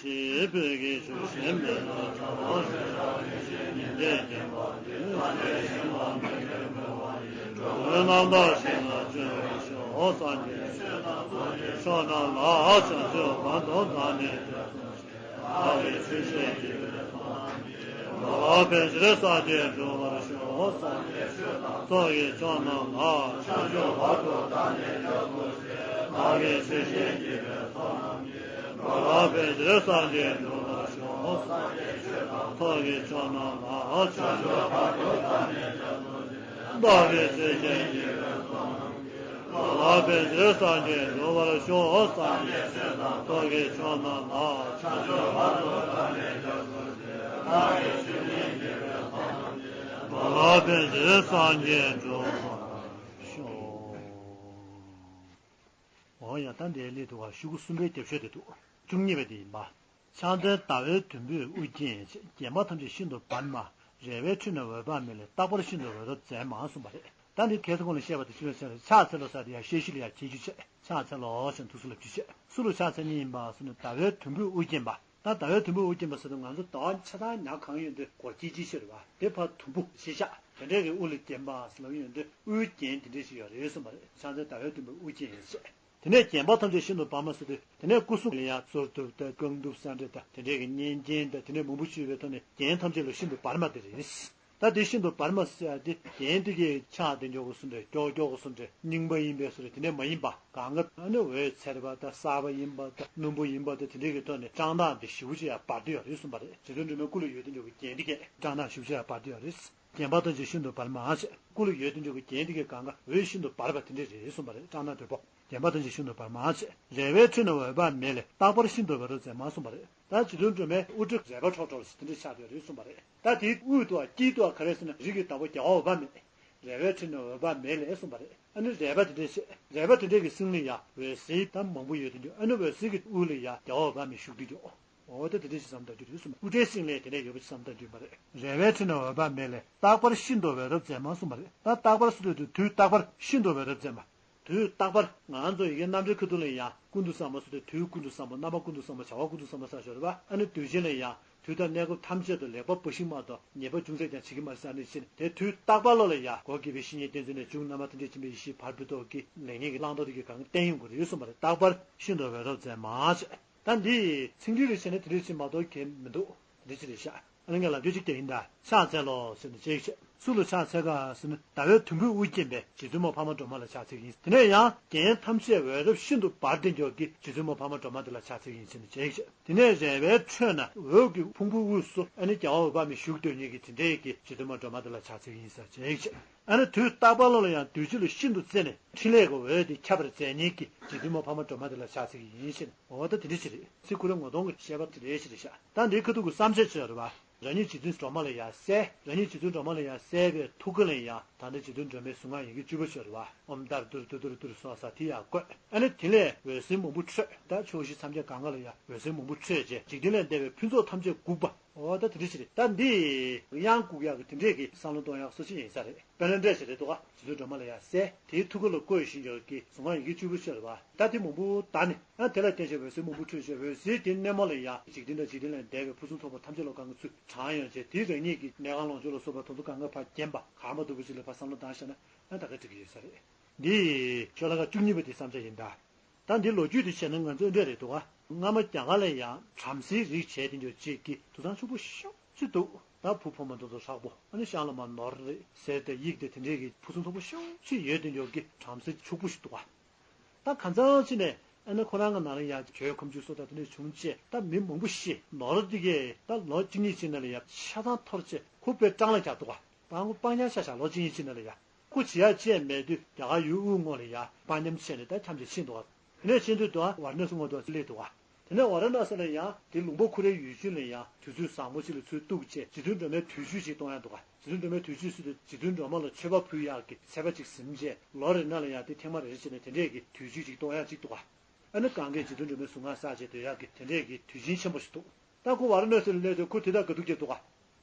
གཞི་སྤོས་ཀྱིས་བྱུགས་ཤིང་མེ་ཏོག་བཀྲ་བ་རེ་རེ་ཉི་ཟླས་བརྒྱན་པ་འདི་ལ་ནི་ཞིང་ལ་མི་དགེ་འོས་པ་ཡི་འགྲོ་བའི་རྣམ་དག་ཞིང་ལ་སྤྱོད་པར་ཤོག །སངས་རྒྱས་ཆོས་དང་ཚོགས་ཀྱི་མཆོག་རྣམས་ལ། བྱང་ཆུབ་བར་དུ་བདག་ནི་སྐྱབས་སུ་མཆི། བདག་གིས་ཆོས་བཤད་བགྱིས་པའི་ཚོགས་རྣམས་ཀྱིས། འགྲོ་ལ་ཕན་ཕྱིར་སངས་རྒྱས་འགྲུབ་པར་ཤོག །སངས་རྒྱས་ཆོས་དང་ཚོགས་ཀྱི་མཆོག་རྣམས་ལ། བྱང་ཆུབ་བར་དུ་བདག་ནི་སྐྱབས་སུ་མཆི། བདག་གིས་ཆོས་བཤད་བགྱིས་པའི་ཚོགས་རྣམས་ཀྱིས། འགྲོ་ལ་ཕན་ཕྱིར་སངས་རྒྱས་འགྲུབ་པར་ཤོག །སངས་རྒྱས་ཆོས་དང་ཚོགས་ཀྱི་མཆོག་རྣམས་ལ། བྱང་ཆུབ་བར་དུ་བདག་ནི་སྐྱབས་སུ་མཆི། བདག་གིས་ཆོས་བཤད་བགྱིས་པའི་ཚོགས་རྣམས་ཀྱིས། འགྲོ་ལ་ཕན་ཕྱིར་སངས་རྒྱས་འགྲུབ་པར་ཤོག །སངས་རྒྱས་ཆོས་དང་ཚོགས་ཀྱི་མཆོག་རྣམས་ལ། བྱང་ཆུབ་བར་དུ་བདག་ནི་སྐྱབས་སུ་མཆི། བདག་གིས་ཆོས་བཤད་བགྱིས་པའི་ཚོགས་རྣམས་ཀྱིས། འགྲོ་ལ་ཕན་ཕྱིར་སངས་རྒྱས་འགྲུབ་པར་ཤོག །འོ་ཡ་ད་འདིའི་སླད་དུ་བ་ཤོག་གུ་གསུམ་པའི་རྒྱབ་ཤོག་དེ་འདུག་བཅུ་གཉིས་པ་དེ་ཡིན་པ། ཕྱག་མཚན་ཟླ་བའི་དུམ་བུས་དབུ་བརྒྱན་ཅིང་། བརྒྱན་པ་ཐམས་ཅད་ཤིན་ཏུ་བར་མ། རལ་པའི་ཁྲོད་ནས་འོད་དཔག་མེད་ལས། རྟག་པར་ཤིན་ཏུ་འོད་རབ་མཛད་མ་གསུངས་པ་རེད། ད་འདི་ཁ་སང་གོང་ལ་བཤད་པ་དང་ཕྱི་ལོགས་ཕྱག་འཚལ་ལོ་ཟེར་དེ་ཡང་བཤད་གཞི་ལ་ཡང་འཁྱེར་རྒྱུ་བྱས། ཕྱག་འཚལ་ལོ་ཞེས་ཐུགས་སུ་ལབ་རྒྱུ་བྱས། སུ་ལ་ཕྱག་འཚལ་ནི་ཡིན་པ་ཟེར་ན་ཟླ་བའི་དུམ་བུས་དབུ་བརྒྱན་པ། ད་ཟླ་བའི་དུམ་བུས་དབུ་བརྒྱན་པ་ཟེར་དུས་ང་ཚོ་ཟླ་བ་ཆ་ཚང་ཉག་གང་ཡོད་དུས་སྒོར་སྐྱིད་ཅིག་ཤོར་བ་དེ་ཕར་དུམ་བུ་ཞེས་བཞག་དེ་འདྲའི་གི་དབུ་ལ་བརྒྱན་པ་ཟེར་ལབ་ཡོང་དུས་དབུ་རྒྱན་དེ་འདྲ་ཞིག་ཡོད་རེད་གསུངས་པ་རེད། ཕྱག་འཚལ་ཟླ་བའི་དུམ་བུས་དབུ་བརྒྱན་ཡོད་ཅེས། དེ་ནས་བརྒྱན་པ་ཐམས་ཅད་ཤིན་ཏུ་བར་མ་ཟེར་དུས་དེ་ནས་སྐུ་གསུང་ལ་ཡང་གསོལ་གདབ་དང་རྐང་གདབ་སེན་འབྲས་དང་དེ་འདྲའི་གི་བསྙེན་རྒྱན་དང་དེ་འདྲའི་མང་པོ་ཞུས་པའི་ཐོག་ནས་རྒྱན་ཐམས་ཅད་ལ་ཤིན་ཏུ་བར་མ་དེ་རེད། ད་དེ་ཤིན་ཏུ་བར་མ་ཟེར་ཡ་དེ་རྒྱན་དེ་གའི་ཆགས་དེ་མགྱོགས་པོ་སུ་འདྲ་མགྱོགས་མགྱོགས་པོ་སུ་འདྲ་རྙིང་པ་ཡིན་པའི་བཟོ་འདྲ་དེ་འདྲ་མ་ཡིན་པ་གང་ག་ཨ་ནི་འོད་འཚེར་བ་དང་གསར་པ་ཡིན་པ་དང་རྣོན་པོ་ཡིན་པ་དང་དེ་འདྲའི་གི་ཐོག་ནས་བཀྲག་མདངས་དེ་ཞེ་པོ་ཅིག་ཡང་འབར་དུ་ཡོད་རེད་གསུངས་པ་རེད། རྗེ་བཙུན་སྒྲོལ་མའི་སྐུ་ལ་ཡོད་དེ་མགྱོགས་པོ་རྒྱན་དེ་གས་བཀྲག་མདངས་ཞེ་པོ་ཅིག་ཡང་འབར་དུ་ཡོད་རེད། རྒན་པ་དང་ཅིག་ཤིན་ཏུ་བར་མ་ཆེ། སྐུ་ལ་ཡོད་དུ་འཇུག་གི་རྒྱན་དེ་གའི་གང་ག་འོད་ཤིན་ཏུ་འབར་བ་དེ་འདྲ་རེད་གསུངས་པ་རེད། སྐྲག་སྣང་དོད་པོ། རྒན་པ་དང་ཅིག་ཤིན་ཏུ་བར་མ་ཆེ། རལ་པའི་ཁྲོད་ན་འོད་དཔག་མེད་ལས། རྟག་པར་ཤིན་ཏུ་འོད་རབ་མཛད་མ་གསུངས་པ་རེད། ད་རྗེ་བཙུན་སྒྲོལ་མའི་དབུ་སྐྲ་རལ་པ་འཕྲོ་འཕྲོ་ཞིག་དེ་འདྲ་ཆགས་བསྡད་རེད་གསུངས་པ་རེད། ད་དེའི་དབུས་དུ་དཀྱིལ་དུ་ག་རེ་ཟེར་ན་རིགས་ཀྱི་བདག་པོ་རྒྱལ་བ་འོད་དཔག་མེད། རལ་པའི་ཁྲོད་ན་འོད་དཔག་མེད་ལས་གསུངས་པ་རེད། ཨ་ནི་རལ་པ་དེ་འདྲ་ཆེ། རལ་པ་དེ་འདྲ་གི་གསེང་ལ་ཡ་འོད་ཟེར་ད་མང་པོ་ཡོད་དུ་འཇུག་ཨ་ནི་འོད་ཟེར་གྱི་དབུས་ལ་ཡ་རྒྱལ་བ་འོད་དཔག་མེད་བཞུགས་དུ་འཇུག་འོ་ད་དེ་འདྲ་ཞིག་བསམ་བཏང་རྒྱུ་རེད་གསུངས་པ། དབུ་སྐྲའི་གསེང་ལས་དེ་འདྲ་ཡོད་པ་ཞིག་བསམ་བཏང་རྒྱུ་མ་རེད། རལ་པའི་ཁྲོད་ན་འོད་དཔག་མེད་ལས། རྟག་པར་ཤིན་ཏུ་འོད་རབ་མཛད་མ་གསུངས་པ་རེད། ད་རྟག་པར་ཟེར་དུས་དུས་རྟག་པར་ཤིན་ཏུ་འོད་རབ་མཛད་མ། དུས་རྟག་པར་ང་ཚོ་ཡི་གེ་རྣམ་འགྲེལ་ཁ་ཐུག་ལ་ཡང་ཀུན་ཏུ་བཟང་པོ་ཟེར་དུས་དུས་ཀུན་ཏུ་བཟང་པོ། རྣམ་པ་ཀུན་ཏུ་བཟང་པོ། བྱ་བ་ཀུན་ཏུ་བཟང་པོ་ཟེར་ཞོར་བ། ཨ་ནི་དུས་ཆེན་ལ་ཡང་དུས་དང་གནས་སྐབས་ཐམས་ཅད་དུ་ལེགས་པར་འབའ་ཞིག་མ་གཏོགས་ཉེས་པ་ཅུང་ཟད་ཀྱང་བྱེད་ཀྱི་མ་རེད་ཟེར་ནས་ཕྱིན། དེ་དུས་རྟག་པ་ལོ་ལ་ཡང་སྒོ་དགེ་བའི་བཤེས་གཉེན་བསྟེན་ཚུལ་ནས་འབྱུང་རྣམ་པ་ཐམས་ཅད་མཁྱེན་པའི་ཡེ་ཤེས་ཕར་ཕུད་ཐོག་གི་ལེགས་ཉེས་ཀྱི་བླང་དོར་དེ་གའི་གང་བསྟན་ཡོང་དགོས་རེད་གསུངས་པ་རེད། རྟག་པར་ཤིན་ཏུ་འོད་རབ་མཛད་མ་ཟེར། ད་འདི་ཚིག་འགྲེལ་རེ་བྱས་ན་དེ་འདྲ་ཞིག་མ་གཏོགས་གལ་མི་འདུག་དེ་འདྲ་ཞིག་རེད་ཤག་ཨ་ནི་ངས་ལབ་རྒྱུ་གཅིག་དེ་ཡིན། ད་ཕྱག་འཚལ་ལོ་ཟེར་ནས་བྱས་ཤག་སུ་ལ་ཕྱག་འཚལ་ག་ཟེར་ན་ཟླ་བའི་དུམ་བུས་དབུ་བརྒྱན་པའི་རྗེ་བཙུན་མོ་འཕགས་མ་སྒྲོལ་མ་ལ་ཕྱག་འཚལ་གྱི་ཡིན། དེ་ནས་ཡང་རྒྱན་ཐམས་ཅད་འོད་རབ་ཤིན་ཏུ་འབར་ཏེ་འཇོག་གི་རྗེ་བཙུན་མོ་འཕགས་མ་སྒྲོལ་མ་དེ་ལ་ཕྱག་འཚལ་གྱི་ཡིན་ཟེར་ནས་བྱས་ཤག་དེ་ནས་རལ་པའི་ཁྲོད་ན་འོད་ཀྱི་ཕུང་པོའི་དབུས་སུ་ཨ་ནི་རྒྱལ་བ་འོད་དཔག་མེད་བཞུགས་སྡོད་མཁན་གྱི་དེ་འདྲའི་གི་རྗེ་བཙུན་མོ་སྒྲོལ་མ་དེ་ལ་ཕྱག་འཚལ་གྱི་ཡིན་ཟེར་བྱས་ཤག་ཨ་ནི་དུས་རྟག་པ་ལོ་ལ་ཡང་དུས་ཕྱིས་ལ་ཤིན་ཏུ་བརྩེ་ནས་ཕྲིན་ལས་ཀྱི་འོད་དེ་ཁྱབ་པར་མཛད་མཁན་གྱི་རྗེ་བཙུན་མོ་འཕགས་མ་སྒྲོལ་མ་དེ་ལ་ཕྱག་འཚལ་གྱི་ཡིན་ཞེས་ནས། འོ་ད་དེ་འདྲ་ཞིག་རེད། ཚིག་ཁོ་རང་ངོ་གདོང་གི་བཤད་པ་དེ་འདྲ་ཞིག་རེད་ཤག་ད་འདིའི་ཁ་ཐུག་གི་བསམ་འཆར་བྱས་རེད་བ། རང་ཉིད་རྗེ་བཙུན་སྒྲོལ་མ་ལ་ཡང་གསལ། རང་ཉིད་རྗེ་བཙུན་སྒྲོལ་མ་ལ་ཡང་གསལ་བའི་ཐུགས་ཀ་ལ་ཡང་ད་ལྟ་རྗེ་བཙུན་སྒྲོལ་མའི་གཟུངས་སྔགས་ཡི་གེ་བཅུ་པ་ཤོད་རེད་བ། ཨོཾ་ཏཱ་ར་ཏུ་རུ་ཏུ་ཏུ་རུ་ཏུ་རུ་སྭཱ་ཧཱ་དེ་ཡང་བཀོད། ཨ་ནི་དེ་ལས་འོད་ཟེར་མང་པོ་འཕྲོས། ད་ཕྱོགས་བཞི་མཚམས་བརྒྱད་གང་ག་ལ་ཡང་འོད་ཟེར་མང་པོ་འཕྲོས་རྗེས་འཇིག་རྟེན་ལས་འདས་པའི་ཕུན་ཚོགས་ཐམས་ཅད་འགུགས་པ། འོ་ད་དེ་འདྲ་ཞིག་རེད། ད་འདི་གཡང་འགུགས་ཡག་གི་དེ་འདྲས་ཀྱི་བསམ་བློ་གཏོང་ཡག་སོ་ཅི་ཡིན་ས་རེད། དཔེར་ན་འདྲ་ཞིག་རེད་འདུག་ག་རྗེ་བཙུན་སྒྲོལ་མ་ལ་ཡང་གསལ། དེའི་ཐུགས་ཀ་ལ་བཀོད་བཞིན་ཡོད་ཀྱི་གཟུངས་སྔགས་ཡི་གེ་བཅུ་པོ་ཤོད་རེད་བ། ད་དེ་མང་པོ་བཟླས་ནས་ཨ་དེ་ལ་བརྟེན་བྱས་འོད་ཟེར་མང་པོ་འཕྲོས་བྱས་འོད་ཟེར་དེ་སྣེ་མོ་ལ་ཡང་འཇིག་རྟེན་དང་འཇིག་རྟེན་ལས་འདས་པའི་ཕུན་སུམ་ཚོགས་པ་ཐམས་ཅད་ལ་གང་གི་ཚུལ་དྲངས་ཡོང་བྱས་དེ་རང་ཉིད་ཀྱི་གནས་ཁང་ལོངས་སྤྱོད་ལ་སོགས་པ་དེ་ཚོ་གང་ག་ཕར་བརྒྱན་པ་གང་མ་འདུག་པ་ཅིག་ལ་ཕར་བསམ་བློ་བཏང་བཞག་ན་ཨ་ད་ག་འགྲིག་གི་ཡོད་ས་རེད། འདི་ཤོ་ལོ་ཀ་བཅུ་གཉིས་པ་དེ་བསམ་འཆར་ཡིན་ད། ད་འདི་ལོ་རྒྱུས་དེ་བཤད་ན་ང་ཚོ་འདྲ་རེད་འདུག་ག་སྔ་མ་རྒྱ་གར་ལ་ཡང་བྲམ་ཟེའི་རིགས་བྱས་དེ་འདྲ་ཅིག་གི་དུད་ཚང་ཕྱུག་པོ་ཤོག་ཅིག་འདུག་ད་བུ་ཕོ་མོ་འདི་ཚོ་ཧྲག་པོ། ཨ་ནི་ཤང་ལ་མ་ནོར་རེད་ཟེར་ཏེ་དབྱིག་དེ་དེ་འདྲས་ཀྱི་ཕུན་སུམ་ཚོགས་པོ་ཤོག་ཅིག་ཡོད་དེ་འདྲ་གི་བྲམ་ཟེ་ཕྱུག་པོ་ཞིག་འདུག་ག་ད་གང་ཚང་ཅི་ནས་ཨ་ནི་ཁོ་རང་གི་ནང་ལ་ཡང་གྱོད་ཁོམ་ཆུ་སོགས་དང་དེ་འདྲས་བྱུང་བྱས་ད་མི་མང་པོ་ཤི་ནོར་དེ་གས་ད་ལོ་གཅིག་གཉིས་ཅིག་ནང་ལ་ཡང་ཆ་ཚང་འཐོར་བྱས་ཁོ་དཔེ་སྤྲང་ལ་རྒྱག་འདུག་ག་ད་ཁོ་སྤང་ཉར་ཤ་ཤ་ལོ་གཅིག་གཉིས་ཅིག་ནང་ལ་ཡང་ཁོ་བྱེད་ཡག་ཅི་ཡང་མེད་དུས་རྒྱ་གར་ཡུལ་དབུས་ངོས་ལ་ཡང་སྤང་ཉམས་བྱས་ནས་ད་འཁྱམས་བྱས་ཕྱིན་འདུག་ག་དེ་ནས་ཕྱིན་དུས་དུ་ཝཱ་ར་ཎ་སི་ངོས་དུ་སླེབས་འདུག་ག་དེ་ནས་ཝཱ་ར་ཎ་སི་ལ་ཡང་དེ་ལུང་པ་ཁོ་རའི་ཡུལ་ཆུ་ལ་ཡང་དུས་ཚོད་བཟང་པོ་ཅིག་ལ་ཚུར་གཏུགས་བྱས་རྗེ་བཙུན་སྒྲོལ་མའི་དུས་མཆོད་ཅིག་གཏོང་ཡག་འདུག་ག་རྗེ་བཙུན་སྒྲོལ་མའི་དུས་མཆོད་ཟེར་དུས་རྗེ་བཙུན་སྒྲོལ་མ་ལ་མཆོད་པ་ཕུལ་ཡག་གི་ཚད་པ་ཅིག་ཟིན་བྱས་ལོ་རེ་ནང་ལ་ཡང་དེ་ཐེངས་མ་རེ་རེ་བྱས་ནས་དེ་འདྲས་ཀྱི་དུས་མཆོད་ཅིག་གཏོང་ཡག་ཅིག་འདུག་ག་ཨ་ནི་གང་གས་རྗེ་བཙུན་སྒྲོལ་མའི་གཟུངས་སྔགས་བསགས་བྱས་སྡོད་ཡག་གི་དེ་འདྲས་ཀྱི་དུས་ཆེན་ཆེན་པོ་ཞིག་འདུག་ད་ཁོ་ཝཱ་ར་ཎ་སི་ལ་སླེབས་དུས་ཁོ་དེ་དག་ག་དུས་སྐྱེས་འདུག་ག་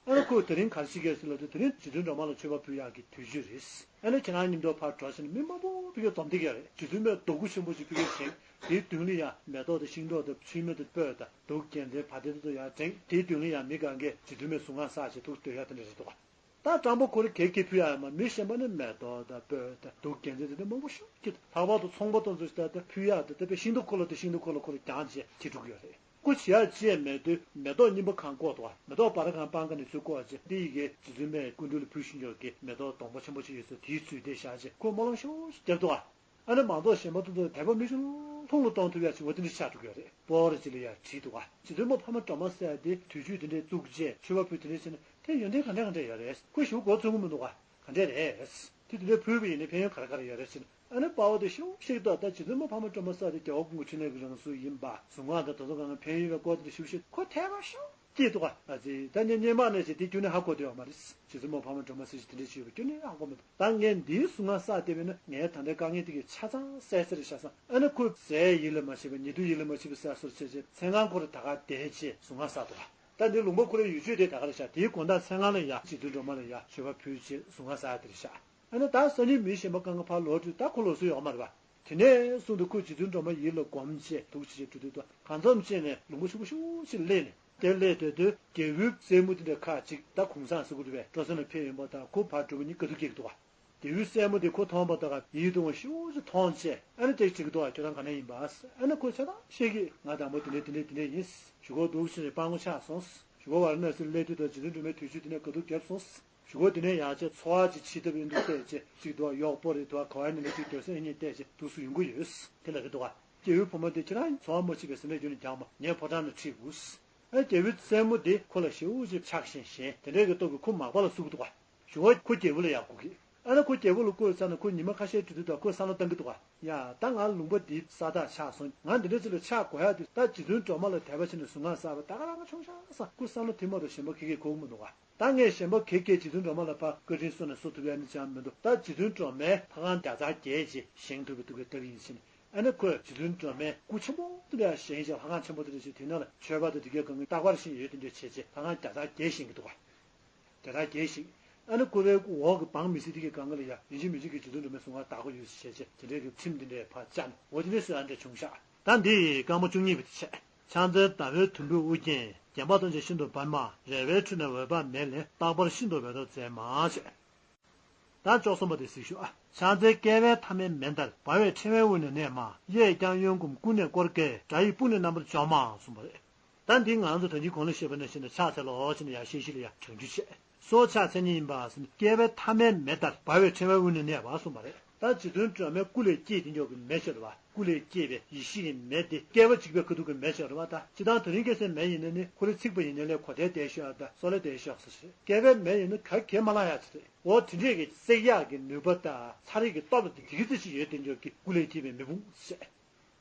ཨ་ཁོས་དེ་རིང་ག་རེ་བྱེད་ཀྱི་ཡོད་ཟེར་ལབ་དུས་དེ་རིང་རྗེ་བཙུན་སྒྲོལ་མ་ལ་མཆོད་པ་ཕུལ་ཡག་གི་དུས་ཚོད་རེད། ཨ་ནི་ཁྱེད་རང་མཉམ་དུ་ཕར་འགྲོ་ཟེར་ནས་མི་མང་པོ་ཕ་གིར་འཛོམས་བསྡད་ཀྱི་ཡོད་རེད། རྗེ་བཙུན་མས་རྡོ་སྐུ་ཆེན་པོ་ཅིག་ཕ་གིར་བཞེངས། དེའི་མདུན་ལ་ཡང་མེ་ཏོག་དང་ཤིང་ཏོག་དང་ཚོད་མ་དང་སྤོས་དང་གདུགས་རྒྱལ་མཚན་བ་དན་དེ་ཚོ་ཡང་བསྒྲེངས། དེའི་མདུན་ལ་ཡང་མི་གང་གས་རྗེ་བཙུན་མའི་གཟུངས་སྔགས་བསགས་བྱས་ཐུགས་སྟོད་ཡག་དེ་འདྲ་རེད་འདུག་ག་ད་སྤྲང་པོ་ཁོ་རེ་གས་ཀྱིས་ཕུལ་ཡག་ཡོད་མ་རེད། མི་གཞན་པ་ནི་མེ་ཏོག་དང་སྤོས་དང་གདུགས་རྒྱལ་མཚན་དེ་འདྲ་མང་པོ་ཞིག་ཁྱེར་ལྷག་པར་དུ་ཚོང་པ་དེ་ཚོ་ཞིག་ད་ལྟ་ཕུལ་ཡག་དེ་ད་དཔེ་ཤིང་ཏོག་ཁོ་ལ་དང་ཤིང་ཏོག་ཁོ་ལ་ཁོ་ལ་རྒྱང་བྱས་ཁྱེར་འགྲོ་གི་ཡོད་རེད། སྐུ་བྱེད་ཡག་ཅི་ཡང་མེད་དུས་མེ་ཏོག་རྙིང་པ་གང་བཀོག་འདུག་ག་མེ་ཏོག་བར་གང་སྤང་ག་ནས་ཚུར་བཀོག་བྱས་འདི་ཡི་གེ་རྗེ་བཙུན་མའི་སྐུ་མདུན་ལ་ཕུལ་བཞིན་ཡོད་ཀྱི་མེ་ཏོག་སྡོང་པོ་ཆེན་པོ་ཅིག་ཡོད་ཚད་དེའི་ཚུལ་དེ་བཞག་བྱས་ཁོས་སྨོན་ལམ་ཤུགས་ཤིག་བརྒྱབ་འདུག་ག་ཨ་ནི་མང་ཚོགས་གཞན་པ་ཚོ་དད་པ་མི་ཆུང་ཐུང་ལ་གཏོང་ཐུབ་ཡག་ཅིག་འོ་དེ་འདྲ་ཆགས་འགྲོ་གི་ཡོད་རེད། སྤོ་བོ་རེ་ཅིག་ལ་ཡང་བྲིས་འདུག་ག་རྗེ་བཙུན་མ་འཕགས་མ་སྒྲོལ་མ་ཟེར་ཡག་དེ་དུས་མཆོད་དེ་འདྲས་བཙུགས་བྱས་མཆོད་པ་ཕུལ་དེ་འདྲས་བྱས་ན་དེ་ཡོན་ཏན་ག་འདྲ་ག་འདྲ་ཡོད་རེད། ཁོས་ཞུ་འགོ་ཚུགས་ཀྱི་མི་འདུག་ག་ག་འདྲས་རེད། དེ་དེ་འདྲས་ཕུལ་བ་ཡིན་ན་ཕན་ཡོན་ག་རེ་ག་རེ་ཡོད་རེད་ཟེར་ན། ཨ་ནི་དཔའ་བོ་དེ་ཤུགས་ཤིག་ཏུ་ད་རྗེ་བཙུན་མ་འཕགས་མ་སྒྲོལ་མ་ཟེར་དེ་རྒྱལ་བ་ཀུན་གྱི་ཕྲིན་ལས་ཀྱི་རང་གཟུགས་ཡིན་པ་གཟུངས་སྔགས་དང་དེ་ཚོ་གང་ག་ཕན་ཡོན་པའི་སྐོར་དེ་ཤུགས་ཤིག་ཁོ་ཐད་ཀར་ཤོག་སྐྱེས་འདུག་ག་ཨ་ཙི་ད་ངས་སྔོན་མ་ནས་བྱས་དེ་ཁྱོན་ནས་ཧ་གོ་བསྡད་ཡོད་མ་རེད། རྗེ་བཙུན་མ་འཕགས་མ་སྒྲོལ་མ་ཟེར་ཞིག་དེ་འདྲས་ཞིག་ཡོད་པ་ཁྱོན་ནས་ཧ་གོ་མི་འདུག་ད་ངས་འདིའི་གཟུངས་སྔགས་བསགས་བསྡད་པས་ན་ངའི་ད་ལྟའི་དཀའ་ངལ་དེ་གའི་ཆ་ཚང་སེལ་སེལ་རེད་ཤག་བསམ། ཨ་ནི་ཁོས་ཟས་ཡིད་ལ་མ་བྱེད་པ་ཉལ་དུས་ཡིད་ལ་མ་བྱེད་པ་ཟེར་སོར་བྱས་བྱས་མཚན་གང་ཁོ་རང་ད་ག་བསྡད་བྱས་གཟུངས་སྔགས་བསགས་འདུག་ག་ད་འདི་ལུང་པ་ཁོ་རའི་ཡུལ་ཆོས་དེ་ད་ག་རེད་ཤག་དེའི་དགོང་དག་མཚན་གང་ལ་ཡ་རྗེ་བཙུན་སྒྲོལ་མ་ལ་ཡ་མཆོད་པ་ཕུལ་བྱས་གཟུངས་སྔགས་བསགས་ཡག་དེ་རེད་ཤག་ཨ་ནི་ད་སང་ཉིན་མི་གཞན་པ་གང་ག་ཕར་ལོག་དུས་ད་ཁོ་ལོག་སྲོལ་ཡོད་མ་རེད་པ། དེ་ནས་བཟུང་སྟེ་ཁོས་རྗེ་བཙུན་སྒྲོལ་མ་ཡིད་ལ་སྒོམ་བྱས་འདུག་བྱས་བྱས་འགྲོ་དུས་ད་གང་འཚམ་བྱས་ནས་ལུང་པ་ཕྱུག་པོ་ཤུགས་ཤིག་སླེབས་ནས་དེར་སླེབས་སྡོད་དུས་རྒྱལ་པོའི་སྲས་མོ་དེ་འདྲ་ཁག་ཅིག་ད་གུང་སེང་ཟེར་དགོས་རེད་པས། སྤྲོ་གསེང་ལ་ཕེབས་ཡོང་པ་དང་ཁོ་ཕར་འགྲོ་བ་གཉིས་དཀའ་སྡུག་སྐྱེལ་གྱི་འདུག་ག་རྒྱལ་པོའི་སྲས་མོ་དེ་ཁོ་མཐོང་པ་དང་ཡིད་དུ་འོང་ཤུགས་ཀྱིས་མཐོང་བྱས་ཨ་ནི་དེ་དྲིས་ཀྱི་འདུག་ག་ཁྱོད་རང་ག་ནས་ཡིན་པ། ཨ་ནི་ཁོས་ཆ་ཚང་བཤད་ཀྱིས་ང་དང་པོ་དེ་འདྲ་དེ་འདྲ་དེ་འདྲ་ཡིན། གཞུག་གུ་འདུག་བྱས་ནས་སྤྲང་པོ་ཆགས་སོང་། གཞུག་གུ་ཝཱ་ར་ཎ་སིར་སླེབས་དུས་དང་རྗེ་བཙུན་སྒྲོལ་མའི་དུས་ཚོད་དེ་ནས་དཀའ་སྡུག་བརྒྱབ་སོང་། གཞུག་གུ་དེ་ནས་ཡང་བྱས་འཚོ་བ་ཅིག་བྱེད་ཐབས་ཡིན་འདུག་བལྟས་བྱས་གཅིག་འདུག་ག་གཡོག་པོ་རེད་འདུག་ག་ག་བ་ནས་ལས་ཅིག་སྡོད་ས་ཡིན་གྱི་བལྟས་བྱས་འདུག་སུ་ཡོང་གི་ཡོད། དེ་ལབ་ཀྱི་འདུག་ག་རྒྱལ་པོའི་བུ་མོ་དེ་ཁྱེད་རང་འཚོ་བ་མ་བྱེད་པའི་ཟིན་བྲིས་བརྒྱུད་ནས་རྒྱག་མ་ངའི་ཕོ་བྲང་ནང་ཁྲིད་དགོས། ཨ་རྒྱལ་པོའི་སྲས་མོ་དེ་ཁོ་ལ་ཞེ་པོ་ཅིག་ཆགས་ཤིང་ཞེན་དེ་འདྲའི་གི་སྟོབས་ཀྱིས་ཁོ་མག་པ་ལ་བསུ་གི་འདུག་ག་ཞུ་བ་ཁོ་རྒྱལ་པོ་ལ་ཡར་བསྐུར་གི། ཨ་ནི་ཁོ་རྒྱལ་པོ་ལ་བསྐུར་ཚར་ན་ཁོ་ཉི་མ་ཁ་ཤས་འགྲོ་དུས་ད་ཁོས་བསམ་བློ་བཏང་གི་འདུག་ག། ཡ་ད་ང་ལུང་པ་འདི་ས་ཐག་ཆགས་སོང་། ང་འདི་འདྲ་ཅིག་ལ་ཆགས་དགོས་ཡག་དེ་ད་རྗེ་བཙུན་སྒྲོལ་མ་ལ་དད་པ་བྱས་ནས་གཟུངས་སྔགས་བསགས་པ་ད་ག་རང་ང་ཆུང་ཤག་ས། ཁོ་བསམ་བློ་དེ་མ་གཏོགས་གཞན་པ་ག་གེ་གོ་གི་མི་འདུག་ག། ད་ངས་གཞན་པ་ག་གེ་རྗེ་བཙུན་སྒྲོལ་མ་ལ་ཕར་བཀའ་དྲིན་གསོ་ནས་གསོ་ཐུབ་ཡག་ནི་ཅང་མི་འདུག། ད་རྗེ་བཙུན་སྒྲོལ་མས་ལྷ་ཁང་བརྒྱ་རྩ་བརྒྱད་ཅིག་བཞེངས་ཐུབ་པའི་ཐུགས་ཀྱི་བཏབ་ཡིན་ཕྱིན། ཨ་ནི་ཁོས་རྗེ་བཙུན་སྒྲོལ་མའི་སྐུ་ཆེན་པོ་དེ་འདྲ་བཞེངས་ཤིང་ལྷ་ཁང་ཆེན་པོ་དེ་འདྲ་ཞིག་དེ་ནང་ལ་མཆོད་པ་དང་དེ་གའི་གང་གི་རྟག་པར་བཞིན་ཡོད་དེ་འདྲ་བྱས་བྱས་ལྷ་ཁང་བརྒྱ་རྩ་བརྒྱད་བཞེངས་ཀྱི་འདུག་ག། བརྒྱ་རྩ་བརྒྱད་བཞེངས། ཨ་ནི་བསྐོར་བའི་འོག་གི་བང་མི་སྲིད་དེ་གའི་སྒང་ག་ལ་ཡ་ཡིན་གཅིག་མིན་གཅིག་གི་རྗེ་བཙུན་སྒྲོལ་མའི་གཟུངས་སྔགས་བཏབ་དགོས་ཡོད་ཟེར་བྱས་བྱས་དེ་འདྲའི་གི་ཁྲིམས་དེ་འདྲའི་ཕར་བཅའ་ནས་འོ་དེ་འདྲའི་བཟོས་ཨ་འདྲ་བྱུང་ཤག། ད་འདི་རྐང་པ་བཅུ་གཉིས་པ་དེ་བྱས། ཕྱག་འཚལ་ཟླ་བའི་དུམ་བུས་དབུ་བརྒྱན། བརྒྱན་པ་ཐམས་ཅད་ཤིན་ཏུ་འབར་མ། རལ་པའི་ཁྲོད་ནས་འོད་དཔག་མེད་ལས། རྟག་པར་ཤིན་ཏུ་འོད་དཔག་མཛད་མ་བྱས། ད་བཅུ་གསུམ་པ་དེ་གཟིགས་ཤོག་ཨ། ཕྱག་འཚལ་བསྐལ་པའི་མཐའ་མའི་མེ་ལྟར། འབར་བའི་ཕྲེང་བའི་དབུས་ན་གནས་མ། གཡས་བརྐྱང་གཡོན་བསྐུམ་ཀུན་ནས་བསྐོར་དགའི། དགྲ་ཡི་དཔུང་ནི་རྣམ་པར་འཇོམས་མ་གསུངས་པ་རེད། ད་འདི་ང་ཚོ་ད་གིན་གོང་ལ་བཤད་པ་ནང་བཞིན་ཕྱག་འཚལ་ལོ་ཟེར་ནས་ཡར་གཤེགས་གཤེགས་ལ་ཡར་གྲངས་འཇུག་བྱས། སོ་ཕྱག་འཚལ་མཁན་ཡིན་པ་ཟེར་ནས་བསྐལ་པའི་མཐའ་མའི་མེ་ལྟར་འབར་བའི་ཕྲེང་བའི་དབུས་ན་གནས་པ་གསུངས་པ་རེད། ད་རྗེ་བཙུན་སྒྲོལ་མའི་སྐུ་ལས་སྐྱེས་དེ་འཇོག་གི་མེ་ཆགས་རེད་བ། སྐུ་ལས་སྐྱེས་པའི་ཡེ་ཤེས་ཀྱི་མེ་དེ་བསྐལ་པ་འཇིག་པའི་ཁ་ཐུག་གི་མེ་ཆགས་རེད་བ། ད་སྤྱིར་བཏང་དེ་རིང་ཁ་སང་མེ་ཡིན་ན་ནི་ཁོ་ལ་ཚིག་པ་ཡིན་ན་ལས་གོ་ཐལ་བསྡད་ཤོག་ད་སོ་ལེ་བསྡད་ཤོག་ཟེར་ཞེས་བསྐལ་པའི་མེ་ཡིན་ན་ག་གེ་མ་ལང་ཡག་ཅིག་རེད། འོ་དེ་འདྲས་ཀྱི་བསྲེག་ཡག་གི་ནུས་པ་དང་ཚ་རེག་གི་སྟོབས་དང་དེ་གི་རྩི་ཅིག་ཡོད་དེ་འཇོག་གི་སྐུ་ལས་སྐྱེས་པའི་མེ་དཔུང་ཟེར།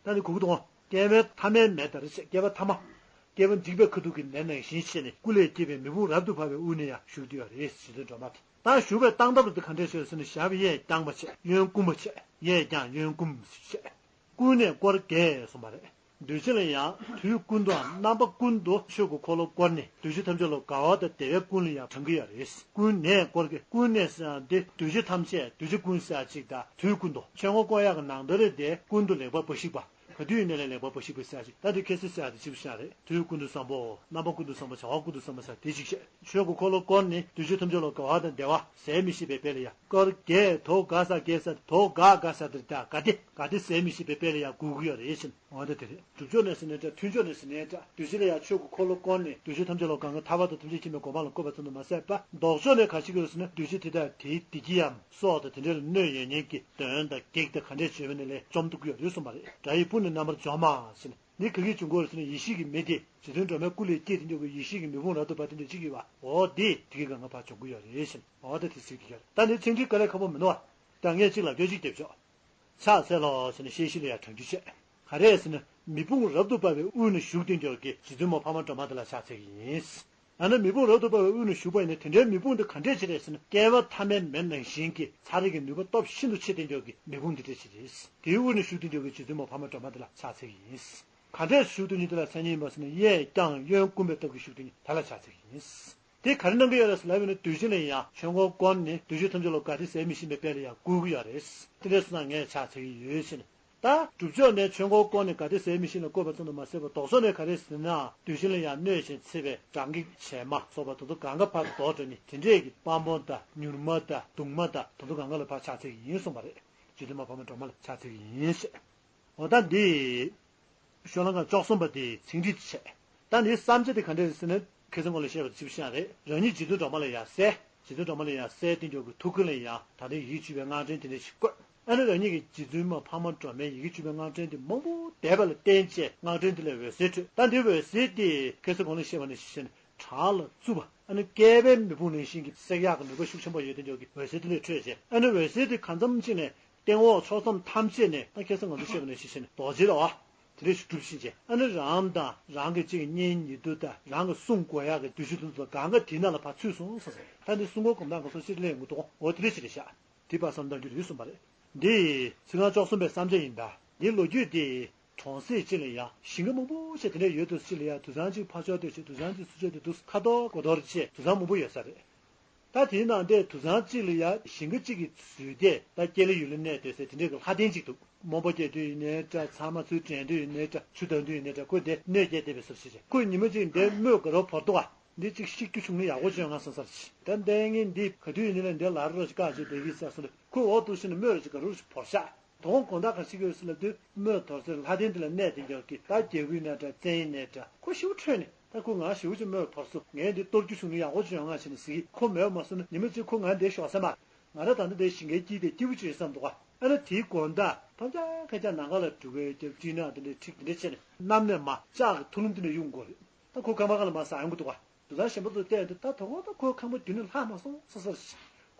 ད་ནི་གོ་གི་འདུག་ག། བསྐལ་པའི་མཐའ་མའི་མེ་ལྟར་ཟེར་བསྐལ་པ་ཐ་མ། བསྐལ་པ་འཇིག་པའི་ཁ་ཐུག་གི་མེ་ནང་བཞིན་བྱས་ནས་སྐུ་ལས་སྐྱེས་པའི་མེ་དཔུང་རབ་ཏུ་འབར་བའི་དབུས་ན་ཡང་བཞུགས་བསྡད་ཡོད་རེད་ཟེར་དོན་སྒྲོལ་མ་དེ། ད་བཞུགས་པའི་སྟངས་སྟབས་དེ་ག་འདྲས་བྱས་ཟེར་ན་ཞབས་གཡས་བརྐྱངས་པ་བྱས་གཡོན་བསྐུམ་པ་བྱས་གཡས་བརྐྱང་གཡོན་བསྐུམ་བྱས། ཀུན་ནས་བསྐོར་དགའི་གསུངས་པ་རེད། འདུས་བྱས་ལ་ཡང་དུས་ཀུན་ཏུའང་རྣམ་པ་ཀུན་ཏུ་ཆོས་ཀྱི་འཁོར་ལོ་བསྐོར་ནས་གདུལ་བྱ་ཐམས་ཅད་ལ་དགའ་བ་དང་བདེ་བའི་ཀུན་ལ་ཡང་དྲངས་ཀྱི་ཡོད་རེད། ཀུན་ནས་བསྐོར་དགའི་ཀུན་ནས་ཟེར་ཡག་འདི་གདུལ་བྱ་ཐམས་ཅད་གདུལ་བྱ་ཀུན་ཟེར་ཡག་ཅིག་དང་དུས་ཀུན་ཏུ་ཆོས་འཁོར་བསྐོར་ཡག་གི་ནང་དོན་རེད་དེ་ཀུན་ཏུ་ལེགས་པར་འབའ་ཞིག་པ། ག་དུས་ཡིན་ནའི་ལེགས་པར་འབའ་ཞིག་པ་ཟེར་ཡག་ཅིག་ད་འདི་ཁ་སང་ཟེར་ཡག་དེ་ཅིག་བཤད་རེད། དུས་ཀུན་ཏུ་བཟང་པོ་རྣམ་པ་ཀུན་ཏུ་བཟང་པོ་བྱ་བ་ཀུན་ཏུ་བཟང་པོ་ཟེར་དེ་ཅིག་བཤད། ཆོས་ཀྱི་འཁོར་ལོ་བསྐོར་ནས་གདུལ་བྱ་ཐམས་ཅད་ལ་དགའ་བ་དང་བདེ་བ་ཟད་མི་ཤེས་པའི་དཔལ་ལ་ཡང་བསྐོར་དགའི་དོ་དགའ་ས་དགའི་ས་དོ་དགའ་དགའ་ས་དེར་དགའ་དགའ་སྟེ་དགའ་སྟེ་ཟད་མི་ཤེས་པའི་དཔལ་ལ་ཡང་བསྐུར་གྱི་ཡོད་རེད་ཟེར། འོ་ད་དེ་རེད། སྒྲུབ་ཕྱོགས་ནས་ཟེར་ནའི་འདྲ་མཐུན་ཕྱོགས་ནས་ཟེར་ནའི་འདྲ་གདུལ་བྱ་ལ་ཡང་ཆོས་ཀྱི་འཁོར་ལོ་བསྐོར་ནས་གདུལ་བྱ་ཐམས་ཅད་ལ་གང་གི་ཐར་པ་དང་ཐམས་ཅད་མཁྱེན་པའི་གོ་འཕང་ལ་བཀོད་པ་ཙམ་དུ་མ་ཟད་པ་ལྡོག་ཕྱོགས་ནས་ག་ཞིག་ཡོད་ཟེར་ན་གདུལ་བྱ་དེ་དག་དེའི་བདེ་སྐྱིད་ཡམ་སྲོག་དང་དེ་འདྲ་ལ་གནོད་ཡོད་མཁན་གྱི་དོན་དང་གེགས་དང་ག་འདྲས་བྱས་པ་ནས་ལས་བཅོམ་ཐུབ་ཀྱི་ཡོད་རེད་གསུངས་པ་རེད། དགྲ་ཡི་དཔུང་ནི་རྣམ་པར་འཇོམས་མ་ཟེར་ནས། འདི་ག་གིས་བྱུང་གི་ཡོད་ཟེར་ན་ཡེ་ཤེས་ཀྱི་མེ་དེ་རྗེ་བཙུན་སྒྲོལ་མའི་སྐུ་ལས་སྐྱེས་དེ་འཇོག་གི་ཡེ་ཤེས་ཀྱི་མེ་དཔུང་རབ་ཏུ་འབར་དེ་འདྲ་ཅིག་ཡོད་པ། འོ་དེ་དེ་གའི་སྒང་ག་ཕར་བྱུང་གི་ཡོད་རེད་ཟེར། འོ་ད་དེ་གཟིགས་ཀྱི་ཡོད་རེད། ད་འདི་ཚིག་འགྲེལ་དཀའ་ལས་ཁག་པོ་མི་འདུག་བ། ད་ངས་གཅིག་ལ་སྐྱོ་གཅིག་རྒྱབ་ཆོག། ཕྱག་འཚལ་ལོ་ཟེར་ནས་གཤེགས་གཤེགས་ལ་ཡང་གྲངས་འཇུག་བྱས། ག་རེ་ཟེར་ན་མེ་དཔུང་རབ་ཏུ་འབར་བའི་དབུས་ན་བཞུགས་དེ་འཇོག་གི་རྗེ་བཙུན་མ་འཕགས་མ་སྒྲོལ་མ་དེ་ལ་ཕྱག་འཚལ་གྱི་ཡིན། ཨ་ནི་མེ་དཔུང་རབ་ཏུ་འབར་བའི་དབུས་ན་བཞུགས་པ་ཡིན་ན་དེ་འདྲའི་མེ་དཔུང་དེ་ག་འདྲས་ཅིག་རེད་ཟེར་ན་བསྐལ་པ་ཐ་མའི་མེ་ནང་བཞིན་གྱི་ཚ་རེག་གི་ནུས་པ་སྟོབས་ཤིན་ཏུ་ཆེ་དེ་འཇོག་གི་མེ་དཔུང་འདི་འདྲས་ཅིག་རེད། དེའི་དབུས་ན་བཞུགས་དེ་འཇོག་གི་རྗེ་བཙུན་མ་འཕགས་མ་སྒྲོལ་མ་དེ་ལ་ཕྱག་འཚལ་གྱི་ཡིན། ག་འདྲས་བཞུགས་དེ་ཉིད་དེ་ལ་མཚན་ཉིད་ཡིན་པ་ཟེར་ན་གཡས་བརྐྱང་གཡོན་བསྐུམ་པའི་སྟབས་ཀྱིས་བཞུགས་དེ་ཉིད་དེ་ལ་ཕྱག་འཚལ་གྱི་ཡིན། དེ་ག་རེ་གནང་གི་ཡོད་རེད་ཟེར་ལབ་ཡོད་ན་གདུལ་བྱ་ལ་ཡང་ཆོས་འཁོར་བསྐོར་ནས་གདུལ་བྱ་ཐམས་ཅད་ལ་དགའ་བདེ་ཟད་མི་ཤེས་པའི་དཔལ་ལ་ཡང་བསྐུར་གྱི་ཡོད་རེད། དེ་འདྲས་སོང་ན་ངས་ཕྱག་འཚལ་གྱི་ཡོད་ཟེར་ནས། ད་སྒྲུབ་ཕྱོགས་ནས་ཆོས་འཁོར་བསྐོར་ནས་དགའ་བདེ་ཟད་མི་ཤེས་ལ་བཀོད་པ་ཙམ་དུ་མ་ཟད་པར་ལྡོག་ཕྱོགས་ནས་ག་རེ་ཟེར་ན་གདུལ་བྱ་ལ་ཡང་གནོད་ཅིང་འཚེ་བའི་དགྲ་བགེགས་བྱད་མ་སོགས་པ་དེ་ཚོ་གང་ག་ཕར་ལྡོག་འགྲོ་ནས་དེ་འདྲས་ཀྱི་དཔང་པོ་དང་མྱུར་མ་དང་གདུང་མ་དང་དེ་ཚོ་གང་ག་ལ་ཕར་ཕྱག་འཚལ་གྱི་ཡིན་གསུངས་པ་རེད། རྗེ་བཙུན་མ་འཕགས་མ་སྒྲོལ་མ་ལ་ཕྱག་འཚལ་གྱི་ཡིན་ཞེས། འོ་ད་འདི། ཤོ་ལོ་ཀ་བཅུ་གསུམ་པ་དེ་ཚིག་འགྲེལ་བྱས། ད་འདིའི་བསམ་བྱ་དེ་ག་འདྲ་རེད་ཟེར་ན་ཁ་སང་སྔོན་ལ་བཤད་པ་དེ་ཅིག་བཤད་རེད། རང་ཉིད་རྗེ་བཙུན་སྒྲོལ་མ་ལ་ཡང་གསལ། རྗེ་བཙུན་སྒྲོལ་མ་ལ་ཡང་གསལ་དེ་འཇོག་གི་ཐུགས་ཀ་ལ་ཡང་ད་ལྟའི་ཡི་གེ་བཅུ་པའི་སྔགས་ཕྲེང་དེ་འདྲ་ཞིག་བཀོད། ཨ་ནི་རང་ཉིད་ཀྱི་རྗེ་བཙུན་མ་འཕགས་མ་སྒྲོལ་མའི་ཡི་གེ་བཅུ་པའི་སྔགས་ཕྲེང་དེ་མང་པོ་བསྡད་པ་ལ་བརྟེན་བྱས་སྔགས་ཕྲེང་དེ་ལ་འོད་ཟེར་འཕྲོས། ད་འདི་འོད་ཟེར་དེ་ཁ་སང་གོང་ལ་བཤད་པ་ནང་བཞིན་བྲག་ལ་བཙུགས་པ་ཨ་ནི་བསྐལ་པའི་མེ་དཔུང་ནང་བཞིན་གྱི་བསྲེག་ཡག་གི་ནུས་པ་ཤུགས་ཆེན་པོ་ཡོད་དེ་འཇོག་གི་འོད་ཟེར་དེ་ལས་འཕྲོས་བྱས་ཨ་ནི་འོད་ཟེར་དེ་གང་འཚམ་ཅིག་ནས། སྟེང་འོག་ཕྱོགས་མཚམས་ཐམས་ཅད་ནས་ད་ཁ་སང་ང་ཚོ་བཤད་པ་ནང་བཞིན་བྱས་ནས་རྡོ་རྗེ་ལ་བ། དེ་འདྲ་ཞིག་གྲུབ་ཕྱིན་བྱས་ཨ་ནི་རང་དང་རང་གི་གཅིག་གི་གཉེན་ཉེ་དུ་དང་རང་གི་སྲུང་དགོས་ཡག་གི་བདུད་ཀྱི་དོན་དུ་གང་ག་དེའི་ནང་ལ་ཕར་ཚུད་སོང་ཟེར་ཟེར། ད་འདི་སྲུང་འཁོར་སྒོམ་སྟངས་ག་ཚོད་ཅིག་ལེན་དགོས་འདུག་འོ་དེ་འདྲ་ཞིག་རེད་ཤག། དེ་ཕར་བསམ་བཏང་རྒྱུ་རེད་གསུངས་པ་རེད། འདི་ཚིག་རྐང་བཅུ་གསུམ་པའི་བསམ་བྱ་ཡིན་ད། འདི་ལོ་རྒྱུས་དེ་གྲོང་གསེབ་གཅིག་ལ་ཡ་ཞིང་ཁ་མང་པོ་ཞིག་དེ་འདྲ་ཡོད་དུས་གཅིག་ལ་ཡ་དུད་ཚང་གཅིག་ཕར་ཕྱོགས་སྡོད་བྱས་དུད་ཚང་གཅིག་ཚུར་ཕྱོགས་སྡོད་འདུག་ཁ་དོག་སྒོ་རྡོག་རེ་བྱས་དུད་ཚང་མང་པོ་ཡོད་ས་རེད། ད་དེའི་ནང་དེ་དུད་ཚང་གཅིག་ལ་ཡ་ཞིང་ཁ་གཅིག་གི་ཟུར་དེ་ད་སྐྱེ་ལེ་ཡུལ་ལ་གནས་སྡོད་སའི་དེ་འདྲའི་གི་ལྷ་རྟེན་གཅིག་འདུག་རྨོན་པ་རྒྱག་དུས་ཡིན་ནའི་འདྲ་ཚང་མ་ཚུར་དྲན་དུས་ཡིན་ནའི་འདྲ་ཆུ་བཏང་དུས་ཡིན་ནའི་འདྲ་ཁོ་དེ་སྣོད་སྐྱེལ་བསྡད་པའི་ས་ཞིག་རེད། ཁོས་ཉི་མ་གཅིག་འདིར་རྨོས་དགའ་རབ་བོར་འདུག་ག། འདི་གཅིག་ཤི་རྒྱུ་བྱུང་ན་ཡག་པོ་བྱུང་ང་བསམ་ས་རེད། ད་ལྟ་ངས་འདི་ག་དུས་ཡིན་ནའི་ལ་འདིར་ལ་རོ་ཞིག་བཀག་བྱས་བསྡད་ཀྱི་ཟེར་སོང་རེད། ཁོས་འོག་ཏུ་ཕྱིན་ནས་རྨོས་རོ་ཞིག་དགའ་རབ་ཞིག་བོར་ཤག། དོ་དགོང་དག་ག་ཞིག་ཡོད་ཟེར་ལབ་དུས་རྨོས་དོར་སའི་ལྷ་རྟེན་འདི་ལ་གནས་དེ་འཇོག་གི་ད་རྒྱལ་པོ་ཡིན་ན་འདྲ་བཙན་ཡིན་ནའི་འདྲ་ཁོ་ཤི་བོ་འཕྲོད་ནས་ད་ཁོ་ང་ཞེ་པོ་ཅིག་རྨོས་བོར་སོང་། ངས་འདི་གཏོར་རྒྱུ་བྱུང་ན་ཡག་པོ་ཅིག་ཡོང་ང་བྱས་ནས་ཟེར་གི། ཁོ་མེད་པ་མ་སོང་ན་ཉི་མ་གཅིག་ཁོ་ང་འདིར་ཞོག་ས་མ། ང་རང་ད་ལྟ་འདིར་ཞིང་ཁའི་དཀྱིལ་དེར་སྐྱིད་པོ་ཅིག་ཡོད་བསམ་འདུག་ག། ཨ་ནི་དེའི་དགོང་དག་ཕམ་ཆག་ཁ་ཆག་ནམ་མཁའ་ལ་འབྲུག་པའི་རྒྱབ་སྤྲིན་ནག་དེ་འདྲའི་འཁྲིགས་དེ་འདྲ་བྱས་ནས་གནམ་ནས་མར་ལྕགས་ཀྱི་ཐུ་ལུམ་དེ་འདྲ་གཡུག་དགོས་རེད། ད་ཁོ་ཁང་པ་ཁ་ལ་མར་ཟག་ཡོང་གི་འདུག་ག། དུད་ཚང་གཞན་པ་ཚོ་བལྟས་དུས་ད་དོ་དགོང་ད་ཁོའི་ཁང་པ་རྒྱུན་ནས་ལྷག་མ་སོང་ས་ས་རེད།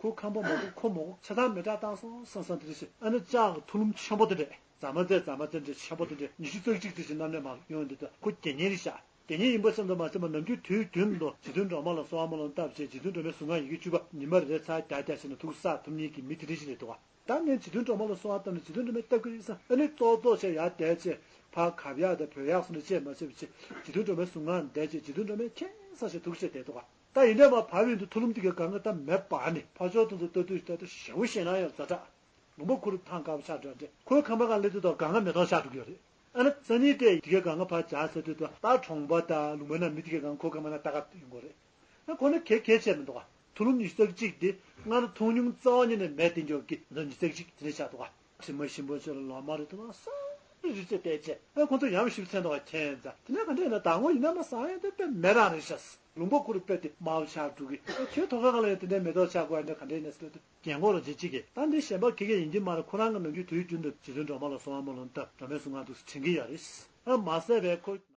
ཁོ་ཁང་པ་མ་གོ་ཁོ་མ་གོ་ཆ་ཚང་མེ་སྲེག་བཏང་སོང་བསམ་བསམ་དེ་རེད་ཤག་ཨ་ནི་ལྕགས་ཀྱི་ཐུ་ལུམ་ཆེན་པོ་དེ་འདྲས་རྫ་མ་རྫས་རྫ་མ་རྫས་འདྲས་ཆེན་པོ་དེ་འདྲས་ཉི་ཤུ་རྩ་གཅིག་དེ་ཞིག་གནམ་ནས་མར་གཡུགས་འདི་ད་ཁོ་དགེ་བསྙེན་རེད་ཤག་དགེ་བསྙེན་ཡིན་པ་ཙམ་དུ་མ་ཟད་པར་ནམ་རྒྱུན་དུས་རྒྱུན་དུ་རྗེ་བཙུན་སྒྲོལ་མ་ལ་གསོལ་བ་སྨོན་ལམ་བཏབ་བྱས་རྗེ་བཙུན་སྒྲོལ་མའི་གཟུངས་སྔགས་ཡི་གེ་བཅུ་པ་ཉི་མ་རེ་རེ་ཚར་རྒྱག་རྒྱག་བྱས་ནས་དུག་གསག་ཐུབ་མཁན་གྱི་མི་དེ་འདྲས་ཞིག་རེད་འདུག་ག་ད་ངས་རྗེ་བཙུན་སྒྲོལ་མ་ལ་གསོལ་བ་བཏབ་ནས་རྗེ་བཙུན་སྒྲོལ་མས་སྟབས་ཀྱིས་ཨ་ནི་ཏོག་ཏོག་བྱས་ཡར་བསྡད་བྱས་ཕར་གབ་ཡག་དང་བོད་ཡག་སོགས་འདྲ་བྱས་མ་བྱས་པ་བྱས་རྗེ་བཙུན་སྒྲོལ་མའི་གཟུངས་སྔགས་བཟླས་བྱས་རྗེ་བཙུན་སྒྲོལ་མས་ཁེངས་ས་བྱས་དུག་བྱས་བསྡད་འདུག་ག་ད་ཡིན་འདྲ་མར་བབས་ཡོང་དུས་ཐུ་ལུམ་དེ་གའི་སྒང་ག་ད་མེ་འབར་ནས་ཕར་ཕྱོགས་དེ་ཚོ་ལྟ་དུས་ད་ལྟ་ཞེ་པོ་ཞེད་སྣང་ཡོད་ཛ་དྲག་ལུང་པ་ཁོ་རང་ཐང་དཀར་པོ་ཆགས་འགྲོ་འདྲ། ཁོའི་ཁང་པ་སྒང་སླེབས་དུས་ད་སྒང་ག་མེ་ཏོག་ཆགས་འགྲོ་གི་ཡོད་རེད། ཨ་ནི་སང་ཉིན་དེ་དེ་གའི་སྒང་ག་ཕར་བྱ་ཟེར་དུས་ད་ད་གྲོང་པ་དང་ལུང་པའི་ནང་མི་དེ་གའི་སྒང་ག་ཁོའི་ཁང་པའི་ནང་ལྟ་ག་ཡོང་གི་རེད། ཨ་ཁོ་ནི་གལ་གལ་ཆེ་མི་འདུག་ག་ཐུ་ལུམ་ཉི་ཤུ་རྩ་གཅིག་དེ་སྔར་ཐུང་ཉུང་རྩ་བ་ཉིད་ནས་མེད་དེ་འཇོག་གི་ད་ཉི་ཤུ་རྩ་གཅིག་དེ་འདྲ་ཆགས་འདུག་ག་དྲི་མ་ཞིམ་པོ་ཆེ་ལ་ལོ་མ་རེ་ཐུ་མ་སང་རི་རི་རྩེ་བལྟས་བྱས། ཨ་ཁོང་ཚོ་ཡང་ཞིབ་ཚན་འདུག་ག་ཁྱེད་ཚ་དེ་ནས་ག་འདྲ་ཡིན་ན་ཟླ་ངོ་ཡིན་ན་མ་སང་ཡང་དེ་དཔེ་མེད་རང་རེད་ཤག་ལུང་པ་ཁོ་རང་དཔེ་དེ་དམར་པོ་ཆགས་འགྲོ་གི་ཁྱོད་ཐོག་ཁ་སྒང་ལ་ཡང་དེ་འདྲའི་མེ་ཏོག་ཆགས་དགོས་ཡ་འདྲ་ག་འདྲ་ཡིན་ན་ཟེར་དུས། རྒན་གོག་རོ་ཅིག་གཅིག་གིས་ད་འདི་གཞན་པ་ག་གེ་ཡིན་གྱི་མ་རེད། ཁོ་རང་གི་ནམ་རྒྱུན་དུས་རྒྱུན་དུ་རྗེ་བཙུན་སྒྲོལ་མ་ལ་གསོལ་བ་སྨོན་ལམ་བཏབ་སྒྲོལ་མའི་གཟུངས་སྔགས་འདུག་སེ་དྲན་གྱི་ཡོད་རེད། ཨ་མ་ཟད་པའི་ཁོ་